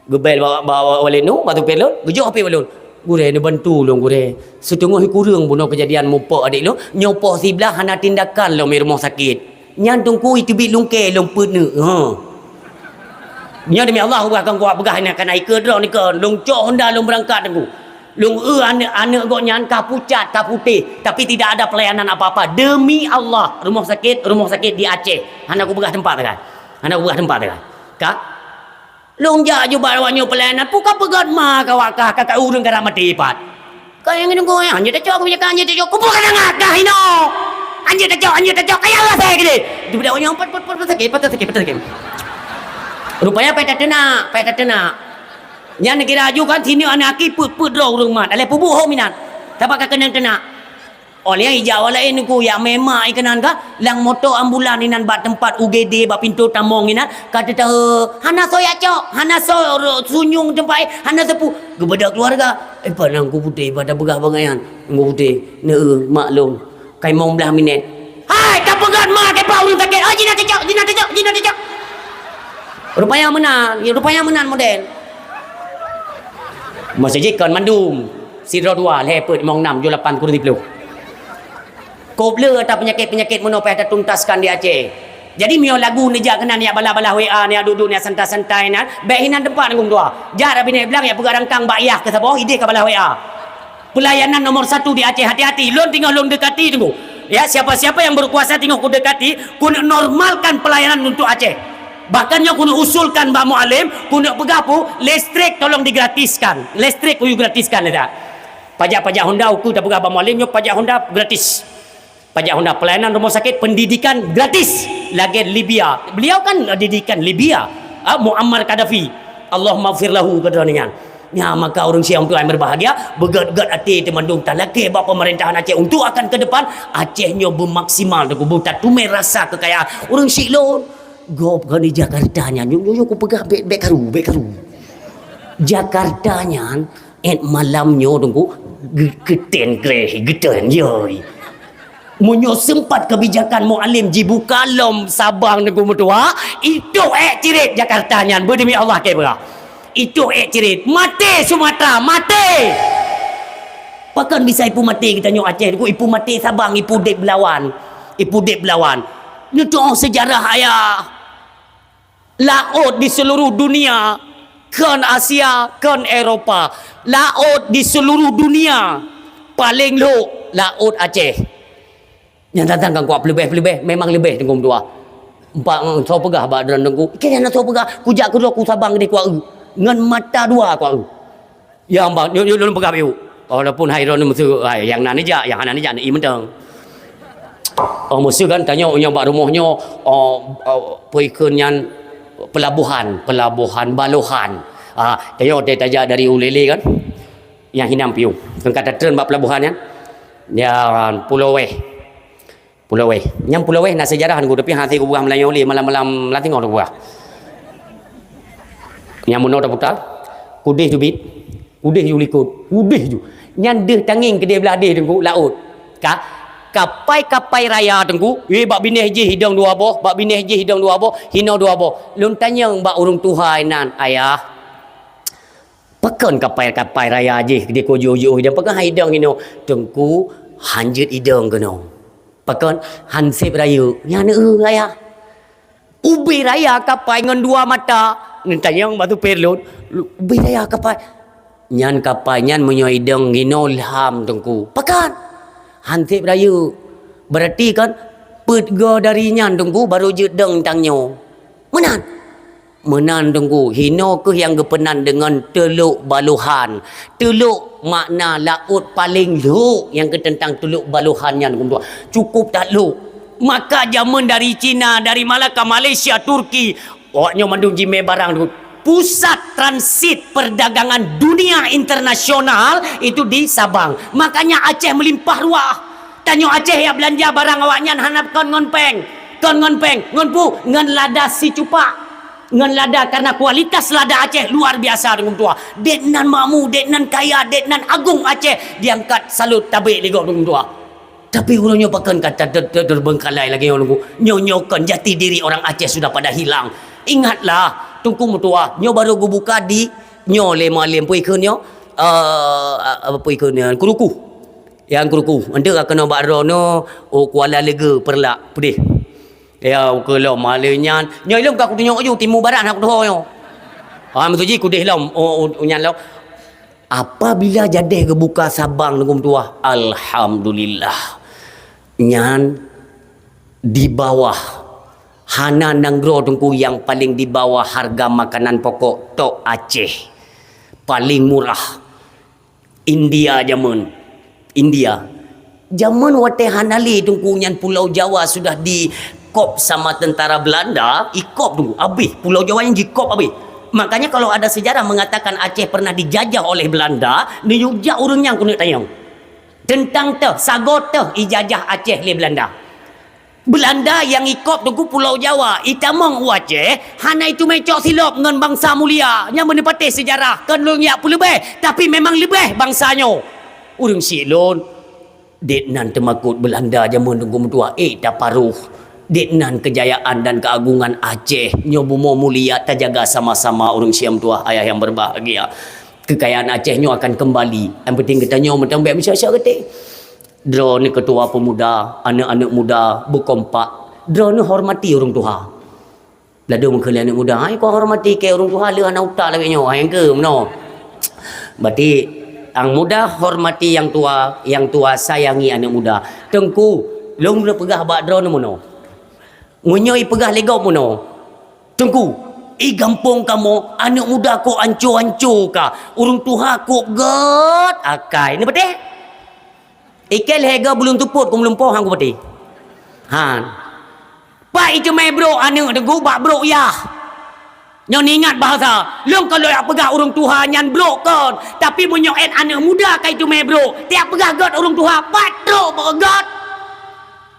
Geubel bak, bak, bak Walid nyoe, bak supir lôn, geujok H P bak lôn. "Gurèe, neubantu lôn, Gurèe. Siteungoh sikureueng bunoe keujadian mupok adék lôn, nyoe poh siblaih hana tindakan lom i rumoh sakét. Nyan teungku iteubiet lungkée lôn peuet neuk." Ha. Nyoe demi Allah, ubah kang kuat peugah nyan, kana ikeue droe nikeue, lôn cok honda lôn beurangkat teungku. Lôn eu aneuk-aneuk gobnyan ka pucat, ka putéh, tapi tidak ada pelayanan apa-apa. Demi Allah, rumoh sakét, rumoh sakét di Aceh. Hana kupeugah teumpat sagai. Hana kupeugah teumpat sagai. Ka Lôn jak ju bak awak nyoe peulayanan, peue ka peugöt ma ka awak kah, ka, ka ureueng ka rab maté pat. Ka nyang nunggu, eh, anjeut tacok, keu ka anjeut tacok, kupeue ka danga kah inoe. Anjeut tacok, anjeut tacok, kaya Allah saya gede. Di budak awak nyoe, pat, pat, pat, pat sakét, pat sakét, pat sakét. Rupanya payah tateunak, payah tateunak. Nyan kira aju kan, sinoe aneuk aki peuet-peuet droe ureueng mat, alah peubuet ho minan. Sabab ka keunong teunak. Óh lheueh ijak awak laén Teungku, jak mé mak i keunan ka, lam moto ambulan inan bak teumpat U G D bak pintoe tamong inan, ka teutahe, "Hana soe jak cok, hana soe ro-, sunyueng teumpat, hana sapeue." Geubeudôh keuluwarga, "Eh, pat na Teungku Putéh, pat tapeugah bangai nyan?" Teungku Putéh, "Neu-eu, mak lôn, ka limong blaih minét." "Hai, ka peugöt ma keu pat ureueng sakét, oh, jinak teucok, jinak teucok, jinak teucok." Rupanya meunan, rupanya meunan model. Masa jih kon mandum, sidroe dua, lhèe peuet, limong nam, tujoh lapan, kureueng siplôh. Kôp le ata peunyakét-peunyakét meunoe payah tatuntaskan di Aceh. Jadi meunyoe lagu neujak keunan, neujak balah-balah W A, neujak duek-duek, neujak santai-santai nan, bèk hinan teumpat Teungku meutuah. Jak Rabinèt Blang, jak peugah rangkang bak yah keu saboh, idéh ka balah W A. Pelayanan nomor satu di Aceh, hati-hati. Lôn teungoh lôn dekati Teungku. Ya, siapa-siapa yang berkuasa teungoh kudekati, keuneuk normalkan pelayanan untuk Aceh. Bahkan nyoe keuneuk usulkan bak Mualem, keuneuk peugah peue, listrik tolong digratiskan. Listrik kuyue gratiskan, ya tak? Pajak-pajak Honda, ukeue tapeugah bak Mualem, nyoe pajak Honda gratis. Pajak Honda, pelayanan rumah sakit, pendidikan gratis. Lagèe Libya. Beliau kan, eh, didikan Libya. Ah, Muammar Gaddafi. Allahummaghfir lahu, kata dia nyan. Nya, maka ureueng syiah untuk yang berbahagia, beugèt-gèt até teumandum talakèe bak pemerintahan Aceh untuk akan ke depan, Aceh nyoe beumaksimal, beutateumeung rasa kekayaan. Ureueng syiek lôn, gob keuneuk Jakarta nyan, nyoe, nyoe, nyoe kupeugah bèk, bèk karu, bèk karu. Jakarta nyan, 'et malam nyoe Teungku, ge-, geuteun greh, geuteun, yoi. Meunyoe seumpat kebijakan Mualem jibuka lom Sabang Teungku meutuah, itôh èk cirét Jakarta nyan, beudemi Allah kèe peugah. Itôh èk cirét, maté Sumatra, maté! Pakon bisa ipeumaté geutanyoe Aceh, Teungku, ipeumaté Sabang, ipudép belawan, ipudép belawan. Neutu'oh seujarah ayah. Laôt di seluruh dunia, kon Asia, kon Eropa. Laôt di seluruh dunia, paleng lhok laôt Aceh. Nyang datang kan kuat peuleubeh-peuleubeh, memang leubeh Teungku meutuah. Empat, eh, soe peugah bak droeneuh Teungku, "Kèe hana soe peugah, kujak keudroe ku Sabang keudéh kuat eu. Ngon mata dua kuat eu." Ya, bang, nyoe, nyoe lôn peugah bacut. Walaupun hai droeneuh meuseu, hai, nyang na neujak, nyang hana neujak, neu-i mantong. Oh, meuseu kan, tanyoe nyoe bak rumoh nyoe, oh, oh, peue kheun nyan, pelabuhan, pelabuhan Balohan. Ah, tanyoe watèe tajak dari Ulèe kan, nyang hinan piôh. Kan ka tatreun bak pelabuhan nyan, nyan Pulo Weh. Pulo Weh. Nyang Pulo Weh na seujarah Teungku, tapi hase kupeugah meulayeue lé malam-malam lam teungoh kupeugah. Nyang meunoe taputa, kudeh teubiet, kudeh ju likot, kudeh ju. Nyan deuh tangieng keudeh blah deh Teungku, laôt. Ka, kapai-kapai raya Teungku, weh, bak binéh jih idong dua boh, bak binéh jih idong dua boh, hinoe dua boh. Lôn tanyong bak ureueng tuha inan, "Ayah, pakon kapai-kapai raya jih di kujôh-jôh idong, pakon han idong hinoe?" "Teungku, hanjeuet idong keunoe." "Pakon?" "Han sép rayeuk." "Nyan eu, Ayah." "Ubé raya kapai ngon dua mata?" Neutanyong bak supir lôn. "Ubé raya kapai?" "Nyan kapai nyan meunyoe idong hinoe lham Teungku." "Pakon?" "Han sép rayeuk." "Berarti kan peuet goe dari nyan Teungku baru jeuet dong tanyoe." "Meunan?" "Meunan Teungku, hinoe kheueh nyang geupeunan deungon Teulok Balohan. Teulok makna laôt paleng lhok, nyang keuh teuntang Teulok Balohan nyan Teungku meutuah. Cukôp that lhok. Maka jameun dari Cina, dari Malaka, Malaysia, Turki, awak nyoe mandum jimè barang Teungku. Pusat transit perdagangan dunia internasional itu di Sabang. Makanya Aceh meulimpah ruah. Tanyoe Aceh nyang beulanja barang awak nyan hana kon ngon péng, kon ngon péng, ngon peue? Ngon lada sicupak." Ngon lada, karena kualitas lada Aceh luar biasa Teungku meutuah. Dek nan makmu, dek nan kaya, dek nan agong Aceh diangkat salut tabek lé gob Teungku meutuah. Tapi uroe nyoe pakon ka ter-, ter-, ter-, terbengkalai lagèe nyoe Teungku. Nyoe, nyoe kon jati diri orang Aceh sudah pada hilang. Ingatlah, Teungku meutuah, nyoe baru geubuka di nyoe lé Mualem peue kheun nyoe, eh, apa peue kheun nyoe, Keuruku. Nyang Keuruku, enteuk ka keunoe bak droeneuh, oh, Kuala Lege, Peureulak, peudeh. Ya, ukeue lom, malée nyan. Nyoe ilôn ka kutunyok ju, timu barat hana kutuho nyoe. Ha, maksud jih kudeh lom, oh, oh, nyan lom. Apabila jadeh geubuka Sabang Teungku meutuah, alhamdulillah. Nyan di bawah Hana nanggroe Teungku nyang paleng di bawah harga makanan pokok, tok Aceh. Paleng murah. India jameun. India. Jameun watèe hana lé Teungku nyan Pulau Jawa sudah dikop sama tentara Belanda, ikop Teungku, abéh. Pulau Jawa nyan jikop abéh. Makanya kalau ada sejarah mengatakan Aceh pernah dijajah oleh Belanda, neuyue jak ureueng nyan keuneuk tanyong. Teuntang teuh, sagoe teuh ijajah Aceh lé Belanda. Belanda nyang ikop Teungku Pulau Jawa, itamong u Aceh, hana iteumé cok silop ngon bansa mulia. Nyan beuneupatéh seujarah, kon lôn jak peuleubeh, tapi memang leubeh bansa nyoe. Ureueng syiek lôn, dék nan teumakot Belanda jameun Teungku meutuah, ék taparoh. Dék nan keujayaan dan keuagongan Aceh, nyoe bumoe mulia tajaga sama-sama ureueng syiek meutuah ayah nyang berbahagia. Keukayaan Aceh nyoe akan keumbali. Nyang penting geutanyoe mantong bèk meusyok-syok geutéh. Droeneuh keutua peumuda, aneuk-aneuk muda beukompak. Droeneuh hormati ureueng tuha. Ladôm kheun lé aneuk muda, "Hai, kau hormati keu ureueng tuha, lheueh hana utak lagèe nyoe, hai, nyang keu meunoe." Berarti, nyang muda hormati nyang tua, nyang tua sayangi aneuk muda. Teungku, lôn peugah bak droeneuh meunoe. Meunyoe ipeugah lé gob meunoe, "Teungku, i gampông kamoe aneuk muda kok anco-anco ka, ureueng tuha kok gèt akai." Neupatéh? Ikei lhèe goe buleuen teupot keu meulumpoe han kupatéh. Han. Pat iteumé brok aneuk Teungku bak brok yah. Nyoe neuingat bahasa, lôn kon lôn jak peugah ureueng tuha nyan brok kon, tapi meunyoe ét aneuk muda ka iteumé brok, tajak peugah gèt ureueng tuha, pat trok bak gèt.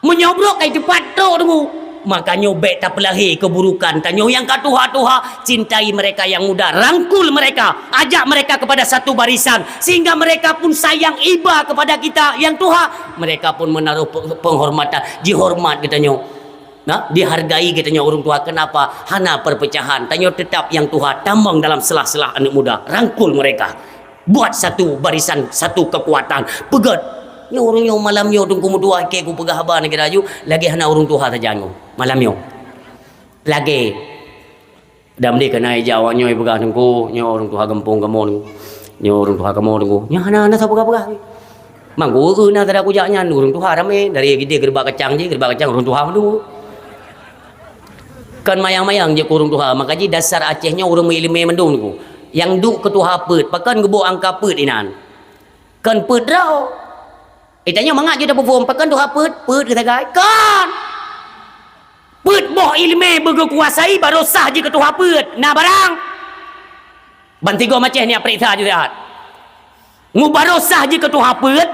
Meunyoe brok ka iteupat trok Teungku. Makanya bèk tapeulahé keuburukan. Tanyoe nyang ka tuha-tuha, cintai mereka yang muda, rangkul mereka, ajak mereka kepada satu barisan, sehingga mereka pun sayang iba kepada kita yang tuha. Mereka pun menaruh pe-, penghormatan, jihormat geutanyoe. Nah, dihargai geutanyoe ureueng tuha. Kenapa? Hana perpecahan. Tanyoe tetap nyang tuha, tamong dalam sela-sela aneuk muda, rangkul mereka. Buat satu barisan, satu kekuatan. Peugèt. Nyoe ureueng nyoe malam nyoe Teungku meutuah, keu kupeugah haba nyan kira aju, lagèe hana ureueng tuha sajan nyoe. Malam nyoe. Lagèe. Dan deh keunan ija awak nyoe peugah Teungku, nyoe ureueng tuha gampông kamoe Teungku. Nyoe ureueng tuha kamoe Teungku. Nyan hana, hana sapeugah-peugah. Mangko na tada kujak nyan ureueng tuha ramé, dari gideh geureubak kacang jih, geureubak kacang ureueng tuha mandum. Kon mayang-mayang jeuet keu ureueng tuha, maka jih dasar Aceh nyoe ureueng meuileumé mandum Teungku. Nyang duek keu tuha peuet, pakon geuboh angka peuet inan? Kon peuet droe. Eh, tanyoe mangat jeuet tapeuphom, pakon tuha peuet? Peuet geusagai? Kon! Peuet boh ileumé beugeukuasai baroe sah jeuet keu tuha peuet. Na barang? Ban tigoe maceh nyak peuriksa jih siat. Ngon baroe sah jeuet keu tuha peuet,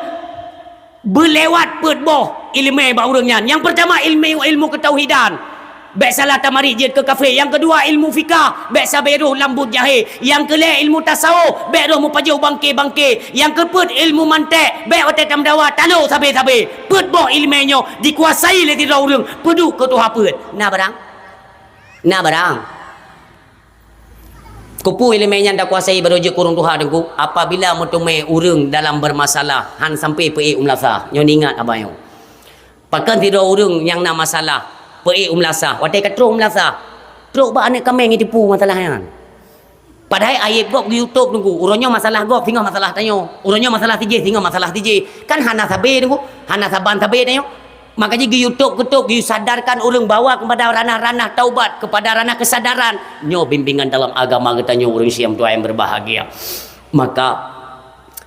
beulewat peuet boh ileumé bak ureueng nyan. Nyang peurtama ilmu, ilmu keutauhidan. Bèk salah tamarit jeuet keu kafé. Nyang keudua ilmu fikah, bèk sabé roh lam buet jahé. Nyang keulhèe ilmu tasawuf, bèk roh meupajoh bangké-bangké. Nyang keupeuet ilmu mantek, bèk watèe tameudawa talo sabé-sabé. Peuet boh ileumé nyoe dikuasai lé sidroe ureueng, peuduek keu tuha peuet. Na barang? Na barang? Keupeue ileumé nyan takuasai baroe jeuet keu ureueng tuha Teungku? Apabila meuteumé ureueng dalam beurmasalah, han sampai peuék u meulasah. Nyoe ingat haba nyoe. Pakon sidroe ureueng nyang na masalah, peuék u meulasah. Watèe ka trok u meulasah, trok bak aneuk kaméng jiteupeue masalah nyan. Padahai aéb gob geuyue tôb Teungku. Uroe nyoe masalah gob, singoh masalah tanyoe. Uroe nyoe masalah sijih, singoh masalah sijih. Kan hana sabé Teungku, hana saban sabé tanyoe. Maka jih geuyue tôb-geutôb, geuyue sadarkan ureueng bawa kepada ranah-ranah taubat, kepada ranah kesadaran. Nyoe bimbingan dalam agama geutanyoe ureueng Islam tuan yang berbahagia. Maka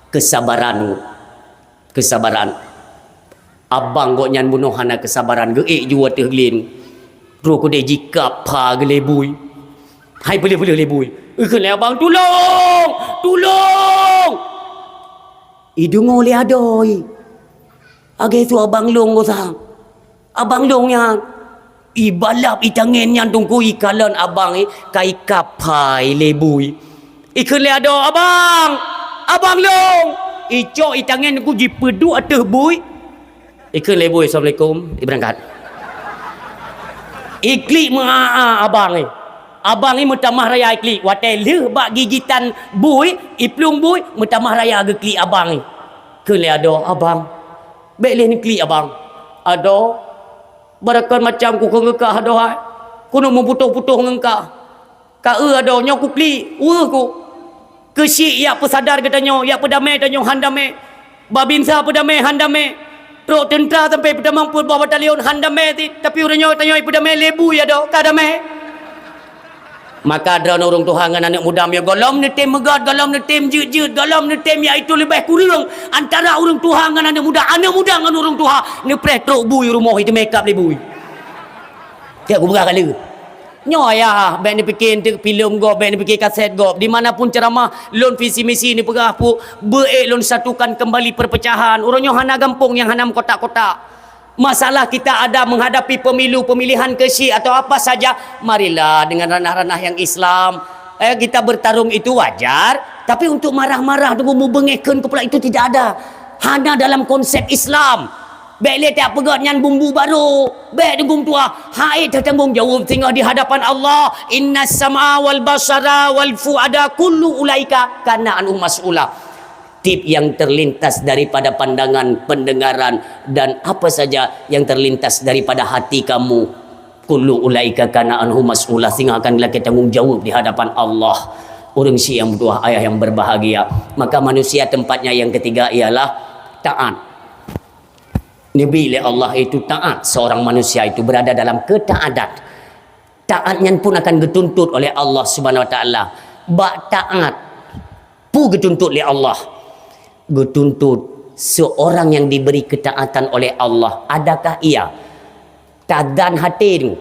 kesabaran, kesabaran. Abang gobnyan bunoe hana kesabaran, geuék ju ateueh glé. Trok keudeh jikab pha geulé bui. Hai peuleueh-peuleueh lé bui. Ikheun lé abang, "Tulông! Tulông!" Ideungoe lé adoe. Lagèe su abang lôn gosang. Abang lôn nyan. Ibalap itangen nyan Teungku ikalon abang i, ka ikab pha lé bui. Ikheun lé adoe, "Abang! Abang lôn!" Icok itangen Teungku jipeuduek ateueh bui. Ikheun lé bui, "Assalamualaikum." Ibeurangkat. Iklik meu'a-a abang i. Abang i meutamah raya iklik. Watèe lheueh bak gigitan bui, iplueng bui, meutamah raya geuklik abang i. Kheun lé adoe, "Abang, bèk lé neuklik abang." "Adoe, barakon macam kukheun keu kah adoe hai. Keuneuk meuputôh-putôh ngon kah." "Ka eu adoe, nyoe kuklik, weueh ku." Keuchik jak peusadar geutanyoe, jak peudamé tanyoe han damé. Babinsa peudamé han damé. Trok teuntra sampai peutamong peuet boh batalion han damé cit, tapi uroe nyoe tanyoe peudamé lé bui adoe ka damé. Maka droeneuh ureuëng tuha ngon aneuëk muda meunyoe gohlom neutem meugot, gohlom neutem jeuet-jeuet, gohlom neutem yaitu leubeh kureueng antara ureuëng tuha ngon aneuëk muda, aneuëk muda ngon ureuëng tuha, neupreh trok bui rumoh itu makeup lé bui. Tiep geupeugah kali. Nyoe ayah, bék neupike enteuk filem gob, bék neupike kaset gob. Di mana pun ceramah, lôn visi misi neupeugah pu, beu ék lôn satukan kembali perpecahan. Uroe nyoe hana gampông nyang hana meukotak-kotak. Masalah kita ada menghadapi pemilu, pemilihan keusik atau apa saja, marilah dengan ranah-ranah yang Islam. Eh, kita bertarung itu wajar, tapi untuk marah-marah, tunggu mubeungéh kheun keupeulak itu tidak ada. Hana dalam konsep Islam. Bék lé tapeugét nyan bumbu barô. Bék deunggum tuha, hai tatanggong jaweueb singoh di hadapan Allah. Innas sam'a wal basara wal fuada kullu ulaika kana anhu mas'ula. Tiep yang terlintas daripada pandangan, pendengaran, dan apa saja yang terlintas daripada hati kamu, kullu ulaika kana anhu mas'ula, singoh akan dilakée tanggong jaweueb di hadapan Allah. Ureuëng syiek nyang meutuah, ayah yang berbahagia. Maka manusia tempatnya yang ketiga ialah taat. Neubi lé Allah itu taat, seorang manusia itu berada dalam ketaatan. Taat nyan pun akan geutuntut oleh Allah Subhanahu Wa Taala. Bak taat, peue geutuntut lé Allah? Geutuntut seorang yang diberi ketaatan oleh Allah, adakah ia tadan hati tu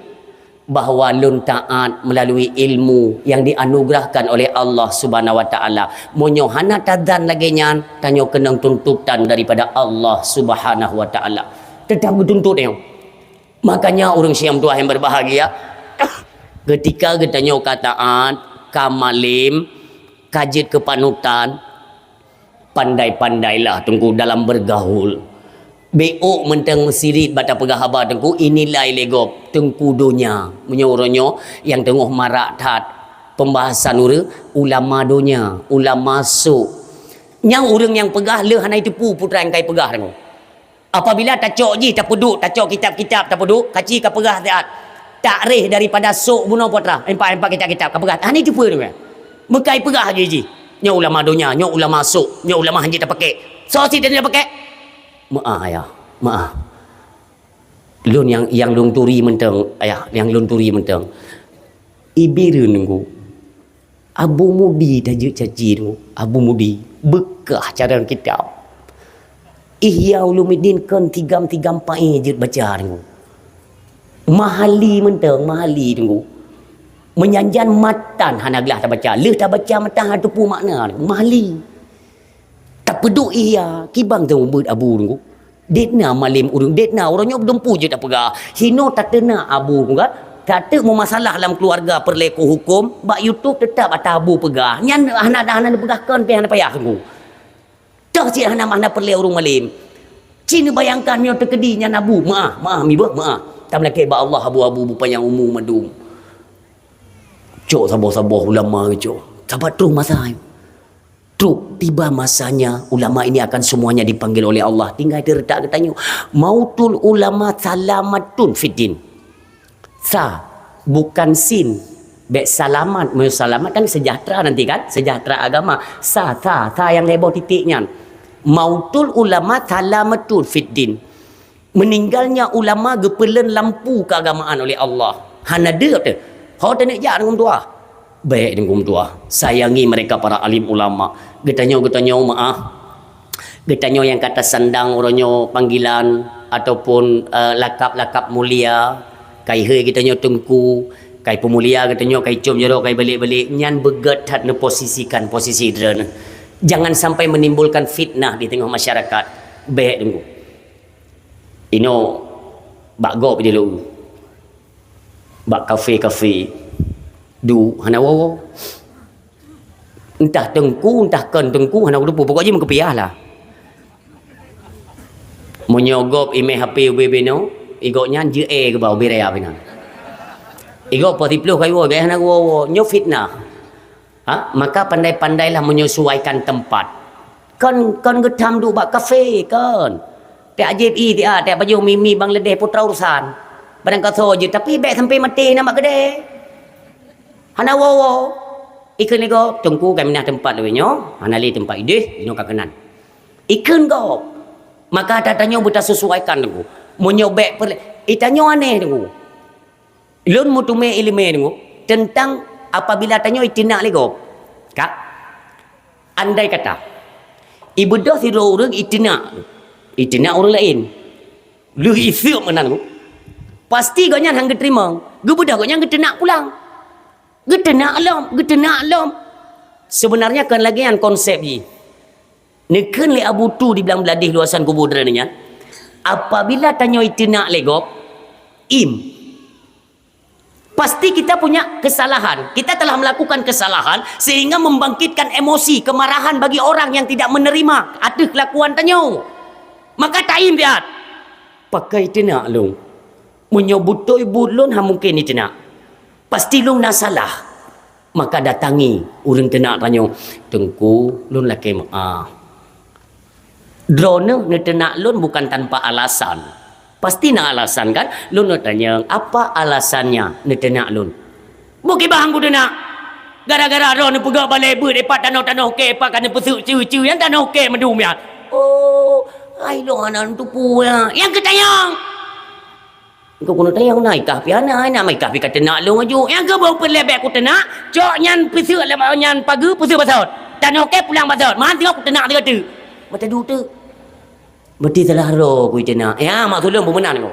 bahwa lôn taat melalui ilmu yang dianugerahkan oleh Allah Subhanahu Wa Taala? Meunyoe hana tadan lagée nyan, tanyoe keunong tuntutan daripada Allah Subhanahu Wa Taala. Tetap geutuntut nyoe. Makanya ureuëng syiek nyang meutuah yang berbahagia, ketika geutanyoe ka taat, ka malem, ka jeuet keu panutan, pandai-pandailah teungku dalam bergaul. Bék meuntang meusirit bak tapeugah haba teungku, inilai lé gob teungku donya. Meunyoe uroe nyoe nyang teungoh marak that pembahasan ureuëng, ulama donya, ulama sôk. Nyang ureuëng nyang peugah le hana jiteupeue peue nyang ka jipeugah teungku. Apabila tacok jih, tapeuduek, tacok kitab-kitab, tapeuduek, kaci ka peugah siat. Takreh daripada sôk bunoe putra, empat-empat kitab-kitab ka peugah. Hana jiteupeue teungku. Meukai peugah lagée jih. Nyoe ulama donya, nyoe ulama sôk, nyoe ulama hanjeuet tapakek. Soe sit hanjeuet tapakek? Meu'ah ayah, meu'ah. Lôn nyang, nyang lôn turi mantong, ayah, nyang lôn turi mantong. Ibi reuen teungku. Abu Mudi tajeuet caci teungku. Abu Mudi, beukah carông kitab. Ihya Ulumuddin kon tigam-tigam paé jeuet baca teungku. Mahali mantong, Mahali teungku. Meunyan-nyan matan hana glah tabaca. Lheueh tabaca matan hana teupeue makna teungku. Mahali. Tapeuduek Ihya, kiban teungku beuet Abu teungku. Dek na malem ureuëng, dek na uroe nyoe dumpu jeuet tapeugah. Hinoe tateunak Abu teungku kan. Tateuk meumasalah lam keuluwarga peureulée keu huköm, bak YouTube teutap ata Abu peugah. Nyan hana, hana neupeugah kon pih hana payah teungku. Toh cit hana, hana peureulée ureuëng malem. Ci neubayangkan meunyoe teukeudi nyan Abu, meu'ah, meu'ah, mibeuh, meu'ah. Tameulakée bak Allah Abu, Abu beupanyang umu mandum. Cok saboh-saboh ulama cok. Sabat troh masa. Trok tiba masanya, ulama ini akan semuanya dipanggil oleh Allah. Tinggai teuretak geutanyoe. Mautul ulama salamatun fiddin. Sa, bukan sin. Bék salamat, meunyoe salamat kan sejahtera nanti kan? Sejahtera agama. Sa, sa, sa nyang lhée boh titik nyan. Mautul ulama salamatun fiddin. Meninggalnya ulama geupeuleuen lampu keagamaan oleh Allah. Hana deuek teuh. Ho teuneuk jak deungon tuha. Bék deungon tuha. Sayangi mereka para alim ulama. Geutanyoe, geutanyoe meu'ah. Geutanyoe nyang ka tasandang uroe nyoe panggilan ataupun, eh, lakab-lakab mulia, kai hei geutanyoe teungku, kai peumulia geutanyoe, kai com jaroe, kai balek-balek, nyan beugét that neuposisikan posisi droeneuh. Jangan sampai menimbulkan fitnah di tengah masyarakat. Bék teungku. Inoe bak gob di lôn. Bak kafe-kafe. Duek hana woe-woe. Entah teungku, entah kon teungku, hana kuteupeu. Pokok jih meukeupiah lah. Meunyoe gob imé H P ubé binoe, i gobnyan jeuet éh geuba ubé raya binoe. I gob poh siplôh ka iwoe, bék hana woe-woe. Nyoe fitnah. Ha? Maka pandai-pandailah menyesuaikan tempat. Kon, kon geutam duek bak kafe, kon. Tiek jieb ie, tiek, tiek pajoh mi-mi Bangladesh, putra urusan. Barang kasoe jeuet, tapi bék sampai maté na bak keudè. Hana woe-woe. Ikheun lé gob, teungku ka minah teumpat lawét nyoe, hana lé teumpat idéh, inoe ka keunan. Ikheun gob. Maka ata tanyoe beutasesuaikan, Teungku. Meunyoe bèk peureulèe, eh, tanyoe aneh, Teungku. Lôn meuteumé iéleumé, Teungku, teuntang apabila tanyoe iteunak lé gob. Ka? Andai kata, ibeudôh sidroe ureueng iteunak, iteunak ureueng laén. Lheueh iseuek meunan, Teungku. Pasti gobnyan han geuteurimong. Geubeudôh gobnyan geuteunak pulang. Geuteunak lom, geuteunak lom. Seubeunarnya kon lagèe nyan konsep jih. Neukheun lé Abu Tu di Blang Bladeh luwasan kubu droeneuh nyan, apabila tanyoe iteunak lé gob, im. Pasti kita punya kesalahan. Kita telah melakukan kesalahan sehingga membangkitkan emosi, kemarahan bagi orang yang tidak menerima ateueh kelakuan tanyoe. Maka taim siat. Pakon iteunak lôn. Meunyoe beutôi buet lôn, han mungken iteunak. Pasti lôn na salah. Maka datangi ureueng teunak tanyoe, "Teungku, lôn lakèe meu'ah." Droeneuh neuteunak lôn bukan tanpa alasan. Pasti na alasan, kan? Lôn neutanyong, "Apa alasannya neuteunak lôn?" Bukibang ku teunak. Gara-gara droe neupeugah balèe beuet, ipat tanoh-tanoh kèe, ipat ka neupeuseuk ceue-ceue, nyang tanoh kèe meudum nyan. Oh, hai lôn hana neuteupeue nyan. Nyang keu tanyong. Engkau keuneuk tanyong, na ikah pih hana, na ikah pih ka teunak lôn aju. Nyang keu beu peureulèe bèk kuteunak, cok nyan peuseuk lé nyan pageue, peuseuk basot. Tanoh kèe pulang basot. Man singoh kuteunak sigoe teuk. Mata duek teuk. Berarti salah droe ku iteunak. Ya, maksud lôn peue meunan ko.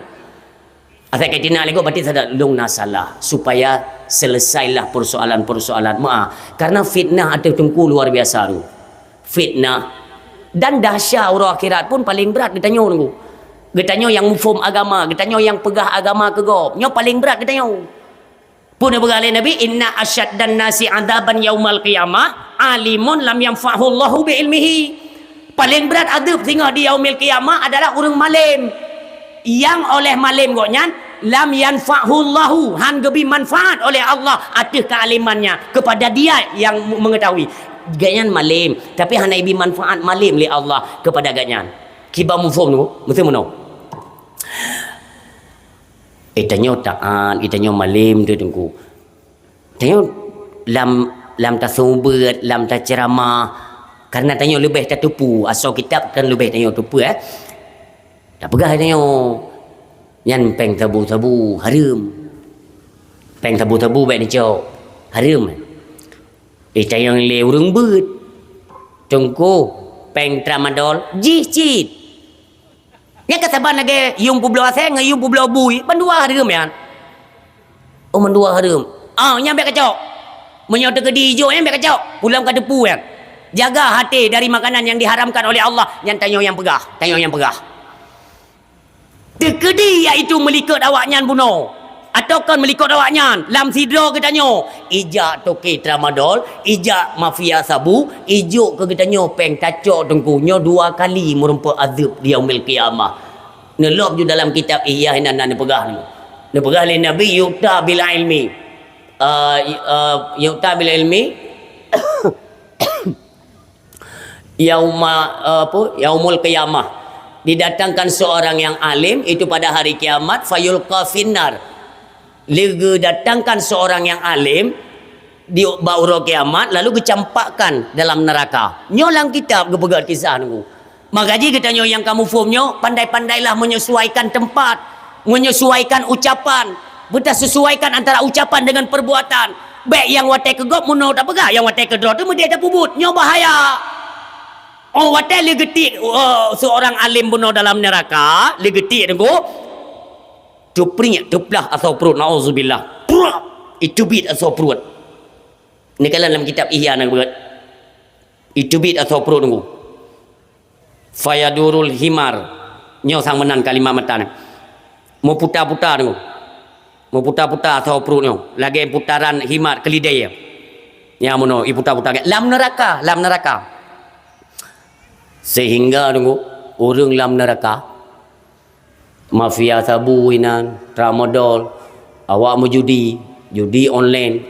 Asai ka iteunak lé gob, berarti salah lôn na salah. Supaya selesailah persoalan-persoalan. Meu'ah. Karena fitnah ateueh Teungku luar biasa tu. Fitnah. Dan dahsyat uroe akhirat pun paleng brat geutanyoe, Teungku. Geutanyoe nyang muphom agama, geutanyoe nyang peugah agama keu gob, nyoe paleng brat geutanyoe. Peue neupeugah lé Nabi, "Inna asyaddan nasi adzaban yaumal qiyamah, alimun lam yanfa'hu Allahu bi ilmihi." Paleng brat adeueb singoh di yaumil qiyamah adalah ureueng malem. Nyang oleh malem gobnyan, lam yanfa'hu Allahu, han geubri manfaat oleh Allah ateueh kealimannya kepada dia yang mengetahui. Gobnyan malem, tapi hana ibri manfaat malem lé Allah kepada gobnyan. Kiban muphom tu, meuteumeunoe. Eh, tanyoe taat, eh, tanyoe malem tu, Teungku. Tanyoe lam, lam taseumeubeuet, lam taceuramah, karena tanyoe leubeh tateupeue, asoe kitab kan leubeh tanyoe teupeue, eh. Tapeugah tanyoe, nyan péng sabu-sabu, hareuem. Péng sabu-sabu bèk neucok, hareuem. Eh, tanyoe lé ureueng beuet. Teungku, péng tramadol, jih cit. Nyan ka saban lagèe yuem peubloe asèe ngon yuem peubloe bui, bandua hareuem nyan. Oh, bandua hareuem. Ah, nyan bèk kacok. Meunyoe teukeudi ijok nyan bèk kacok. Pulang ka teupeue nyan. Jaga hati dari makanan yang diharamkan oleh Allah. Nyan tanyoe nyang peugah, tanyoe nyang peugah. Teukeudi iaitu meulikot awaknyan bunoe. Atawa kon meulikot awaknyan, lam sidroe geutanyoe, ijak toke tramadol, ijak mafia sabu, ijok keu geutanyoe péng tacok Teungku, nyoe dua kali meurumpok azeueb di yaumil qiyamah. Neulom ju dalam kitab Ihya hinan na neupeugah nyoe. Neupeugah lé Nabi, "Yu'ta bil ilmi." Ah, i-, ah, "Yu'ta bil ilmi." Yauma, eh, apa? Yaumul qiyamah. Didatangkan seorang yang alim, itu pada hari kiamat, fayulqa finnar. Leugeue datangkan seorang yang alim di bak uroe kiamat, lalu geucampakkan dalam neraka. Nyoe lam kitab geupeugah kisah nunggu. Maka jih geutanyoe nyang ka muphom nyoe, pandai-pandailah menyesuaikan tempat, menyesuaikan ucapan, beutasesuaikan antara ucapan dengan perbuatan. Bèk nyang watèe keu gob meunoe tapeugah, nyang watèe keu droe teuh meudeh tapeubuet. Nyoe bahaya. Oh, watèe lé geutiek, oh, seorang alim bunoe dalam neraka, lé geutiek teungku. Teupriek, teuplah asoe pruet, naudzubillah. Pruet! Iteubiet asoe pruet. Neukalon lam kitab Ihya na geupeugah. Iteubiet asoe pruet teungku. Fayadurul himar. Nyoe sang meunan kalimat matan. Meuputa-puta teungku. Meuputa-puta asoe pruet nyoe. Lagèe putaran himar keulidèe. Nyang meunoe, iputa-puta. Lam neuraka, lam neuraka. Sehingga teungku, ureueng lam neuraka, mafia sabu inan, tramadol, awak meujudi, judi online,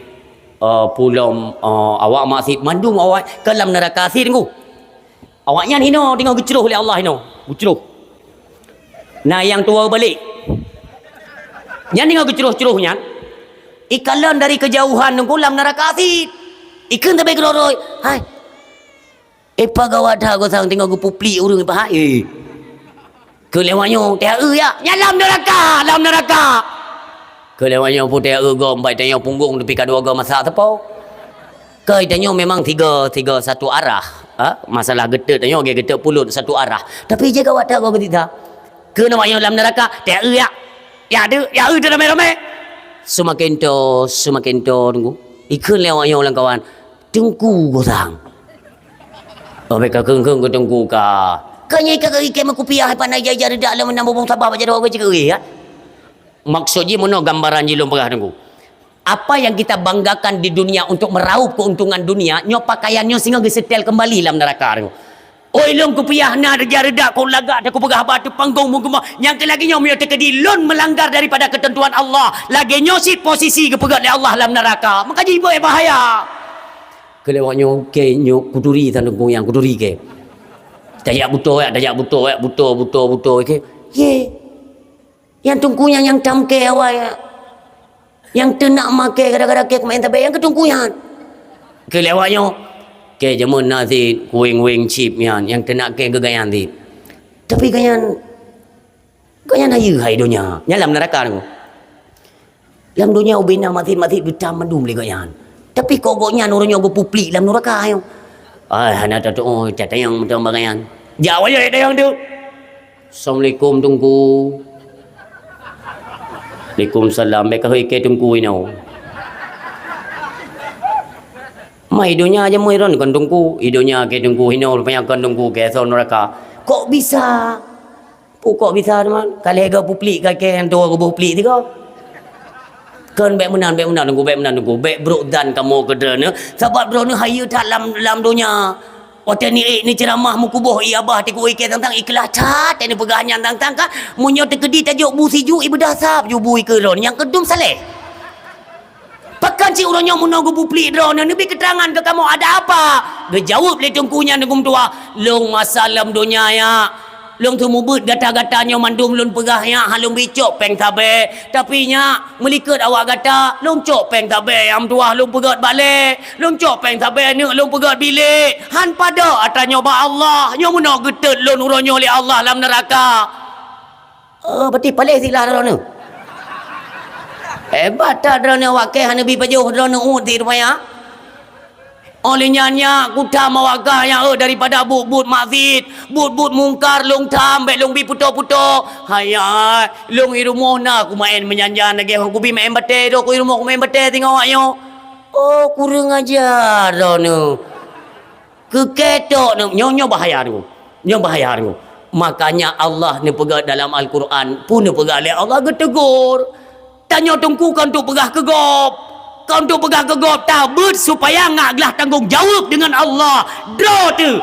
eh, pulom, eh, awak maksiet, mandum awak ka lam neuraka sit teungku. Awaknyan hino teungoh geucroh lé Allah hino, geucroh. Na nyang tuwoe balek. Nyan teungoh geucroh-croh nyan, ikalon dari keujauhan teungku lam neuraka sit. Ikheun sabe keudroe-droe, "Hai, eh, peugawat that gosang teungoh geupuplik ureueng pahat, eh." Keu lewat nyoe, "Teuh eu ya, nyan lam neuraka, lam neuraka." Keu lewat nyoe, "Puteh eu gom, bai tanyoe punggong teupika dua gom masak teupeu." Keu tanyoe memang tiga, tiga satu arah. Ha? Masalah geuteuk tanyoe, ge geuteuk pulut satu arah. Tapi jaga watak gom keudita. Keu lewat nyoe lam neuraka, "Teuh eu ya. Ya deuh, ya eu teuh ramé-ramé." Seumaken to, seumaken to, Teungku. Ikheun lewat nyoe lam kawan, "Teungku gosang." Oh, bèk ka kheun-kheun keu Teungku ka. Ka nyan ka ikheun meukupiah, pandai jai-jai reudak lom, meunang bubông saba bak jaroe cit keu, ya. Maksud jih meunoe gambaran jih lôn peugah Teungku. Apa yang kita banggakan di dunia untuk meraup keuntungan dunia, nyoe pakaian nyoe singoh geusetel keumbali lam neuraka Teungku. Oi lôn kupiah na reuja-reudak keu lagak teuh kupeugah haba teuh panggong meugeumah, nyang keu lagèe nyoe meunyoe teukeudi lôn meulanggar daripada keuteuntuan Allah, lagèe nyoe cit posisi geupeugöt lé Allah lam neuraka, maka jih bèk bahaya. Keu lewat nyoe, kèe nyoe kuturi taneueng kuyang kuturi kèe. Tajak butôi, tajak butôi, butôi, butôi, butôi kèe. Ye. Nyang teungku nyan nyang tam kèe awai. Nyang teunak ma kèe gara-gara kèe kumaén tabé nyang keu teungku nyan. Keu lewat nyoe, kèe jameun na cit kuweng-weng chip nyan, nyang teunak kèe keu gobnyan cit. Tapi gobnyan, gobnyan hayeue hai donya. Nyan lam neuraka nyoe. Lam donya ubé na maté-maté geutam mandum lé gobnyan. Tapi kok gobnyan uroe nyoe geupuplik lam neuraka nyoe. Ai, hana tatu'oh, tatanyong mantong bak gobnyan. Jak wajah tatanyong tu. Assalamualaikum, Teungku. Waalaikumsalam. Bèk ka hôi kèe Teungku inoe. Mai donya aja moi ron kon Teungku. I donya kèe Teungku inoe, rupanya kon Teungku kèe asoe neuraka. Kok bisa? Pukok bisa teuma, ka lhèe goe puplik ka kèe nyang tuwoe geuboh plik sigoe. Kon bèk meunan, bèk meunan Teungku, bèk meunan Teungku, bèk brok zan kamoe keu droeneuh, sabab droeneuh hayeue that lam, lam donya. Watèe ni ék ni ceuramah meukuboh i abah teuk i kèe tang-tang ikhlaih that, teuh neupeugah nyan tang-tang ka, meunyoe teukeudi tajok bu sijuek i beudah sab ju bu i keu droeneuh nyang keu dum saleh. Pakon cit uroe nyoe meunoe geupuplik droeneuh, neubri keuteurangan keu kamoe, ada apa? Geujaweueb lé teungku nyan teungku meutuah, "Lôn masa lom donya, ya. Lôn seumeubeuet gata-gata nyoe mandum lôn peugah, ya, han lôn bri cok péng sabé. Tapi, nyak, meulikot awak gata, lôn cok péng sabé nyang meutuah lôn peugöt balè. Lôn cok péng sabé aneuk lôn peugöt bilék. Han padub atra nyoe bak Allah. Nyoe meunoe geutot lôn uroe nyoe lé Allah lam neuraka." Oh, berarti paléh silah droeneuh. Hebat that droeneuh awak kèe hana bi pajoh droeneuh uet sit rupanya. Óh lheueh nyan nyak kutham awak kah nyan, eh, daripada buet-buet maksiet, buet-buet mungkar lôn tham, bèk lôn bi putôh-putôh. Hai, hai, lôn i rumoh na kumaén meunyan-nyan lagèe hana kubi maén batèe, droe ku i rumoh kumaén batèe singoh awak nyoe. Oh, kureueng aja droeneuh. Keu kèe tok nyoe, nyoe, nyoe bahaya nyoe. Nyoe bahaya nyoe. Makanya Allah neupeugah dalam Al-Quran, peue neupeugah lé Allah geuteugor. Tanyoe teungku kon untuk peugah keu gob. Kon untuk peugah keu gob, tabeuet supaya ngak glah tanggong jaweueb deungon Allah. Droe teuh.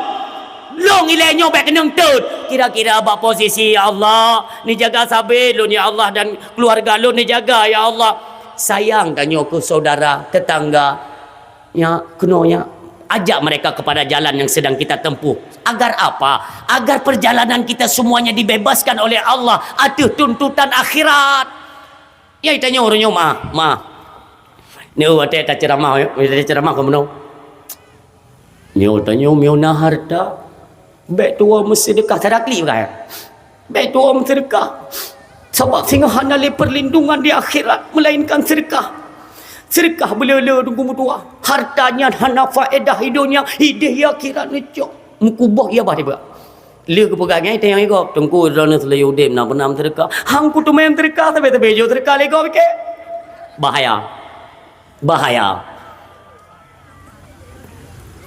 Lôn ilèe nyoe bèk keunong tot. Kira-kira bak posisi, "Ya Allah, neujaga sabé lôn, ya Allah, dan keuluwarga lôn neujaga, ya Allah." Sayang tanyoe keu saudara, tetangga. Nyak, keunoe nyak, ajak mereka kepada jalan yang sedang kita tempuh. Agar apa? Agar perjalanan kita semuanya dibebaskan oleh Allah ateueh tuntutan akhirat. Nyang tanyoe uroe nyoe, ma, ma. Nyoe watèe taceuramah, watèe taceuramah keu meunoe. Nyoe tanyoe meunyoe na hareuta, bèk tuwoe meuseudeukah, cara klik bukan? Bèk tuwoe meuseudeukah. Sabab singoh hana lé perlindungan di akhirat, melainkan seudeukah. Seudeukah beuleu-leu teungku meutuah. Hareuta nyan hana faedah i donya, idéh i akhirat neucok. Meukuboh i abah tiba. Lé geupeugah nyan, tanyong i gob, "Teungku, droeneuh seulaju udép na peue na meuseudeukah?" Han kuteumé meuseudeukah, sabé-sabé jok seudeukah lé gob kèe. Bahaya. Bahaya.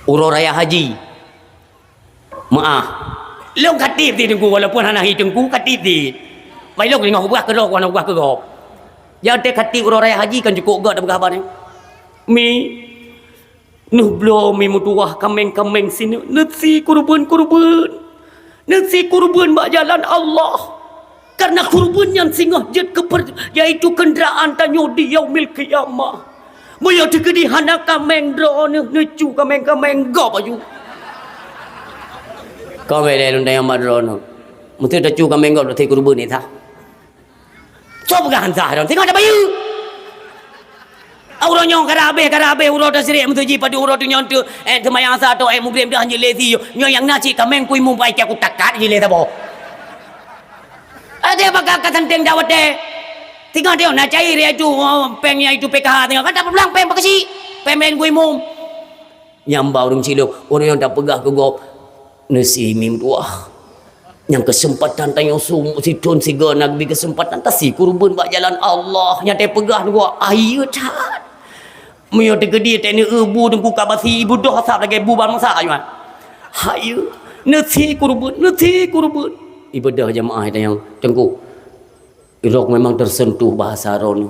Uroe raya haji. Meu'ah. Lôn ka tiep di teungku, walaupun hana hi teungku, ka tiep di. Bai lôn deungoe kupeugah keudroe, ku hana kupeugah keu gob. Nyang teuka tiep uroe raya haji kan cukôp göt tapeugah haba nyan. Mi, neuh bloe mi meutuwah kaméng-kaméng sineuk, neusie kureubeuen-kureubeuen. Neusie kureubeuen bak jalan Allah. Karena kureubeuen nyan singoh jeuet keu per-, yaitu keundraan tanyoe di Yaumil Qiyamah. Meunyoe teukeudi hana kaméng droeneuh, neucue kaméng-kaméng gob aju. Ka bèk lé lôn tanyong bak droeneuh. Meuseuti tacue kaméng gob, tacue kureubeuen, eh, sah? Soe peugah han sah droeneuh? Singoh tabayeue. Uroe nyoe ka habéh, ka habéh uroe tasyrek, meuseuti padub uroe teunyoe teuh, eh, seumayang asar teuh, eh, mugreb teuh han jeuet lé sie. Nyoe nyang na cit kaméng kui mubai ka kutakat jih lé saboh. Watèe bak ka tanteng dak watèe. Singoh teuh na cair, iaitu, oh, péng, iaitu P K H singoh. Kan tapulang péng bak keuchik. Péng-péng gui mum. Nyang ba ureueng cilok, ureueng nyang tapeugah keu gob, "Neusi mim tuah. Nyang keuseumpatan tanyoe sum-, sithon sigoe na geubri keuseumpatan tasi keureubeuen bak jalan Allah." Nyang tapeugah ngon, "Ayeue that." Meunyoe teukeudi teuneuk eu bu teungku ka basi, ibeudôh asab lagèe bu bansa nyoe. "Ayeue, neusi keureubeuen, neusi keureubeuen." Ibeudôh jamaah tanyoe, "Teungku, droe memang tersentuh bahasa droeneuh.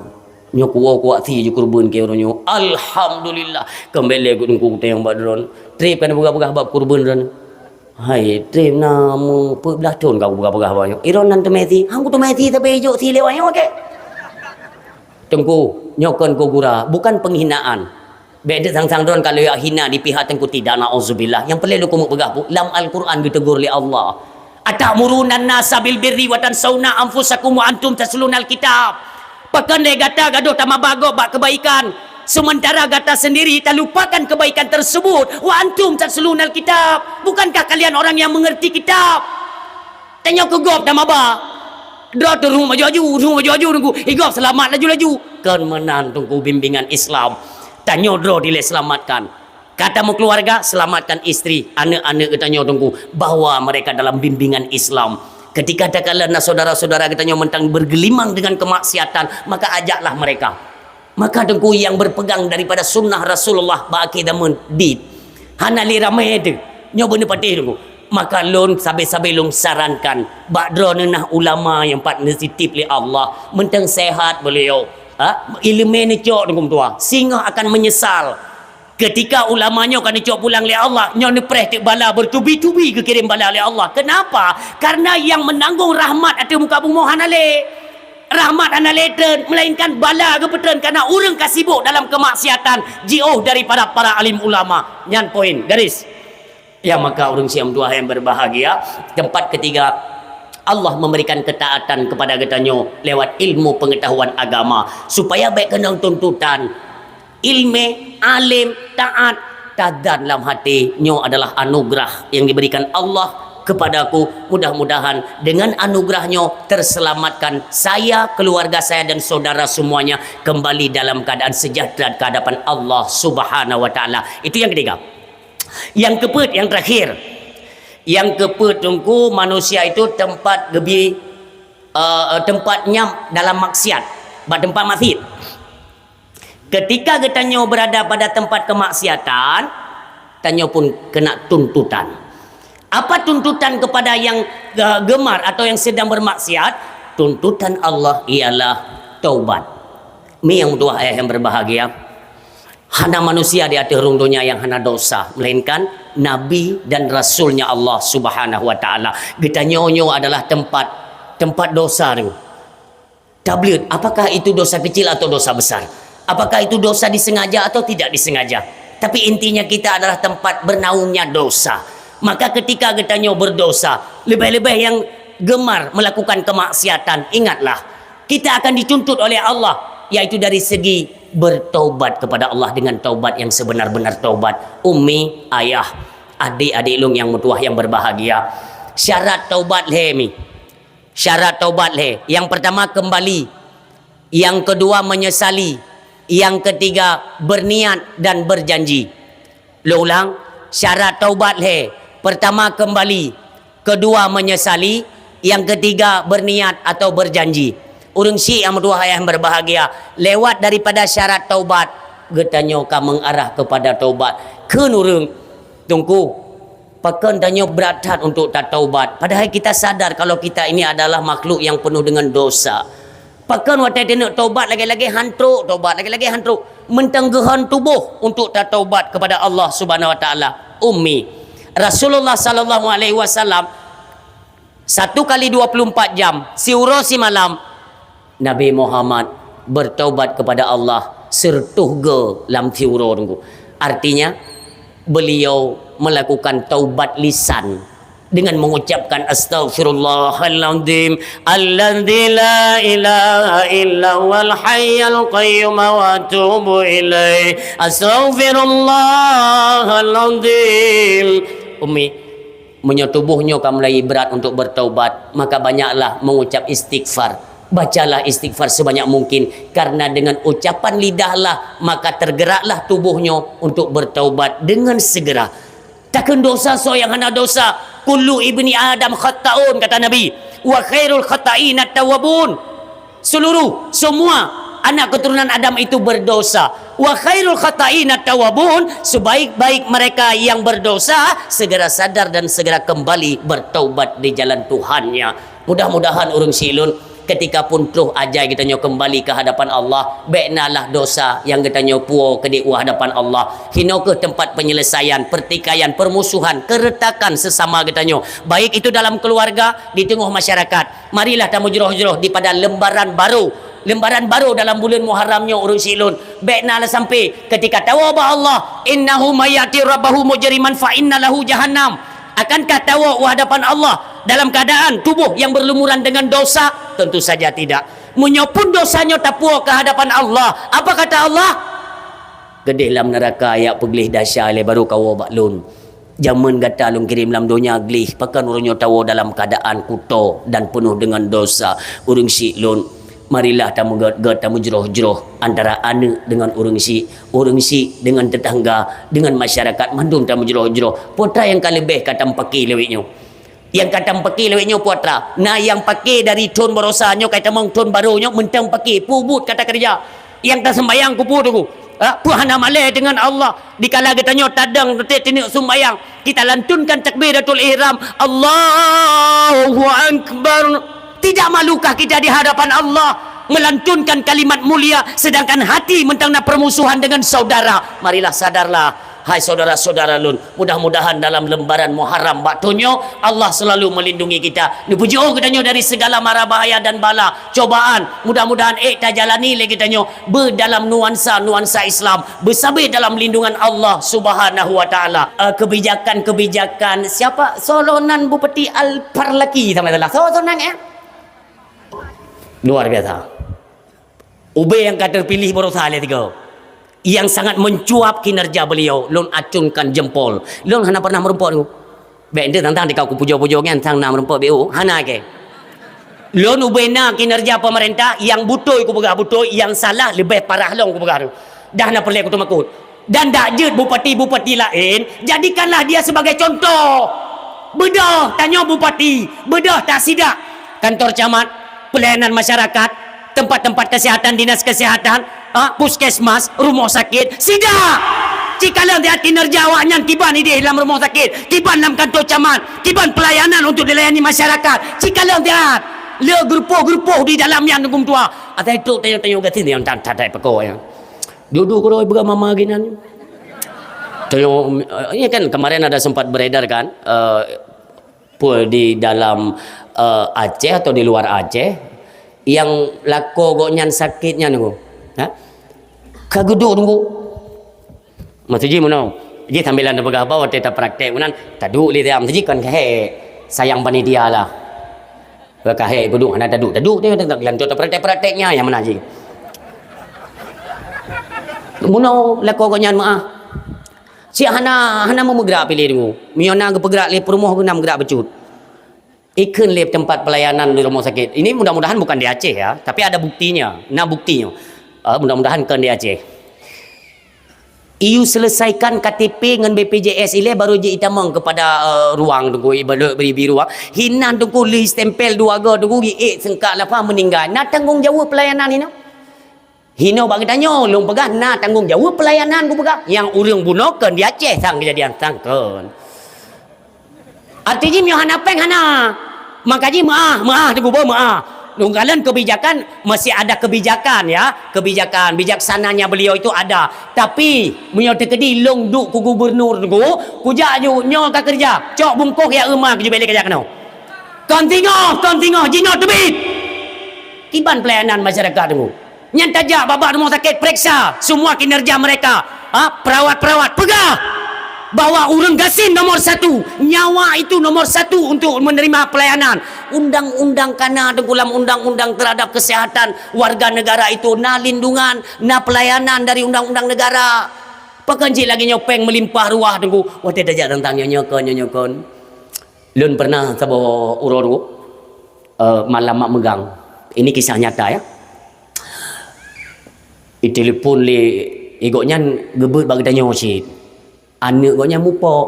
Nyoe kuwoe kuwak sie ju keureubeuen keu uroe nyoe. Alhamdulillah." Keumbali lé teungku teuh nyang bak droeneuh. Trép ka neupeugah-peugah bab keureubeuen droeneuh. "Hai, trép na meupeublaih thon ka kupeugah-peugah bak nyoe. Droeneuh nan teumé sie, han kuteumé sie sabe ijok sie lé awak nyoe kèe." Teungku, nyoe kon keu gura, bukan penghinaan. Bèk deuk sang-sang droeneuh ka lheueh hina di pihak teungku tidak, naudzubillah. Nyang peureulèe lôn keumeung peugah bu, lam Al-Quran geutegur lé Allah, "Ata'muruna an-nasa bil birri wa tansawna anfusakum wa antum tatlunal kitab." Pakon lé gata gadôh tamaba gob bak keubaikan, seumeuntara gata seundiri talupakan keubaikan teuseubut, "Wa antum tatlunal kitab." Bukankah kalian orang yang mengerti kitab? Tanyoe keu gob tamaba. Droe teuh rumoh aju-aju, rumoh aju-aju teungku. Igob seulamat laju-laju. Kon meunan teungku bimbingan Islam. Tanyoe droe dilèe seulamatkan. Ka tameukeuluwarga, seulamatkan istri, aneuk-aneuk geutanyoe teungku, bahwa mereka dalam bimbingan Islam. Ketika takalon na saudara-saudara geutanyoe mantong bergelimang dengan kemaksiatan, maka ajaklah mereka. Maka teungku nyang berpegang daripada sunnah Rasulullah bak akhé zaman dit. Hana lé ramé teuh. Nyoe beuneupatéh teungku. Maka lôn sabe-sabe lôn sarankan bak droeneuh na ulama nyang pat neutitip lé Allah, mantong sehat beliau. Ha? Ileumé neucok teungku meutuah. Singoh akan menyesal. Ketika ulama nyoe ka neucok pulang lé Allah, nyoe neupreh teuk bala bertubi-tubi geukirém bala lé Allah. Kenapa? Karena yang menanggung rahmat ateueh muka bumoe hana lé. Rahmat hana lé treun, melainkan bala geupeutreun karena ureueng ka sibuk dalam kemaksiatan, jiôh daripada para alim ulama. Nyan poin, garis. Ya, maka ureueng siang dua yang berbahagia, tempat ketiga, Allah memberikan ketaatan kepada geutanyoe lewat ilmu pengetahuan agama, supaya bèk keunong tuntutan. Ilmé, alim, taat, tazan lam hati, nyoe adalah anugerah yang diberikan Allah kepadaku. Mudah-mudahan dengan anugerah nyoe terselamatkan saya, keluarga saya, dan saudara semuanya kembali dalam keadaan sejahtera ke hadapan Allah Subhanahu wa Taala. Itu yang ketiga. Yang keupeuet, yang terakhir. Yang keupeuet teungku, manusia itu tempat gebi, eh, tempat nyang dalam maksiat, bak tempat maksiat. Ketika geutanyoe berada pada tempat kemaksiatan, tanyoe pun kena tuntutan. Apa tuntutan kepada yang, eh, gemar atau yang sedang bermaksiat? Tuntutan Allah ialah taubat. Mi yang meutuah ayah yang berbahagia, hana manusia di ateueh rhueng donya yang hana dosa, melainkan Nabi dan Rasulnya Allah Subhanahu wa Taala. Geutanyoe nyoe adalah tempat, tempat dosa tu. Tablet, apakah itu dosa kecil atau dosa besar? Apakah itu dosa disengaja atau tidak disengaja? Tapi intinya kita adalah tempat bernaungnya dosa. Maka ketika geutanyoe berdosa, lebih-lebih yang gemar melakukan kemaksiatan, ingatlah, kita akan dituntut oleh Allah, yaitu dari segi bertaubat kepada Allah dengan taubat yang sebenar-benar taubat. Ummi, ayah, adik-adik lôn yang meutuah yang berbahagia, syarat taubat lhèe mi. Syarat taubat lhèe. Yang pertama, kembali. Yang kedua, menyesali. Yang ketiga, berniat dan berjanji. Lôn ulang, syarat taubat lhèe. Pertama, kembali. Kedua, menyesali. Yang ketiga, berniat atau berjanji. Ureueng syiek yang meutuah ayah yang berbahagia, lewat daripada syarat taubat, geutanyoe ka mengarah kepada taubat. Kheun ureueng, Teungku, pakon tanyoe brat that untuk tataubat, padahai kita sadar kalau kita ini adalah makhluk yang penuh dengan dosa. Pakon watèe taneuk taubat lagèe-lagèe han trok taubat, lagèe-lagèe han trok. Mantong geuhon tuboh untuk tataubat kepada Allah Subhanahu wa Taala. Ummi, Rasulullah sallallahu alaihi wasallam satu kali dua puluh empat jam, siuroe simalam, Nabi Muhammad bertaubat kepada Allah siratoh goe lam siuroe teungku. Artinya, beliau melakukan taubat lisan dengan mengucapkan, "Astaghfirullahaladzim, alladzi la ilaha illa huwal hayyul qayyum wa atubu ilaih. Astaghfirullahaladzim." Ummi, Meunyoe tuboh nyoe ka mulai brat untuk bertaubat, maka banyaklah mengucap istighfar. Bacalah istighfar sebanyak mungkin, karena dengan ucapan lidahlah maka tergeraklah tuboh nyoe untuk bertaubat dengan segera. Takheun dosa soe nyang hana dosa? "Kullu ibni Adam khatta'un," kata Nabi, "wa khairul khatta'ina tawwabun." Seluruh, semua anak keturunan Adam itu berdosa. "Wa khairul khatta'ina tawwabun," sebaik-baik mereka yang berdosa segera sadar dan segera kembali bertaubat di jalan Tuhannya. Mudah-mudahan ureuëng syiek lôn, ketika pun troh ajai geutanyoe kembali ke hadapan Allah, bék nalah dosa nyang geutanyoe puwoe keudeh u hadapan Allah. Hinoe kheueh tempat penyelesaian, pertikaian, permusuhan, keretakan sesama geutanyoe, baik itu dalam keluarga, di teungoh masyarakat. Marilah tameujroh-jroh dipada lembaran barô. Lembaran barô dalam buleuen Muharram nyoe, ureuëng syiek lôn. Bék na lé sampai ketika tawoe bak Allah, "Innahu may ya'ti rabbahu mujriman fa inna lahu jahannam." Akankah tawoe u hadapan Allah dalam keadaan tuboh nyang berlumuran dengan dosa? Tentu saja tidak. Meunyoe pun dosa nyoe tapuwoe ke hadapan Allah, apa kata Allah? "Keudeh lam neuraka jak peugleh desya lé barô kawoe bak Lôn. Jamén gata Lôn kirém lam donya gleh, pakon uroe nyoe tawoe dalam keadaan kuto dan peunoh deungon dosa?" Ureuëng syiek lôn, marilah tameugét-gét, tameujroh-jroh antara aneuëk deungon ureuëng syiek, ureuëng syiek deungon teutangga, deungon masyarakat, mandum tameujroh-jroh. Peue atra nyang ka leubeh ka tameupake lé awak nyoe? Nyang ka tameupake lé awak nyoe peue atra? Na nyang pake dari thon barosa nyoe ka tamong thon barô nyoe mantong pake, peue buet ka takeureuja. Nyang taseumbayang keupeue teungku? Ha, peue hana malée deungon Allah? Dikala geutanyoe tadong teuteuek tineuk seumbayang, kita lantunkan takbiratul ihram, Allahu Akbar. Tidak malukah kita di hadapan Allah melantunkan kalimat mulia, sedangkan hati mantong na permusuhan dengan saudara? Marilah sadarlah, hai saudara-saudara lôn. Mudah-mudahan dalam lembaran Muharram bak thon nyoe, Allah selalu melindungi kita. Neupeujeuôh geutanyoe dari segala mara bahaya dan bala, cobaan. Mudah-mudahan ék tajalani lé geutanyoe beudalam nuansa-nuansa Islam, beusabe dalam lindungan Allah Subhanahu wa Taala. Eh, kebijakan-kebijakan siapa? Solonan Bupati Al-Parlaki sama salah. So, so nang, eh? Luar biasa. Ubé nyang ka terpilih barosa lé tiga, yang sangat mencuap kinerja beliau, lôn acungkan jempol. Lôn hana pernah meureumpok nyoe. Bék ente tang-tang dikau kupujoe-pujoe nyan sang na meureumpok B O, hana ke. Lôn ubé na kinerja pemerintah, nyang beutôi kupeugah beutôi, nyang salah leubeh parah lom kupeugah tu. Dah na peureulée kuteumakot. Dan dak jeuet bupati-bupati laén, jadikanlah dia sebagai contoh. Beudôh tanyoe bupati, beudôh ta sidak kantor camat, pelayanan masyarakat, tempat-tempat kesehatan, dinas kesehatan, ha, puskesmas, rumoh sakit, sidak! Cikalon siat kinerja awaknyan kiban idéh lam rumoh sakit, kiban lam kantor camat, kiban pelayanan untuk dilayani masyarakat. Cikalon siat le geurupoh-geurupoh di dalam nyan huköm tuha. Asai trok tanyoe-tanyoe gasien nyang that-that peuko nyan. Dudu keudroe peugah mama ginan. Tolong, eh, ini kan kemarin ada sempat beredar kan, eh, pue di dalam, eh, Aceh atau di luar Aceh yang lakoe gobnyan sakit nyan tu. Ha? Ka geuduek tunggu. Maksud jih meunoe. Jih sambilan tapeugah haba watée tapraktek meunan, taduek lé tiam. Maksud jih kon keuhai sayang panitia lah. Ka hék geuduek hana taduek, taduek teuh, teuh, teuh, lantô tapraktek-praktek nyan nyang meunan jih. Meunoe lakoe gobnyan meuáh. Cit hana, hana meumeugrak piléh deungoe. Meunyoe na geupeugrak lé peurumoh geuh na meugerak bacut. Ikheun lé teumpat pelayanan di rumoh sakit. Ini mudah-mudahan bukan di Aceh ya, tapi ada buktinya, na buktinya. Ah, mudah-mudahan kon di Aceh. Iyue selesaikan K T P ngon B P J S ilée baru jitamong kepada, eh, ruang teungku, ibarat beri, beri ruang. Hinan teungku lheueh stempel dua go teungku, giék seungkak lapah meuninggai. Na tanggong jaweueb pelayanan hinoe? Hinoe bak geutanyoe, lôn peugah na tanggong jaweueb pelayanan kupeugah. Nyang ureuëng bunoe kon di Aceh sang keujadian sang kon. Arti jih meunyoe hana péng hana. Maka jih meuáh, meuáh teungku beuh meuáh. Lôn kalon kebijakan, masih ada kebijakan ya. Kebijakan, bijaksananya beliau itu ada. Tapi meunyoe teukeudi lôn duek keu gubernur teungku, kujak ju nyoe ka keureuja. Cok bungkôh ya euma keujubelé kajak keunoe. Kon singoh, kon singoh jinoe teubiet. Kiban pelayanan masyarakat teungku. Nyan tajak bak-bak rumoh sakit, pereksa semua kinerja mereka. Ha, perawat-perawat, peugah bahwa ureuëng gasien nomor satu, nyawa itu nomor satu untuk menerima pelayanan. Undang-undang kana teungku lam undang-undang terhadap kesehatan warga negara itu na lindungan, na pelayanan dari undang-undang negara. Pakon cit lagée nyoe péng meulimpah ruah teungku. Watée tajak teuntang nyoe, nyoe kon, nyoe, nyoe kon. Lôn pernah saboh uroe, eh, malam mak meugang. Ini kisah nyata, ya. Itelepon lé, eh, gobnyan geubeuet bak geutanyoe cit. Aneuk gobnyan mupok,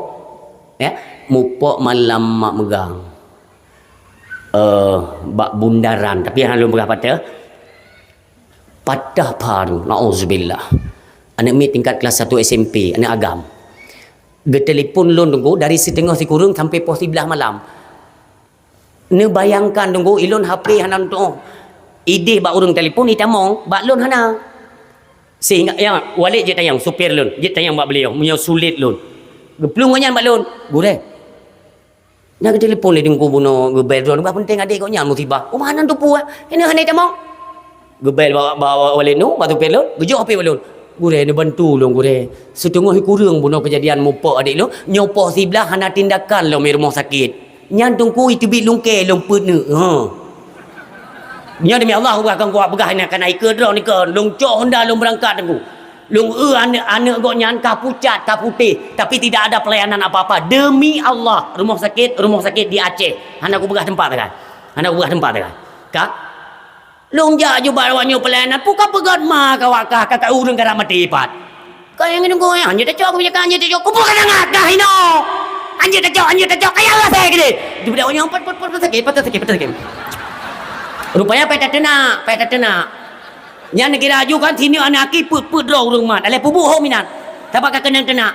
ya. Mupok malam mak meugang. Eh, bak bundaran, tapi hana lôn peugah patéh. Patah pha, na'uzubillah. Aneuk miet tingkat kelas satu S M P, aneuk agam. Geutelepon lôn, Teungku, dari siteungoh sikureueng sampai poh siblaih malam. Neubayangkan, Teungku, ilôn H P hana lôn tu'oh. Idéh bak ureueng telepon, itamong, bak lôn hana. Sehingga, ya, Walid jeuet tanyong, supir lôn, jeuet tanyong bak beliau, meunyoe sulet lôn. Geuplueng gobnyan bak lôn, "Gurèe, na geutelepon lé Teungku bunoe geubèe droe, bah peunteng adék gobnyan musibah." "Oh, meunan teupeu, eh? Ini hana itamong." Geubèe bak, bak, bak Walid nyoe, bak supir lôn, geujok H P bak lôn. "Gurèe, neubantu lôn, Gurèe. Siteungoh sikureueng bunoe keujadian mupok adék lôn, nyoe poh siblaih hana tindakan lom i rumoh sakét. Nyan Teungku iteubiet lungkèe lôn peuet neuk." Ha. Nyoe demi Allah, ubah kon kupeugah nyan, kana ikeue droe nikeue, lôn cok honda lôn beurangkat, Teungku. Lôn eu aneuk, aneuk gobnyan ka pucat, ka putéh, tapi tidak ada pelayanan apa-apa. Demi Allah, rumoh sakét, rumoh sakét di Aceh. Hana kupeugah teumpat, kan? Hana kupeugah teumpat, kan? Ka? Lôn jak ju bak awak nyoe pelayanan, peue ka peugöt ma ka awak kah, ka, ka ureueng ka rab maté pat. Ka nyang ngieng, "Anjeut tacok, anjeut tacok, anjeut tacok." Kupeugah ka tangah, ka hino. "Anjeut tacok, anjeut tacok, kaya Allah saya gede." Di budak awak nyoe, "Pat, pat, pat, pat sakét, pat sakét, pat sakét." Rupanya payah tateunak, payah tateunak. Nyan neukira aju kan, sineuk aneuk aki peuet-peuet droe ureueng mat. Alah peubuet hom inan. Sabab ka keunong teunak.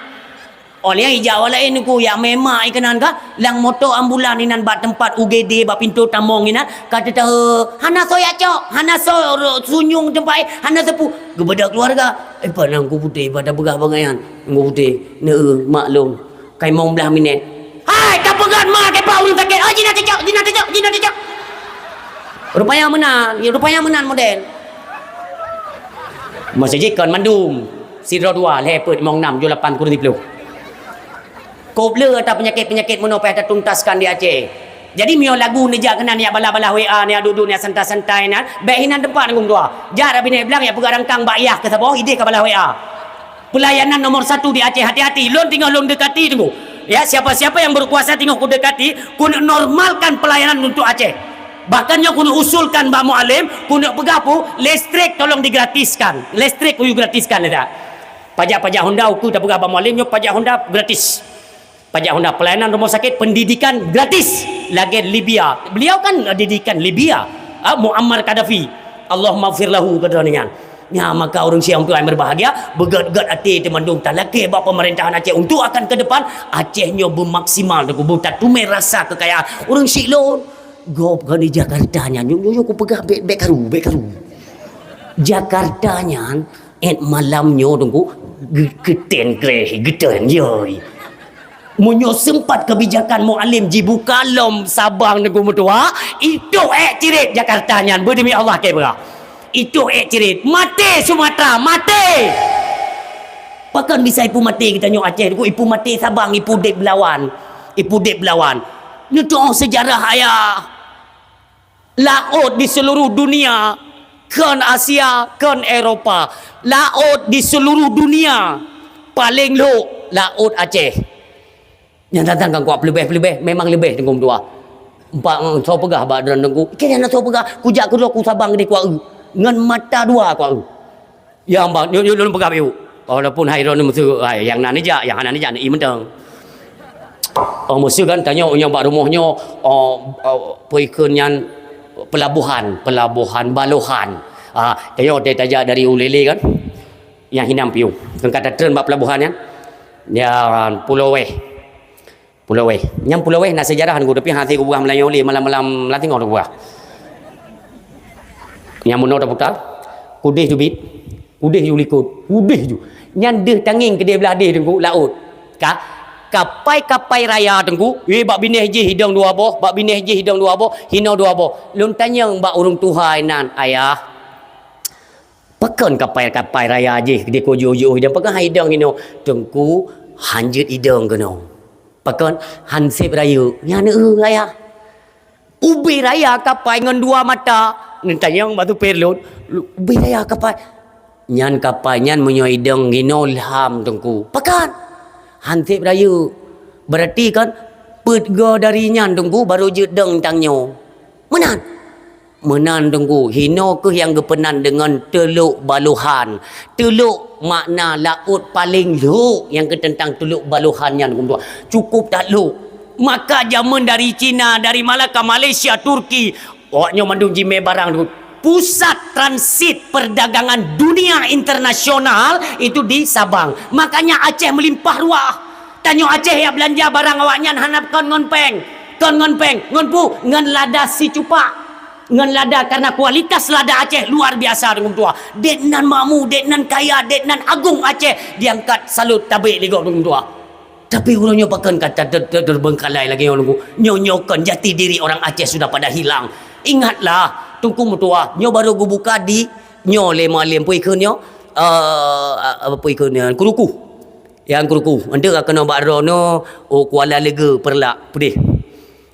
Óh lheueh ijak awak laén, Teungku, jak mé mak i keunan ka, lam moto ambulan inan bak teumpat U G D, bak pintoe tamong inan, ka teutahe, "Hana soe jak cok, hana soe ro-, sunyueng teumpat, hana seupôt." Geubeudôh keuluwarga, "Eh, pat na Teungku Putéh, pat tapeugah bangai nyan? Teungku Putéh, neu-eu, mak lôn, ka limong blaih minét." "Hai, ka peugöt ma keu pat ureueng sakét. Oh, jihnyan tacok, jihnyan tacok, jihnyan tacok." Rupanya meunan, rupanya meunan model. Masa jih kon mandum, sidroe dua, lhèe peuet, limong nam, tujoh lapan, sikureueng siplôh. Kôp le ata peunyakét-peunyakét meunoe payah tatuntaskan di Aceh. Jadi, meunyoe lagu neujak keunan, neujak balah-balah W A, neujak duek-duek, neujak santai-santai nyan, bèk hinan teumpat, Teungku, dua. Jak Rabinèt Blang, jak peugah rangkang bak yah keu saboh, idéh ka balah W A. Pelayanan nomor satu di Aceh, hati-hati. Lôn teungoh lôn dekati, Teungku. Ya, siapa-siapa yang berkuasa teungoh kudekati, keuneuk normalkan pelayanan untuk Aceh. Bahkan nyoe keuneuk usulkan bak Mualem, keuneuk peugah peue, listrik tolong digratiskan. Listrik kuyue gratiskan, ya tak? Pajak-pajak honda, ukeue tapeugah bak Mualem, nyoe pajak honda gratis. Pajak honda, pelayanan rumah sakit, pendidikan gratis. Lagèe Libya. Beliau kan, eh, didikan Libya. Ah, Muammar Gaddafi. Allahummaghfir lahu, keu droeneuh nyan. Nyan, maka ureueng syèh, ureueng tuha nyang berbahagia, beugèt-gèt até teumandum talakèe bak peumerintahan Aceh untuk akan ke depan, Aceh nyoe beumaksimal, Teungku, beutateumeung rasa keukayaan. Ureueng syik lôn, gob keu di Jakarta nyan, nyoe, nyoe, nyoe kupeugah bèk, bèk karu, bèk karu. Jakarta nyan, 'et malam nyoe, Teungku, geu-, geutén kreh, geutén, yoi. Meunyoe seumpat kebijakan Mualem jibuka lom Sabang, Teungku meutuah, itôh ék cirét Jakarta nyan, beudemi Allah kèe beurah. Itôh ék cirét. Maté Sumatra, maté! Pakon bisa ipeumaté geutanyoe Aceh, Teungku, ipeumaté Sabang, ipudép beulawan. Ipudép beulawan. Neutu'oh seujarah, ayah. Laôt di seluruh dunia, kon Asia, kon Eropa. Laôt di seluruh dunia, paleng lhok laôt Aceh. Nyang datang kan kuat peuleubeh-peuleubeh, memang leubeh Teungku meutuah. Empat, eh, soe peugah bak droeneuh Teungku, "Keu nyan soe peugah, kujak keudroe ku Sabang keudéh kueu. Ngon mata dua kueu." Ya, bah, nyoe, nyoe lôn peugah bacut. Walaupun hai droeneuh meuseu, hai, nyang na neujak, nyang hana neujak, neuié mantong. Oh, meuseu kan, tanyoe nyang bak rumoh nyoe, oh, oh, peue kheun nyan, pelabuhan, pelabuhan Balohan. Ah, tanyoe watèe tajak dari Ulèlè kan, nyang hinan piôh. Kan ka tatreun bak pelabuhan nyan, nyan Pulo Weh. Pulo Weh. Nyang Pulo Weh na seujarah Teungku, tapi hase kupeugah meulayeue lé malam-malam lam teungoh kupeugah. Nyang meunoe taputa, kudéh teubiet, kudéh ju likot, kudéh ju. Nyan deuh tangieng keudéh blah deh Teungku, laôt. Ka, kapai-kapai raya Teungku, weh bak binéh jih idong dua boh, bak binéh jih idong dua boh, hinoe dua boh. Lôn tanyong bak ureueng tuha inan, "Ayah, pakon kapai-kapai raya jih di kujôh-jôh idong, pakon hai idong hinoe?" "Teungku, hanjeuet idong keunoe." "Pakon?" "Han sép rayeuk." "Nyan, eu, ayah." "Ubé raya kapai ngon dua mata." Neutanyong bak supir lôn, "Ubé raya kapai?" "Nyan kapai nyan meunyoe idong hinoe lham Teungku." "Pakon?" "Han sép rayeuk." "Berarti kan Peuet goe dari nyan, Teungku, barô jeuet dong tanyoe. Meunan. Meunan, Teungku, hinoe kheueh nyang geupeunan deungon teulok balohan. Teulok makna laôt paleng lhok nyang keu teuntang teulok balohan nyan, Teungku. Cukôp that lhok. Maka jameun dari Cina, dari Malaka, Malaysia, Turki, awaknyoe mandum jimè barang, Teungku. Pusat transit perdagangan dunia internasional itu di Sabang. Makanya Aceh meulimpah ruah. Tanyoe Aceh jak beulanja barang awaknyan hana kon ngon péng. Kon ngon péng, ngon peue? Ngon lada sicupak. Ngon lada, karena kualitas lada Aceh luar biasa, Teungku meutuah. Dek nan makmu, dek nan kaya, dek nan agong Aceh diangkat salut tabek lé gob, Teungku meutuah. Tapi uroe nyoe pakon ka ter-, ter-, ter-, terbengkalai lagèe nyoe, Teungku. Nyoe, nyoe kon jati diri orang Aceh sudah pada hilang. Ingatlah, Teungku meutuah, nyoe baru geubuka di nyoe lé Mualem, peue ikheun nyoe? Eh, apa ikheun nyoe? Kuruku. Nyang Kuruku. Enteuk ka keunoe bak droeneuh, oh, Kuala Leuge, Peureulak, peudeh.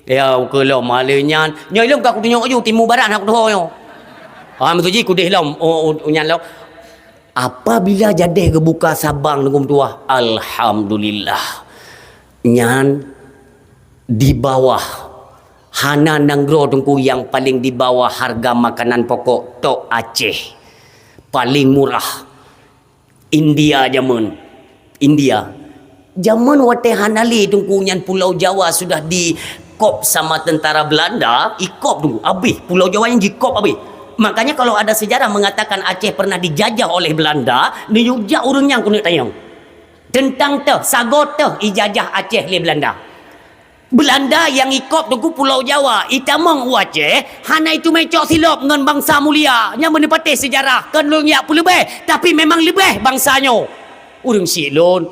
Ya, ukeue lom, malée nyan. Nyoe ilôn ka kutunyok aju, timu barat hana kutuho nyoe. Ha, meutuji kudeh lom, oh, oh, nyan lom. Apabila jadeh geubuka Sabang, Teungku meutuah, alhamdulillah. Nyan di bawah, hana nanggroe, Teungku, nyang paling di bawah harga makanan pokok, tok Aceh. Paling murah. India jameun. India. Jameun watèe hana lé, Teungku, nyan Pulau Jawa sudah dikop sama tentara Belanda, ikop, Teungku, abéh. Pulau Jawa nyan jikop abéh. Makanya kalau ada sejarah mengatakan Aceh pernah dijajah oleh Belanda, neuyue jak ureueng nyan keuneuk tanyong. Teuntang teuh, sagoe teuh ijajah Aceh lé Belanda. Belanda nyang ikop, Teungku, Pulau Jawa, itamong u Aceh, hana iteumé cok silop ngon bansa mulia. Nyan meuneupatéh sejarah, kon lôn jak peuleubeh, tapi memang leubeh bansa nyoe. Ureueng syiek lôn,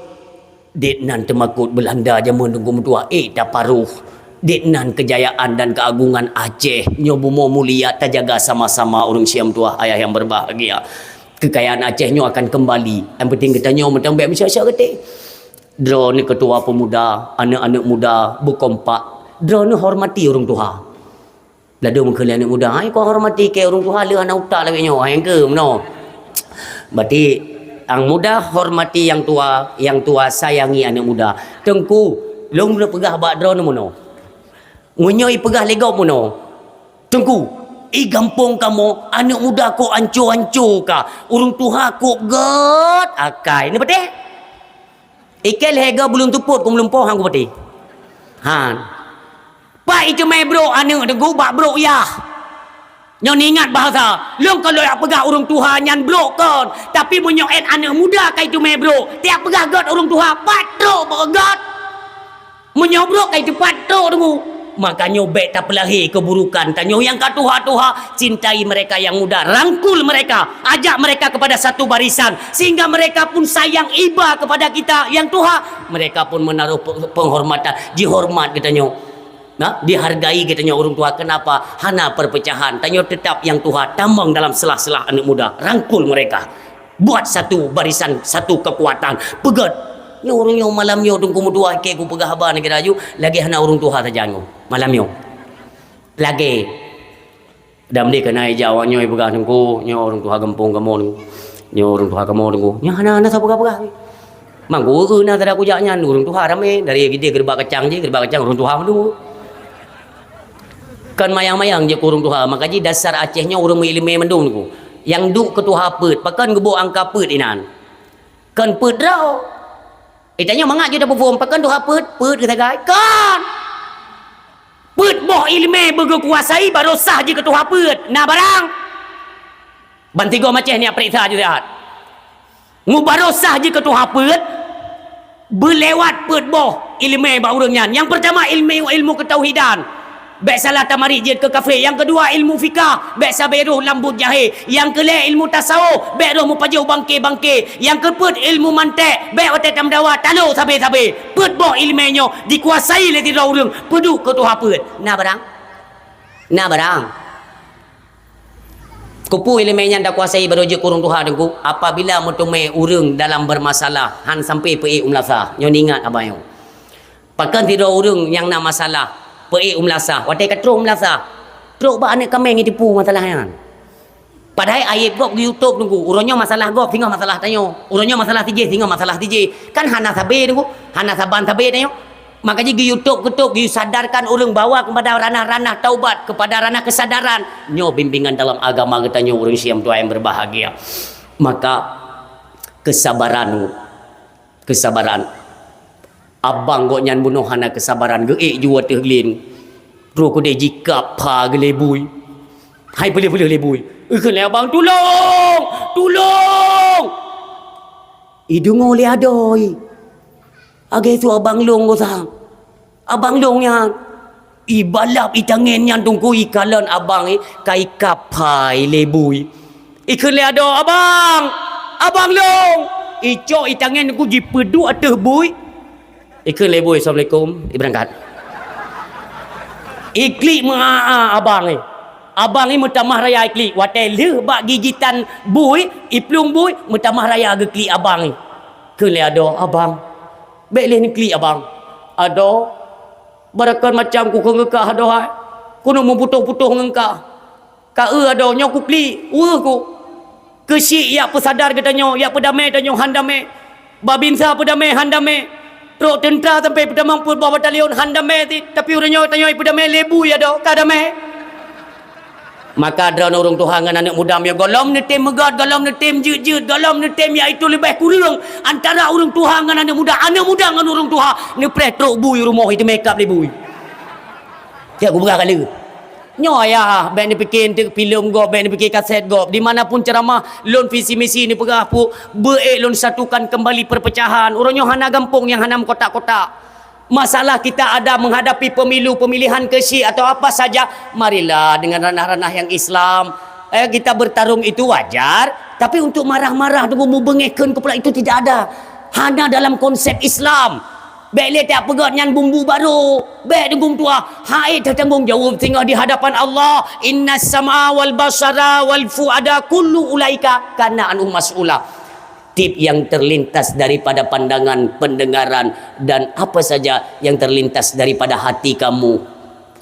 dek nan teumakot Belanda jameun, Teungku meutuah, ék taparoh. Dek nan keujayaan dan keuagongan Aceh nyoe bumoe mulia tajaga sama-sama, ureueng syiek meutuah, ayah nyang berbahagia. Keukayaan Aceh nyoe akan keumbali. Nyang penting geutanyoe meuteumèe bèk meusyok-syok geutéh. Droeneuh keutua peumuda, aneuk-aneuk muda beukompak. Droeneuh hormati ureueng tuha. Ladôm kheun lé aneuk muda, "Hai, kau hormati keu ureueng tuha, lé hana utak lagèe nyoe." Hai, nyang keu meunoe. Berarti, nyang muda hormati nyang tua, nyang tua sayangi aneuk muda. Teungku, lôn peugah bak droeneuh meunoe. Meunyoe ipeugah lé gob meunoe, "Teungku, i gampông kamoe aneuk muda kok anco-anco ka, ureueng tuha kok gèt akai." Neupatéh? Ikei lhèe goe buleuen seupôt keu meulumpoe han kupatéh. Han. Pat iteumé brôk aneuk Teungku bak brôk yah. Nyoe neuingat bahasa, lôn ka lôn jak peugah ureueng tuha nyan brôk kon, tapi meunyoe 'et aneuk muda ka iteumé brôk, tiep peugah gèt ureueng tuha, pat trôk bak gèt. Meunyoe brôk ka iteupat trôk Teungku, maka nyoe bèk tapeulahé keuburukan tanyoe nyang ka tuha-tuha, cintai mereka yang muda, rangkul mereka, ajak mereka kepada satu barisan, sehingga mereka pun sayang iba kepada kita yang tuha, mereka pun menaruh pe-, penghormatan, jihormat geutanyoe. Nah, dihargai geutanyoe ureueng tuha. Kenapa? Hana perpecahan. Tanyoe tetap yang tuha, tamong dalam sela-sela aneuk muda, rangkul mereka. Buat satu barisan, satu kekuatan. Peugèt. Nyoe ureueng nyoe malam nyoe Teungku meutuah, keu kupeugah haba nanggroe aju, lagèe hana ureueng tuha sajan nyoe. Malam nyoe. Lagèe. Dan deh keunan ija awak nyoe peugah Teungku, nyoe ureueng tuha gampông kamoe Teungku. Nyoe ureueng tuha kamoe Teungku. Nyoe hana, hana sapeugah-peugah. Mangko na tada kujak nyan ureueng tuha ramé, dari gideh geureubak kacang jih, geureubak kacang ureueng tuha mandum. Kon mayang-mayang jeuet keu ureueng tuha, maka jih dasar Aceh nyoe ureueng meuileumé mandum Teungku. Nyang duek keu tuha peuet, pakon geuboh angka peuet inan? Kon peuet droe. Eh, tanyoe mangat jeuet tapeuphom, pakon tuha peuet? Peuet geusagai? Kon! Peuet boh ileumé beugeukuasai baroe sah jeuet keu tuha peuet. Na barang? Bansigom Aceh nyoe peuriksa jih siat. Ngu baroe sah jeuet keu tuha peuet, beulewat peuet boh ileumé bak ureueng nyan. Nyang peurtama ilmu, ilmu keutauhidan. Bèk salah tamarit jeuet keu kafé. Nyang keudua ilmu fikah. Bèk sabé rôh lam buet jahé. Nyang keulhèe ilmu tasawuf. Bèk rôh meupajoh bangké-bangké. Nyang keupeuet ilmu mantek. Bèk watèe tameudawa talo sabé-sabé. Peuet boh ileumé nyoe dikuasai lé sidroe ureueng. Peuduek keu tuha peuet. Na barang? Na barang? Keupeue ileumé nyan takuasai baroe jeuet keu ureueng tuha Teungku? Apabila meuteumé ureueng dalam bermasalah, han sampai peuék u meulasah. Nyoe ingat haba nyoe. Pakon sidroe ureueng nyang na masalah, peuék u meulasah. Watèe ka trôk u meulasah, trôk bak aneuk kaméng jiteupeue masalah nyan. Padahai aéb gob di YouTube Teungku. Uroe nyoe masalah gob, singoh masalah tanyoe. Uroe nyoe masalah sijih, singoh masalah sijih. Kan hana sabé Teungku, hana saban sabé tanyoe. Maka jih geuyue tôb-keutôb, geuyue sadarkan ureuëng bahwa kepada ranah-ranah taubat, kepada ranah kesadaran. Nyoe bimbingan dalam agama geutanyoe ureuëng Syiah tuha nyang berbahagia. Maka kesabaran, kesabaran. Abang gobnyan bunoe hana kesabaran, geuék ju ateueh lén. Troh keudeh jikab pha geulée bui. Hai peuleueh-peuleueh lé bui. Ikheun lé abang, "Tulông! Tulông!" Ideungoe lé adoe. Lagée su abang lông geusa. Abang lông nyan. Ibalap itangen nyan teungku ikalon abang i, ka ikab pha lé bui. Ikheun lé adoe, "Abang! Abang lông!" Icok itangen teungku jipeuduek ateueh bui. Ikheun lé bui, "Assalamualaikum," ibeurangkat. Iklik meu'a-a abang i. Abang i meutamah raya iklik. Watée lheueh bak gigitan bui, iplueng bui, meutamah raya geuklik abang i. Kheun lé adoe, "Abang, bék lé neuklik abang." "Adoe, barakon macam kukheun ngon kah adoe hai. Keuneuk meuputôh-putôh ngon kah." "Ka eu adoe, nyoe kuklik, weueh ku." Keuchik jak peusadar geutanyoe, jak peudamé tanyoe han damé. Babinsa peudamé han damé. Trok teuntra sampai peutamong peuet boh batalion han damé cit, tapi uroe nyoe tanyoe peudamé lé bui adoe, ka damé. Maka droeneuh ureuëng tuha ngon aneuëk muda meunyoe gohlom neutem meugot, gohlom neutem jeuet-jeuet, gohlom neutem yaitu leubeh kureueng antara ureuëng tuha ngon aneuëk muda, aneuëk muda ngon ureuëng tuha, neupreh trok bui rumoh itu makeup lé bui. Tiep kupeugah ka lheueh. Nyoe ayah, bék neupike enteuk filem gob, bék neupike kaset gob. Di mana pun ceramah, lôn visi misi neupeugah pu, beu ék lôn satukan kembali perpecahan. Uroe nyoe hana gampông nyang hana meukotak-kotak. Masalah kita ada menghadapi pemilu, pemilihan keuchik atau apa saja, marilah dengan ranah-ranah yang Islam. Eh, kita bertarung itu wajar, tapi untuk marah-marah dengan mubeungéh kheun keupeulak itu tidak ada. Hana dalam konsep Islam. Bék lé tapeugét nyan bumbu barô. Bék deungon tuha. Hai tatanggong jaweueb singoh di hadapan Allah. Innas sam'a wal basara wal fuada kullu ulaika kana anhu mas'ula. Tiep yang terlintas daripada pandangan, pendengaran, dan apa saja yang terlintas daripada hati kamu,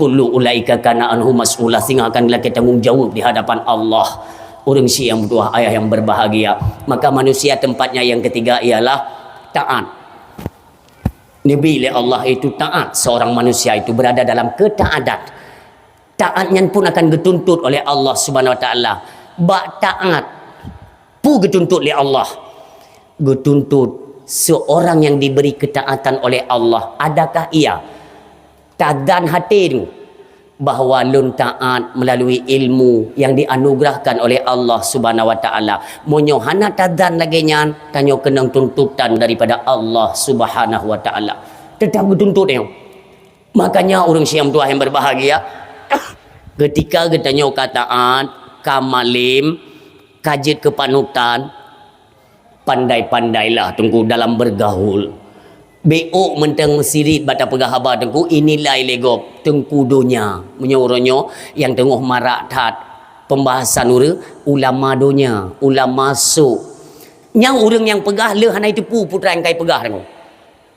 kullu ulaika kana anhu mas'ula, singoh akan lakée tanggong jaweueb di hadapan Allah. Ureuëng syiek nyang meutuwah, ayah yang berbahagia. Maka manusia tempatnya yang ketiga ialah taat. Neubi lé Allah itu taat, seorang manusia itu berada dalam ketaatan. Taat nyan pun akan geutuntut oleh Allah Subhanahu Wa Taala. Bak taat, peue geutuntut lé Allah? Geutuntut seorang yang diberi ketaatan oleh Allah, adakah ia tadan hati bahwa lôn taat melalui ilmu yang dianugerahkan oleh Allah Subhanahu Wa Taala? Meunyoe hana tadan lagée nyan, tanyoe keunong tuntutan daripada Allah Subhanahu Wa Taala. Tetap geutuntut nyoe. Makanya ureuëng syiek nyang meutuwah nyang berbahagia, ketika geutanyoe ka taat, ka malem, ka jeuet keu panutan, pandai-pandailah teungku dalam bergaul. Bék ôk mantong meusirit bak tapeugah haba teungku, inilai lé gob teungku donya. Meunyoe uroe nyoe nyang teungoh marak that pembahasan ureuëng, ulama donya, ulama sôk. Nyang ureuëng nyang peugah le hana jiteupeue peue nyang ka jipeugah teungku.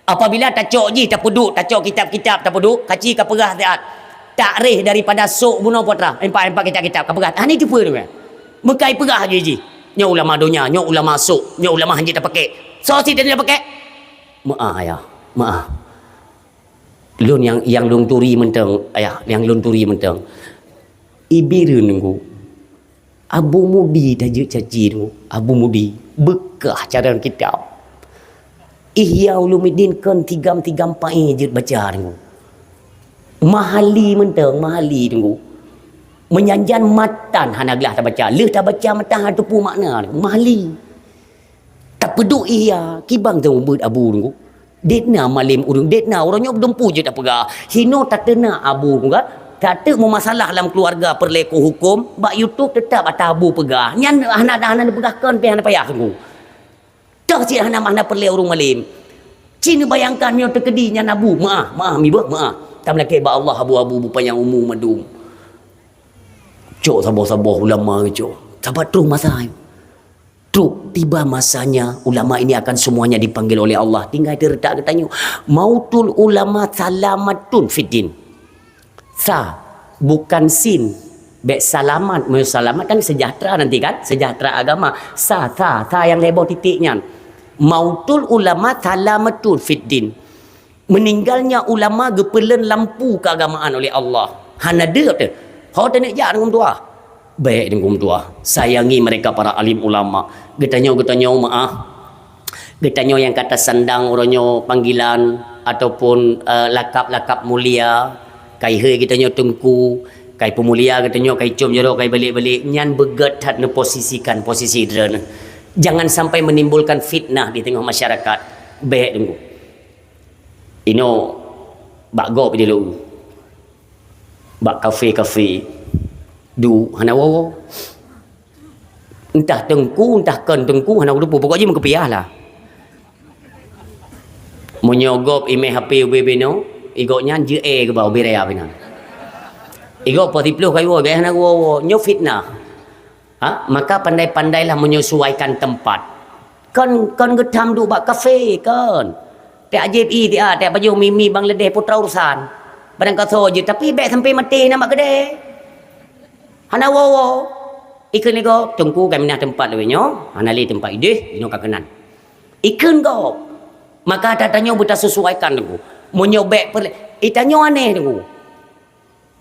Apabila tacok jih, tapeuduek, tacok kitab-kitab, tapeuduek, kaci ka peugah siat. Takreh daripada sôk bunoe putra, empat-empat kitab-kitab ka peugah. Hana jiteupeue teungku. Meukai peugah jih jih. Nyoe ulama donya, nyoe ulama sôk, nyoe ulama hanjeuet tapakék. Soe sit hanjeuet tapakék? Meu'ah, ayah. Meu'ah. Lôn nyang, nyang lôn turi mantong, ayah, nyang lôn turi mantong. Ibireuen teungku. Abu Mudi tajeuet caci teungku. Abu Mudi. Beukah carông kitab. Ihya Ulumuddin kon tigam-tigam paéh jeuet baca teungku. Mahali mantong, Mahali teungku. Meunyan-nyan matan hana glah tabaca. Lheueh tabaca matan hana teupeue makna teungku. Mahali. Tapeuduek Ihya, kiban teungku beuet Abu teungku. Dek na malem ureuëng, dek na uroe nyoe dumpeue jeuet tapeugah. Hinoe tateuna Abu teungku kan. Tateuk meumasalah lam keuluwarga peureulée keu huköm, bak YouTube teutap ata Abu peugah. Nyan hana, hana neupeugah kon pih hana payah teungku. Toh cit hana, hana peureulée ureuëng malem. Ci neubayangkan meunyoe teukeudi nyan Abu, meu'ah, meu'ah, mibeuh, meu'ah. Tameulakée bak Allah Abu, Abu beupanyang umu mandum. Cok saboh-saboh ulama cok. Sabat troh masa nyoe. Trok tiba masanya, ulama ini akan semuanya dipanggil oleh Allah. Tinggai teuretak geutanyoe. Mautul ulama salamatun fiddin. Sa, bukan sin. Bék salamat. Meunyoe salamat kan sejahtera nanti kan? Sejahtera agama. Sa, sa, sa nyang lhée boh titik nyan. Mautul ulama salamatun fiddin. Meninggalnya ulama geupeuleuen lampu keagamaan oleh Allah. Hana deuh teuh. Ho teuneuk jak Teungku Meutuah. Bèk Teungku Meutuah. Sayangi mereka para alim ulama. Geutanyoe, geutanyoe meu'ah. Geutanyoe nyang ka tasandang uroe nyoe panggilan ataupun, eh, lakab-lakab mulia. Kai hei geutanyoe teungku, kai peumulia geutanyoe, kai com jaroe, kai balek-balek. Nyan beugèt that neuposisikan posisi droeneuh. Jangan sampai menimbulkan fitnah di teungoh masyarakat. Bèk Teungku. Inoe bak gob di lôn, bak kafe-kafe, duek hana woe-woe. Entah teungku, entah kon teungku, hana kuteupeu. Pokok jih meukeupiah lah. Meunyoe gob imè H P ubé-ubé nyoe, i gobnyan jeuet geuba ubé raya binan. I gob poh siplôh ka iwoe, gaya hana woe-woe. Nyoe fitnah. Ha? Maka pandai-pandailah menyesuaikan tempat. Kon, kon geutham duek bak kafe, kon. Tiep jieb ie, tiep, tiep pajoh mi-mi Bangladesh, putra urusan. Barang kasoe jeuet, tapi bèk sampai maté na bak keudè. Hana woe-woe. Ikheun lé gob, teungku, ka minah teumpat lagèe nyoe, hana lé teumpat idéh, inoe ka keunan. Ikheun gob. Maka ata tanyoe beutasesuaikan teungku. Meunyoe bèk peureulèe, i tanyoe aneh teungku.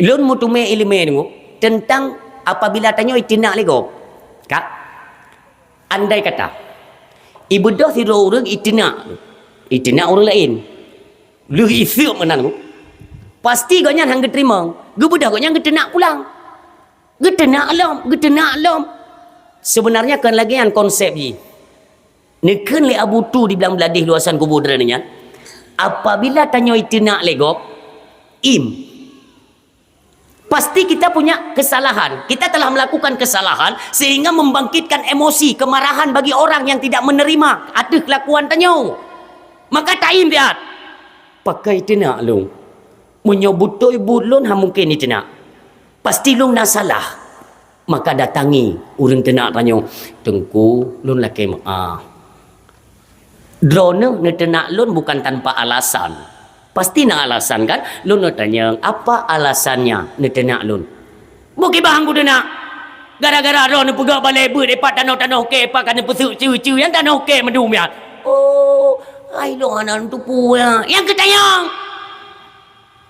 Lôn meuteumé ileumé teungku teuntang apabila tanyoe iteunak lé gob. Ka? Andai kata, ibeudôh sidroe ureueng iteunak, iteunak ureueng laén. Lheueh iseuek meunan teungku, pasti gobnyan han geuteurimong. Geubeudôh gobnyan geuteunak pulang. Geuteunak lom, geuteunak lom. Sebenarnya kon lagèe nyan konsep jih. Neukheun lé Abu Tu di Blang Bladeh luwasan kubu droeneuh nyan, apabila tanyoe iteunak lé gob, im. Pasti kita punya kesalahan. Kita telah melakukan kesalahan sehingga membangkitkan emosi, kemarahan bagi orang yang tidak menerima ateueh kelakuan tanyoe. Maka taim siat. Pakon iteunak lôn. Meunyoe beutôi buet lôn han mungken iteunak. Pasti lôn na salah. Maka datangi ureueng teunak tanyoe, "Teungku, lôn lakèe meu'ah. Droeneuh neuteunak lôn bukan tanpa alasan. Pasti na alasan kan? Lôn neutanyong, apa alasannya neuteunak lôn?" "Bukon bah han kuteunak. Gara-gara droeneuh peugah balèe beuet, ipat tanoh-tanoh kèe, ipat ka neupeuseuk ceue-ceue, nyang tanoh kèe meudum nyan." "Oh, ai lôn hana neuteupeue nyan." "Nyang keu tanyong."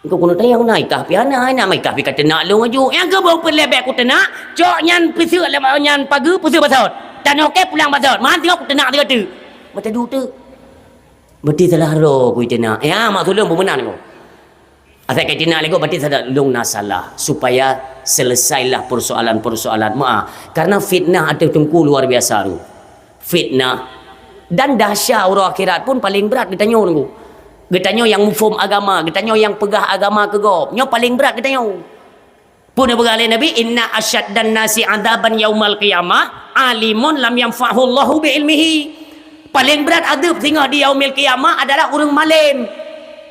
"Engkau keuneuk tanyong na ikah pih hana, na ikah pih ka teunak lôn aju." "Nyang keu beu peureulèe bèk kuteunak, cok nyan peuseuk lé nyan pageue peuseuk basot. Tanoh kèe pulang basot. Meuhan singoh kuteunak sigoe teuk." Mata duek teuk. Berarti salah droe ku iteunak. Ya, maksud lôn peue meunan ku. Asai ka iteunak lé gob berarti salah, lôn na salah. Supaya selesailah persoalan-persoalan. Meu'ah. Karena fitnah ateueh teungku luar biasa tu. Fitnah. Dan dahsyat uroe akhirat pun paléng brat geutanyoe teungku. Geutanyoe nyang muphom agama, geutanyoe nyang peugah agama keu gob, nyoe paléng brat geutanyoe. Peue neupeugah lé Nabi, "Inna asyaddan nasi adzaban yaumal qiyamah, alimun lam yanfa'hu Allahu bi ilmihi." Paléng brat azeub singoh di yaumil qiyamah adalah ureueng malém.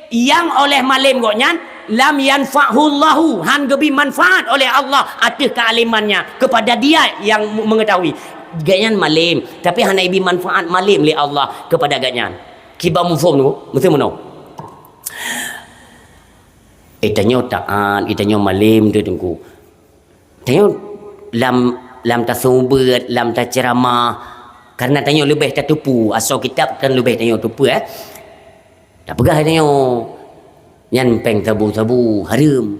Nyang oleh malém gobnyan, lam yanfa'hu Allahu, han geubri manfaat oleh Allah ateueh kealimannya kepada dia yang mengetahui. Gobnyan malém, tapi hana ibri manfaat malém lé Allah kepada gobnyan. Kiban muphom tu, meuteumeunoe. Eh, tanyoe taat, eh, tanyoe malém tu teungku. Tanyoe lam, lam taseumeubeuet, lam taceuramah, karena tanyoe leubeh tateupeue, asoe kitab kan leubeh tanyoe teupeue, eh. Tapeugah tanyoe, nyan péng sabu-sabu hareuem.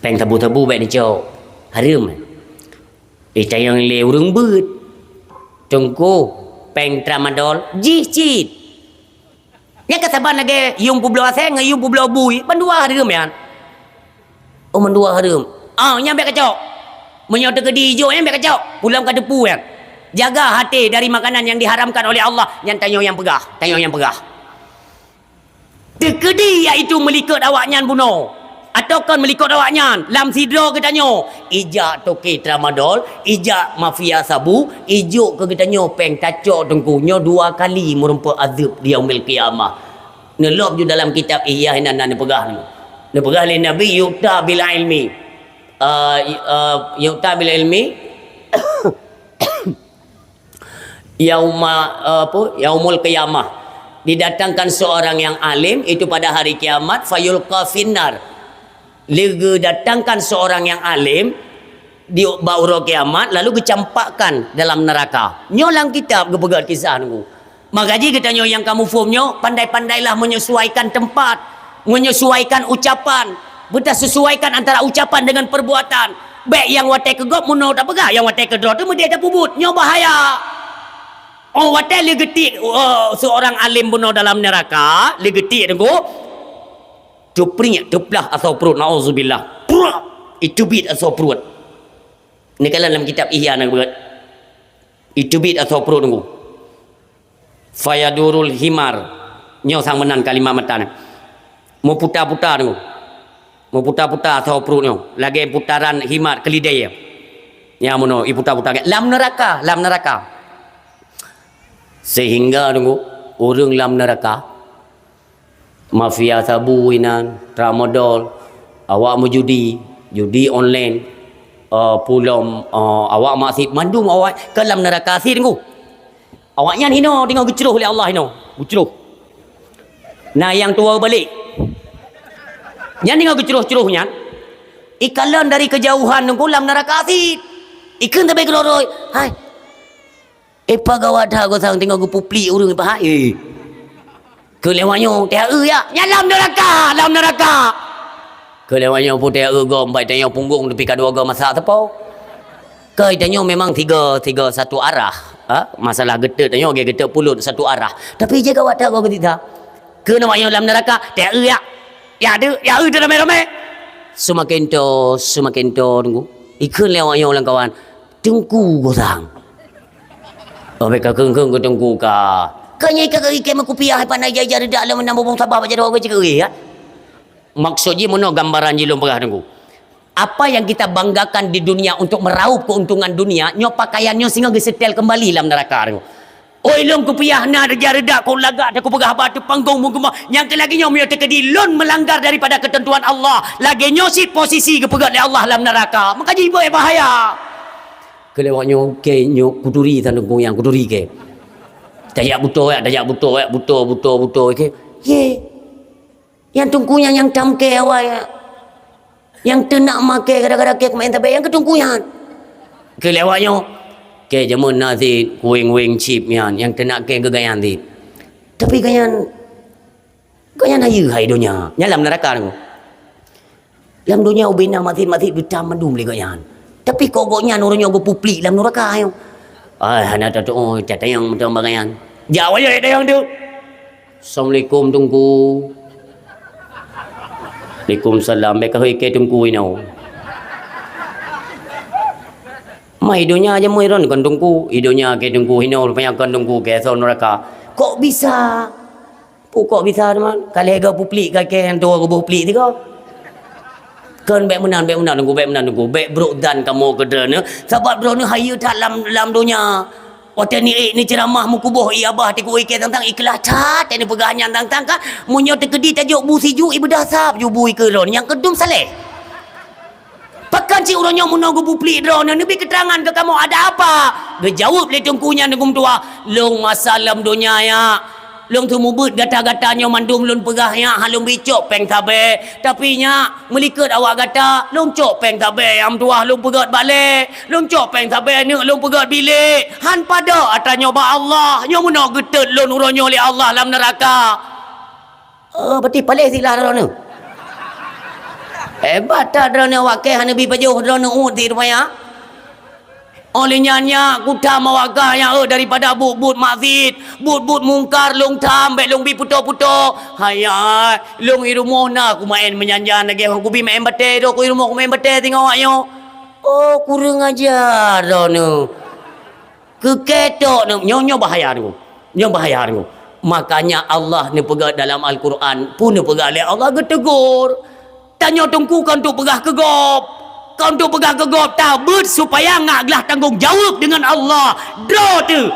Péng sabu-sabu bèk neucok, hareuem. Eh, tanyoe lé ureueng beuet. Teungku, péng tramadol, jih cit. Nyan ka saban lagèe yuem peubloe asèe ngon yuem peubloe bui, mandua hareuem nyan. Oh, mandua hareuem. Ah, nyan bèk kacok. Meunyoe teukeudi ijok nyan bèk kacok. Pulang ka teupeue nyan. Jaga até dari makanan yang diharamkan oleh Allah. Nyan tanyoe nyang peugah, tanyoe nyang peugah. Teukeudi, yaitu meulikot awaknyan bunoe. Atawa kon meulikot awaknyan, lam sidroe geutanyoe, ijak toke tramadol, ijak mafia sabu, ijok keu geutanyoe péng tacok teungku, nyoe dua kali meurumpok azeub di yaumil qiyamah. Neulom ju dalam kitab Ihya inan na neupeugah nyoe. Neupeugah lé Nabi, "Yu'ta bil ilmi." Ah, y-, ah, "Yu'ta bil ilmi." Yauma, eh, apa? Yaumul qiyamah. Didatangkan seorang yang alim itu pada hari kiamat, fayulqa finnar. Leugeue datangkan seorang yang alim di bak uroe kiamat, lalu geucampakkan dalam neraka. Nyoe lam kitab geupeugah kisah nunggu. Maka jih geutanyoe nyang ka muphom nyoe, pandai-pandailah menyesuaikan tempat, menyesuaikan ucapan, beutasesuaikan antara ucapan dengan perbuatan. Bék nyang watée keu gob meunoe tapeugah, nyang watée keu droe teuh meudeh tapeubuet. Nyoe bahaya. Oh, watée leugeutik, oh, seorang alim bunoe dalam neuraka, leugeutik teungku, teupriek, teuplah asoe pruet, naudzubillah. Pruet! Iteubiet asoe pruet. Neukalon lam kitab Ihya na geupeugah. Iteubiet asoe pruet teungku. Fayadurul himar. Nyoe sang meunan kalimat matan. Meuputa-puta teungku. Meuputa-puta asoe pruet nyoe. Lagée putaran himar keulidée. Nyang meunoe iputa-puta lam neuraka, lam neuraka. Sehingga teungku, ureuëng lam neuraka, mafia sabu inan, tramadol, awak meujudi, judi online, eh, pulom, eh, awak maksiet, mandum awak ka lam neuraka sit teungku. Awaknyan hinoe teungoh geucroh lé Allah hinoe, geucroh. Na nyang tuwoe balek. Nyan teungoh geucroh-croh nyan, ikalon dari keujauhan teungku lam neuraka sit. Ikheun sabe keudroe-droe, "Hai, eh, peugawat that gosang teungoh geupuplik ureuëng pahat, eh." Keu lewat nyoe, "Teuh eu ya, nyan lam neuraka, lam neuraka." Keu lewat nyoe puteh eu gob, bai tanyoe punggong tepi ka dua goe masa teupeu. Keu tanyoe memang tiga, tiga satu arah. Ha? Masalah geuteuk tanyoe ge geuteuk pulut satu arah. Tapi je gawat that goe geutika. Keu lewat nyoe lam neuraka, "Teuh eu ya. Ya deuek, ya eu teuh ramé-ramé." Seumaken to, seumaken to teungku. Ikheun lewat nyoe lam kawan, "Teungku gosang." Oh, bék ka kheun-kheun keu teungku ka. Ka nyai ka geuikém kupiah, hai pandai jai-jai reudak lom meunang bubong sabah bak jaroe geucik geuih, ya. Maksud jih meunoe gambaran jih lôn peugah teungku. Apa yang kita banggakan di dunia untuk meraup keuntungan dunia, nyoe pakaian nyoe singoh geusetel kembali lam neuraka teungku. Oi lôn kupiah na reuja reudak keu lagak teuh kupeugah haba teuh panggong meugeumah. Nyang keu lagée nyoe meunyoe teukeudi lôn meulanggar daripada keuteuntuan Allah, lagée nyoe cit posisi geupeugét lé Allah lam neuraka. Maka jih iboh bahaya. Keu lewat nyoe, kée nyoe kuturi tan teungku nyang kuturi kée. Tajak buto ya, tajak buto ya, buto, buto, buto kée. Ye. Nyang teungku nyang, nyang tam kée awai ya. Nyang teunak maké gara-gara kée keumaén tabé nyang keu teungku nyan. Keu lewat nyoe, kée jameun na sit kuweng-weng chip nyan, nyang teunak kée geugayan sit. Tapi gayan, gayan hayeue hai donya, nyan lam neuraka nyoe. Lam donya ubena masit-masit geutam mandum lé gobnyan. Tapi kok gobnyan uroe nyoe geupuplik lam neuraka nyoe. Ai, hana tatu'oh, tatanyong mantong bak gobnyan. Jak wajah tatanyong tu. "Assalamualaikum, Teungku." "Waalaikumsalam. Bék ka hôi kée Teungku inoe." Mai donya aja moi ron kon Teungku. I donya kée Teungku inoe, rupanya kon Teungku kée asoe neuraka. Kok bisa? Pukok bisa teuma, ka lhée goe puplik ka kée nyang tuwoe geuboh plik sigoe. Kon bék meunan, bék meunan Teungku, bék meunan Teungku, bék brok dan kamoe keu droeneuh, sabab droeneuh hayeue that lam, lam donya. Watée ni, eh, ni ceuramah meukuboh i abah tiku i kée tang-tang ikhlaih that, teuh neupeugah nyan tang-tang kan, meunyoe teukeudi tajok bu sijuek i beudah sab ju bu i keu droeneuh nyang keudum saleh. Pakon cit uroe nyoe meunoe geupuplik droeneuh, neubi keuteurangan keu kamoe ada apa? Geujaweueb lé teungku nyan teungku meutuah, "Lôn masa lam donya nyak, lôn seumeubeuet gata-gata nyoe mandum lôn peugah nyak, han lôn bi cok péng sabé. Tapi nyak, meulikot awak gata, lôn cok péng sabé nyang meutuah lôn peugét bak lé, lôn cok péng sabé neuk lôn peugét bilék. Han padub atra nyoe bak Allah, nyoe meunoe geutot lôn uroe nyoe lé Allah lam neuraka." Oh, berarti paléh silah droeneuh. Hebat that droeneuh awak kée hana bi pajoh droeneuh uet sit rupanya. Óh lheueh nyan nyak kutam awak kah nyak, eh, daripada buet-buet maksiet, buet-buet mungkar lôn tam bék lôn bi putôh-putôh. Hai, hai, lôn i rumoh na kumaén meujan-jan lagée kubi maén batée droe, ku i rumoh kumaén batée singoh awak nyoe. Oh, kureueng aja droeneuh. Keu kée tok nyoe, nyoe bahaya nyoe. Nyoe bahaya nyoe. Makanya Allah neupeugah dalam Al-Quran, peue neupeugah lé Allah geutegur. Tanyoe teungku kon untuk peugah keu gob. Kon untuk peugah keu gob, tabeuet supaya ngak glah tanggong jaweueb deungon Allah. Droe teuh.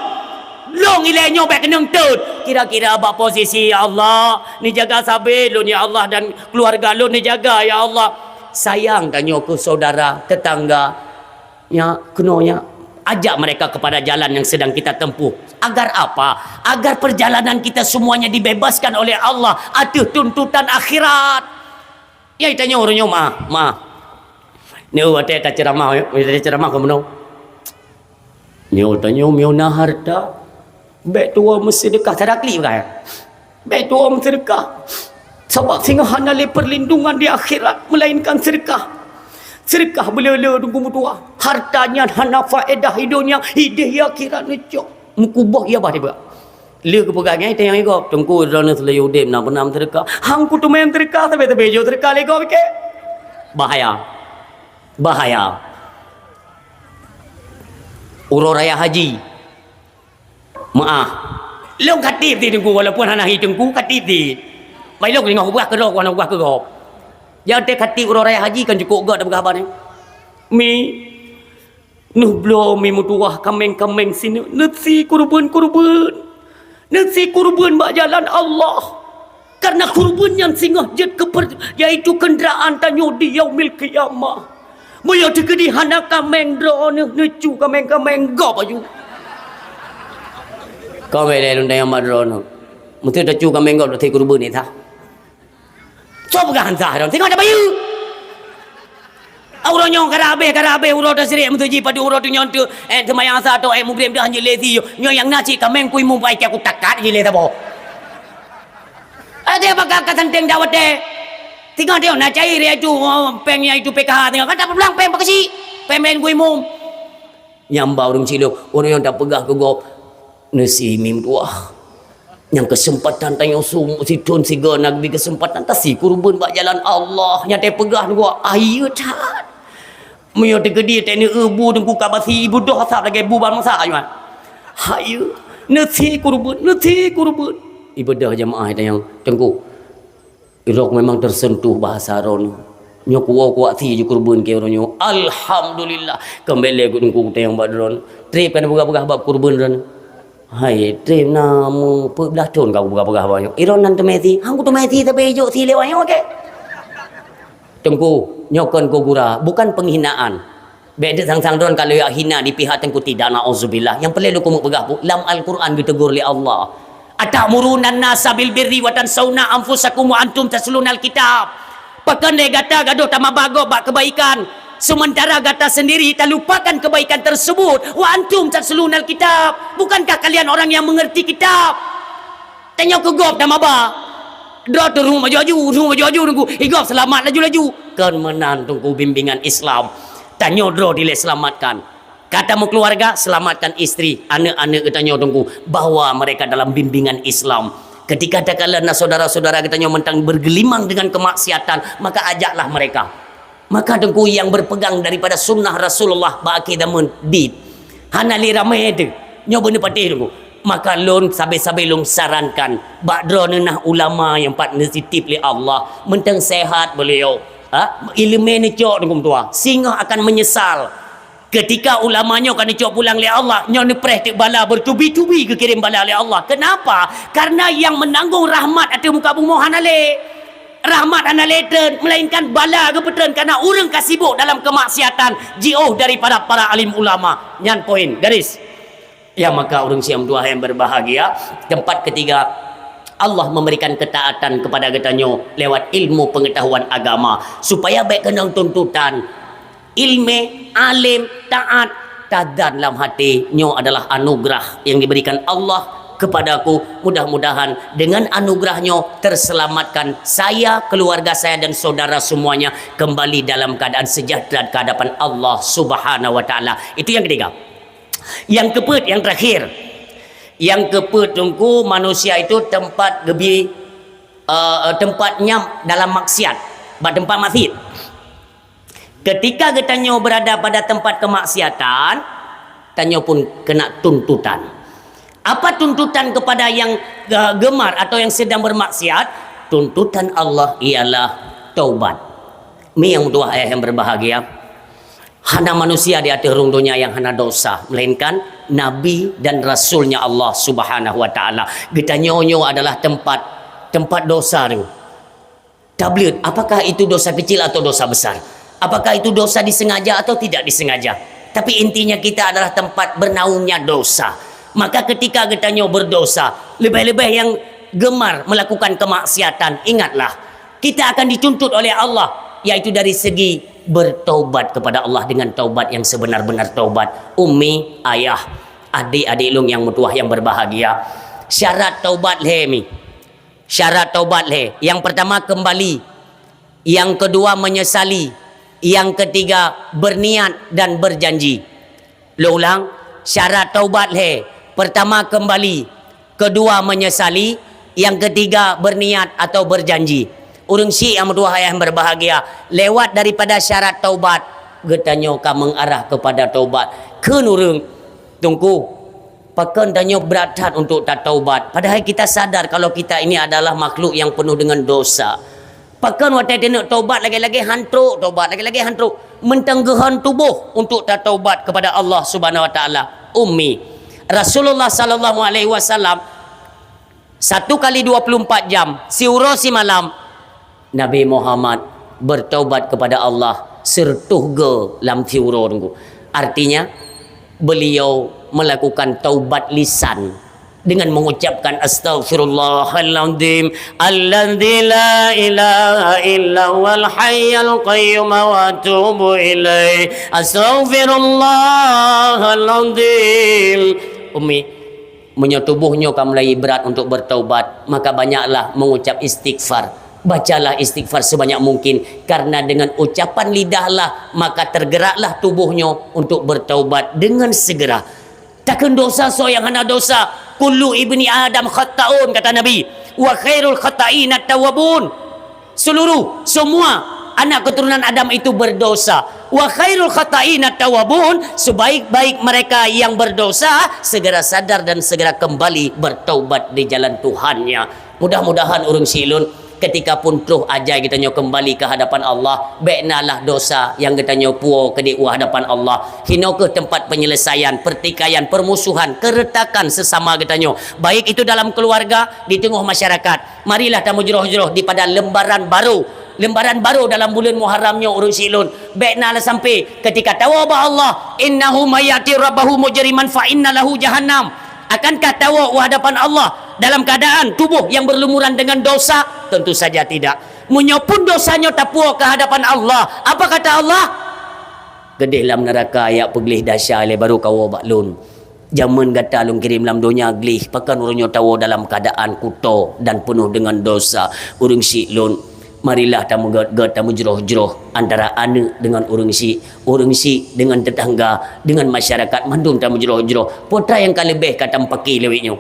Lôn ilée nyoe bék keunong tot. Kira-kira bak posisi, "Ya Allah, neujaga sabé lôn ya Allah dan keuluwarga lôn neujaga ya Allah." Sayang tanyoe keu saudara, tetangga. Nyak, keunoe nyak, ajak mereka kepada jalan yang sedang kita tempuh. Agar apa? Agar perjalanan kita semuanya dibebaskan oleh Allah ateueh tuntutan akhirat. Nyang tanyoe ureuëng nyoe meu'ah, meu'ah. Nyoe watée taceuramah, watée taceuramah keu meunoe. Nyoe tanyoe meunyoe na hareuta, Bèk tuwoe meuseudeukah, cara klik bukan? Bèk tuwoe meuseudeukah. Sabab singoh hana lé perlindungan di akhirat, melainkan seudeukah. Seudeukah beuleu-leu Teungku meutuwah. Harta nyan hana faedah i donya, idéh i akhirat neucok. Meukuboh ia bah tiba. Lé geupeugah nyan, tanyong i gob, "Teungku, droeneuh seulaju udép na peue na meuseudeukah?" "Hang kuteumé meuseudeukah, sabé-sabé jeuet seudeukah lé gob ikèe." Bahaya. Bahaya. Uroe raya haji. Meu'ah. Lôn ka tiep di Teungku, walaupun hana hi Teungku, ka tiep di. Bai lôn teungoh ubah keudroe, hana ubah keu gob. Nyang teuka tiep uroe raya haji kan cukôp gèt tapeugah haba nyan. Mi, neuh bloe mi meutuwah kaméng-kaméng sineuk, neusie kurban-kurban. Neusie kurban bak jalan Allah. Karena kurban nyan singoh jeuet keu per-, yaitu kenderaan tanyoe di Yaumil Qiyamah. Meunyoe teukeudi hana kaméng droeneuh, neucue kaméng-kaméng gob aju. Ka bèk lé lôn tanyong bak droeneuh. Meuseuti tacue kaméng gob, tacue kurban nyan sah. Soe peugah han sah droeneuh? Singoh tabayeue. Uroe nyoe ka rab habéh, ka rab habéh uroe tasyrik, meuseuti padub uroe teungoh teuk, eh, seumayang Asar atau, eh, Maghrib dah hanjeuet lé sie. Nyoe nyang na cit kaméng kui mumbai cit kutakat jih lé saboh. Até baka ka santeng dak watèe. Singoh teuh na cair iaitu, oh, péng iaitu P K H singoh. Kan tapulang péng pakeusi. Péng-péng kui mum. Nyang ba ureueng cilok, ureueng nyang tapeugah keu gob, "Neusie mi meutuwah. Nyang keuseumpatan tanyoe sum-, sithon sigoe na geubri keuseumpatan tasie kurban bak jalan Allah." Nyang tapeugah nyoe, "Ayeue that." Meunyoe teukeudi teuneuk bu Teungku ka basi, ibeudôh asab lagèe bu bansa nyoe. "Ayeue, neusie kurban, neusie kurban." Ibeudôh jamaah tanyong, "Teungku, droe memang teuseuntuh bahasa droeneuh. Nyoe kuwoe kuwak sie ju kurban keu droeneuh." Alhamdulillah. Keumbali keu Teungku tanyong bak droeneuh. Trép ka neupeugah-peugah bab kurban droeneuh. Hai, trép na meupeublah thon ka kupeugah-peugah bak nyoe. Droeneuh nan teumé sie, hang kuteumé sie tapi ijok sie lewat nyoe kèe. Teungku, nyoe kon keu gura, bukan penghinaan. Bèk teuk sang-sang droeneuh ka lheueh hina di pihak Teungku, tidak, naudzubillah. Nyang peureulèe lôn keumeung peugah, Bu, lam Al-Quran geutegur lé Allah, "Atamuruna an-nasa bil birri wa tansawna anfusakum wa antum tatlunal kitab." Pakon lé gata gadôh tamaba gob bak keubaikan, seumeuntara gata seundiri talupakan keubaikan teuseubut, "Wa antum tatlunal kitab." Bukankah kalian orang yang mengerti kitab? Tanyoe keu gob tamaba. Droe teuh rumoh baju-baju, rumoh baju-baju Teungku. I gob seulamat laju-laju. Kon meunan Teungku bimbingan Islam. Tanyoe droe dilèe seulamatkan. Ka tameukeuluwarga, seulamatkan istri, aneuk-aneuk geutanyoe Teungku, bahwa mereka dalam bimbingan Islam. Ketika takalon na syedara-syedara geutanyoe mantong bergelimang dengan kemaksiatan, maka ajaklah mereka. Maka Teungku nyang berpegang daripada sunnah Rasulullah bak akhé zaman dit. Hana lé ramé teuh. Nyoe beuneupatéh Teungku. Maka lôn sabé-sabé lôn sarankan bak droeneuh na ulama nyang pat neutitip lé Allah, mantong sehat beliau. Ha? Ileumé neucok Teungku meutuwah. Singoh akan menyesal. Ketika ulama nyoe ka neucok pulang lé Allah, nyoe neupreh teuk bala bertubi-tubi geukirém bala lé Allah. Kenapa? Karena yang menanggung rahmat ateueh muka bumoe hana lé. Rahmat hana lé treun, melainkan bala geupeutreun karena ureueng ka sibuk dalam kemaksiatan, jiôh daripada para alim ulama. Nyan poin, garis. Ya, maka ureueng siam dua yang berbahagia, tempat ketiga, Allah memberikan ketaatan kepada geutanyoe lewat ilmu pengetahuan agama, supaya bèk keunong tuntutan. Ilmé, alim, taat, tazan lam hati, nyoe adalah anugerah yang diberikan Allah kepadaku. Mudah-mudahan dengan anugerah nyoe terselamatkan saya, keluarga saya, dan saudara semuanya kembali dalam keadaan sejahtera ke hadapan Allah Subhanahu wa Taala. Itu yang ketiga. Yang keempat, yang terakhir. Yang keempat, Teungku, manusia itu tempat gebi, eh, tempat nyam dalam maksiat, bak tempat maksiat. Ketika geutanyoe berada pada tempat kemaksiatan, tanyoe pun kena tuntutan. Apa tuntutan kepada yang, eh, gemar atau yang sedang bermaksiat? Tuntutan Allah ialah taubat. Mi yang dua ayah yang berbahagia, hana manusia di ateueh rhueng donya yang hana dosa, melainkan Nabi dan Rasulnya Allah Subhanahu wa Taala. Geutanyoe nyoe adalah tempat, tempat dosa tu. Tablet, apakah itu dosa kecil atau dosa besar? Apakah itu dosa disengaja atau tidak disengaja? Tapi intinya kita adalah tempat bernaungnya dosa. Maka ketika geutanyoe berdosa, lebih-lebih yang gemar melakukan kemaksiatan, ingatlah, kita akan dituntut oleh Allah, yaitu dari segi bertaubat kepada Allah dengan taubat yang sebenar-benar taubat. Ummi, ayah, Adik-adik lôn nyang meutuwah nyang berbahagia, syarat taubat lhèe mi. Syarat taubat lhèe. Yang pertama, kembali. Yang kedua, menyesali. Yang ketiga, berniat dan berjanji. Lôn ulang, syarat taubat lhèe. Pertama, kembali. Kedua, menyesali. Yang ketiga, berniat atau berjanji. Ureueng syiek nyang meutuwah nyang berbahagia, lewat daripada syarat taubat, geutanyoe ka mengarah kepada taubat. Kheun ureueng, "Teungku, pakon tanyoe brat that untuk tataubat?" Padahal kita sadar kalau kita ini adalah makhluk yang penuh dengan dosa. Pakon watèe taneuk taubat lagèe-lagèe han trôk taubat, lagèe-lagèe han trôk. Mantong geuhon tuboh untuk tataubat kepada Allah Subhanahu wa Taala. Ummi, Rasulullah sallallahu alaihi wasallam satu kali dua puluh empat jam, siuroe simalam, Nabi Muhammad bertaubat kepada Allah siratoh go lam siuroe, Teungku. Artinya, beliau melakukan taubat lisan dengan mengucapkan, "Astaghfirullahaladzim, alladzi la ilaha illa huwal hayyul qayyum, wa atubu ilaih. Astaghfirullahaladzim." Ummi, meunyoe tuboh nyoe ka mulai brat untuk bertaubat, maka banyaklah mengucap istighfar. Bacalah istighfar sebanyak mungkin, karena dengan ucapan lidahlah maka tergeraklah tuboh nyoe untuk bertaubat dengan segera. Takheun dosa soe nyang hana dosa? "Kullu ibni Adam khatta'un," kata Nabi, "wa khairul khatta'ina tawwabun." Seluruh, semua anak keturunan Adam itu berdosa. "Wa khairul khatta'ina tawwabun," sebaik-baik mereka yang berdosa segera sadar dan segera kembali bertaubat di jalan Tuhannya. Mudah-mudahan ureueng syiek lôn, ketika pun troh ajai geutanyoe kembali ke hadapan Allah, bèk nalah dosa nyang geutanyoe puwoe keudéh u hadapan Allah. Hinoe keuh tempat penyelesaian, pertikaian, permusuhan, keretakan sesama geutanyoe. Baik itu dalam keluarga, di teungoh masyarakat. Marilah tameujroh-jroh di pada lembaran baru. Lembaran baru dalam buleuen Muharram nyoe, ureueng syiek lôn. Bèk nalah sampai ketika tawoe bak Allah, "Innahu may ya'ti rabbahu mujriman fa inna lahu jahannam." Akankah tawoe u hadapan Allah dalam keadaan tuboh nyang berlumuran dengan dosa? Tentu saja tidak. Meunyoe pun dosa nyoe tapuwoe ke hadapan Allah, apa kata Allah? "Keudéh lam neuraka, jak peugleh desya ilèe baru kawoe bak Lôn. Jameun gata Lôn kirém lam donya gleh, pakon uroe nyoe tawoe dalam keadaan kuto dan penuh dengan dosa?" Ureueng syiek lôn, marilah tameugèt-gèt, tameujroh-jroh antara aneuk dengan ureueng syiek, ureueng syiek dengan tetangga, dengan masyarakat, mandum tameujroh-jroh. Peue atra nyang ka leubeh ka tameupake lé awak nyoe?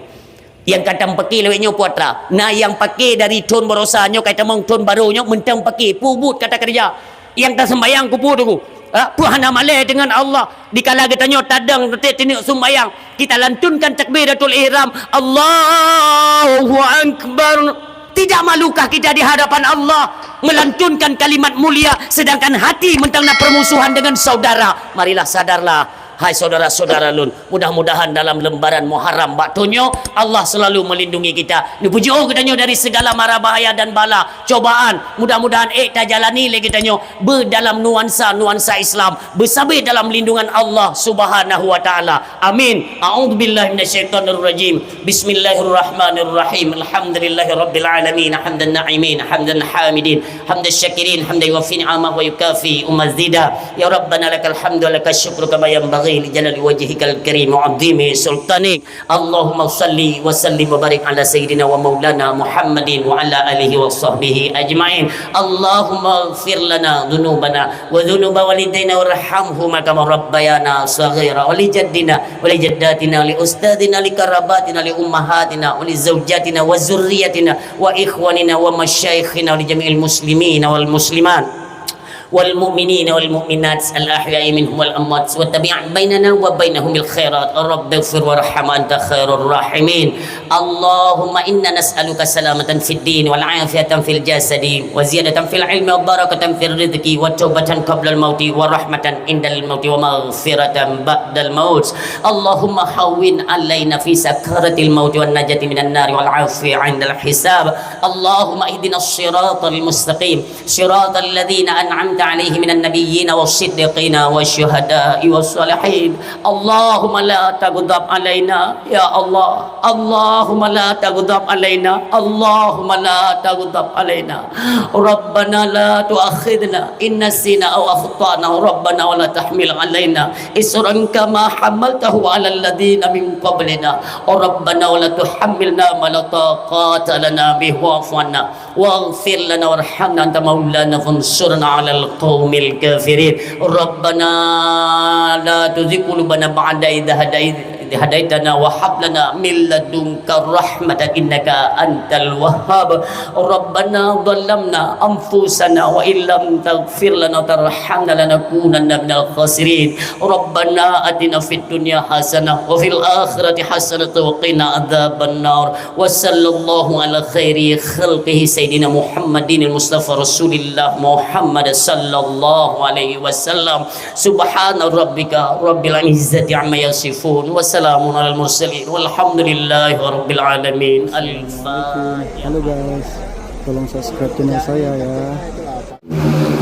Nyang ka tameupake lé awak nyoe peue atra? Na nyang pake dari thôn baroesa, nyoe ka tamong thôn barô nyoe mantong pake, peue buet ka takeureuja. Nyang taseumbahyang keu peue, Teungku? Ha, peue hana malèe deungon Allah? Dikala geutanyoe tadong, teutap taneuk seumbahyang, kita lantunkan takbiratul ihram, Allahu Akbar. Tidak malukah kita di hadapan Allah melantunkan kalimat mulia, sedangkan hati mantong na permusuhan dengan saudara? Marilah sadarlah, hai saudara-saudara lôn. Mudah-mudahan dalam lembaran Muharram bak thôn nyoe, Allah selalu melindungi kita. Neupeujeuet geutanyoe dari segala mara bahaya dan bala, cobaan. Mudah-mudahan ék tajalani lé geutanyoe beu dalam nuansa-nuansa Islam, beusabe dalam lindungan Allah Subhanahu wa Taala. Amin. A'udzubillahi minasyaitonirrajim. Bismillahirrahmanirrahim. Alhamdulillahirabbil alamin. Hamdan na'imin, hamdan hamidin, hamdan syakirin, hamdan yuwafi ni'amahu wa yukafi mazida. Ya Rabbana lakal hamdu wa lakasy syukru kama yanbaghi li jalali wajhikal karim wa 'azimi sultanik. Allahumma shalli wa sallim wa barik ala sayyidina wa maulana Muhammadin wa ala alihi wa sahbihi ajma'in. Allahumma ighfir lana dzunubana wa dzunuba walidaina warhamhuma kama rabbayana shaghira, wa li jaddina wa li jaddatina, li ustadzina, li qarabatina, li ummahatina, wa li zaujatina wa dzurriyyatina wa ikhwanina wa masyaikhina, wa li jami'il muslimina wal muslimat, wal mu'minina wal mu'minat, al ahya'i minhum wal amwat, wa tabi' bainana wa bainahum bil khairat. Rabbighfir warham, anta khairur rahimin. Allahumma inna nas'aluka salamatan fid din, wal afiyatan fil jasadi, wa ziyadatan fil ilmi, wa barakatan fir rizqi, wa taubatan qablal mauti, wa rahmatan indal mauti, wa maghfiratan ba'dal maut. Allahumma hawwin alaina fi sakaratil mauti, wan najati minan nari, wal afi indal hisab. Allahumma ihdinas siratal mustaqim, siratal ladzina an'amta عليه من النبيين والصديقين والشهداء والصالحين. اللهم لا تغضب علينا يا الله. اللهم لا تغضب علينا. اللهم لا تغضب علينا. ربنا لا تؤاخذنا إن نسينا أو أخطأنا. ربنا ولا تحمل علينا إصرا كما حملته على الذين من قبلنا. ربنا ولا تحملنا ما لا طاقة لنا به واعف عنا واغفر لنا وارحمنا أنت مولانا فانصرنا على القوم الكافرين. ربنا لا تزغ قلوبنا بعد إذ هديت-، إذ هديتنا وهب لنا من لدنك رحمة إنك أنت الوهاب. ربنا ظلمنا أنفسنا وإن لم تغفر لنا وترحمنا لنكونن من الخاسرين. ربنا آتنا في الدنيا حسنة وفي الآخرة حسنة وقنا عذاب النار. وصلى الله على خير خلقه سيدنا محمد المصطفى رسول الله محمد صلى الله عليه وسلم. سبحان ربك رب العزة عما يصفون وسلام على المرسلين والحمد لله رب العالمين. الفاتحة. Halo guys, tolong subscribe channel saya ya.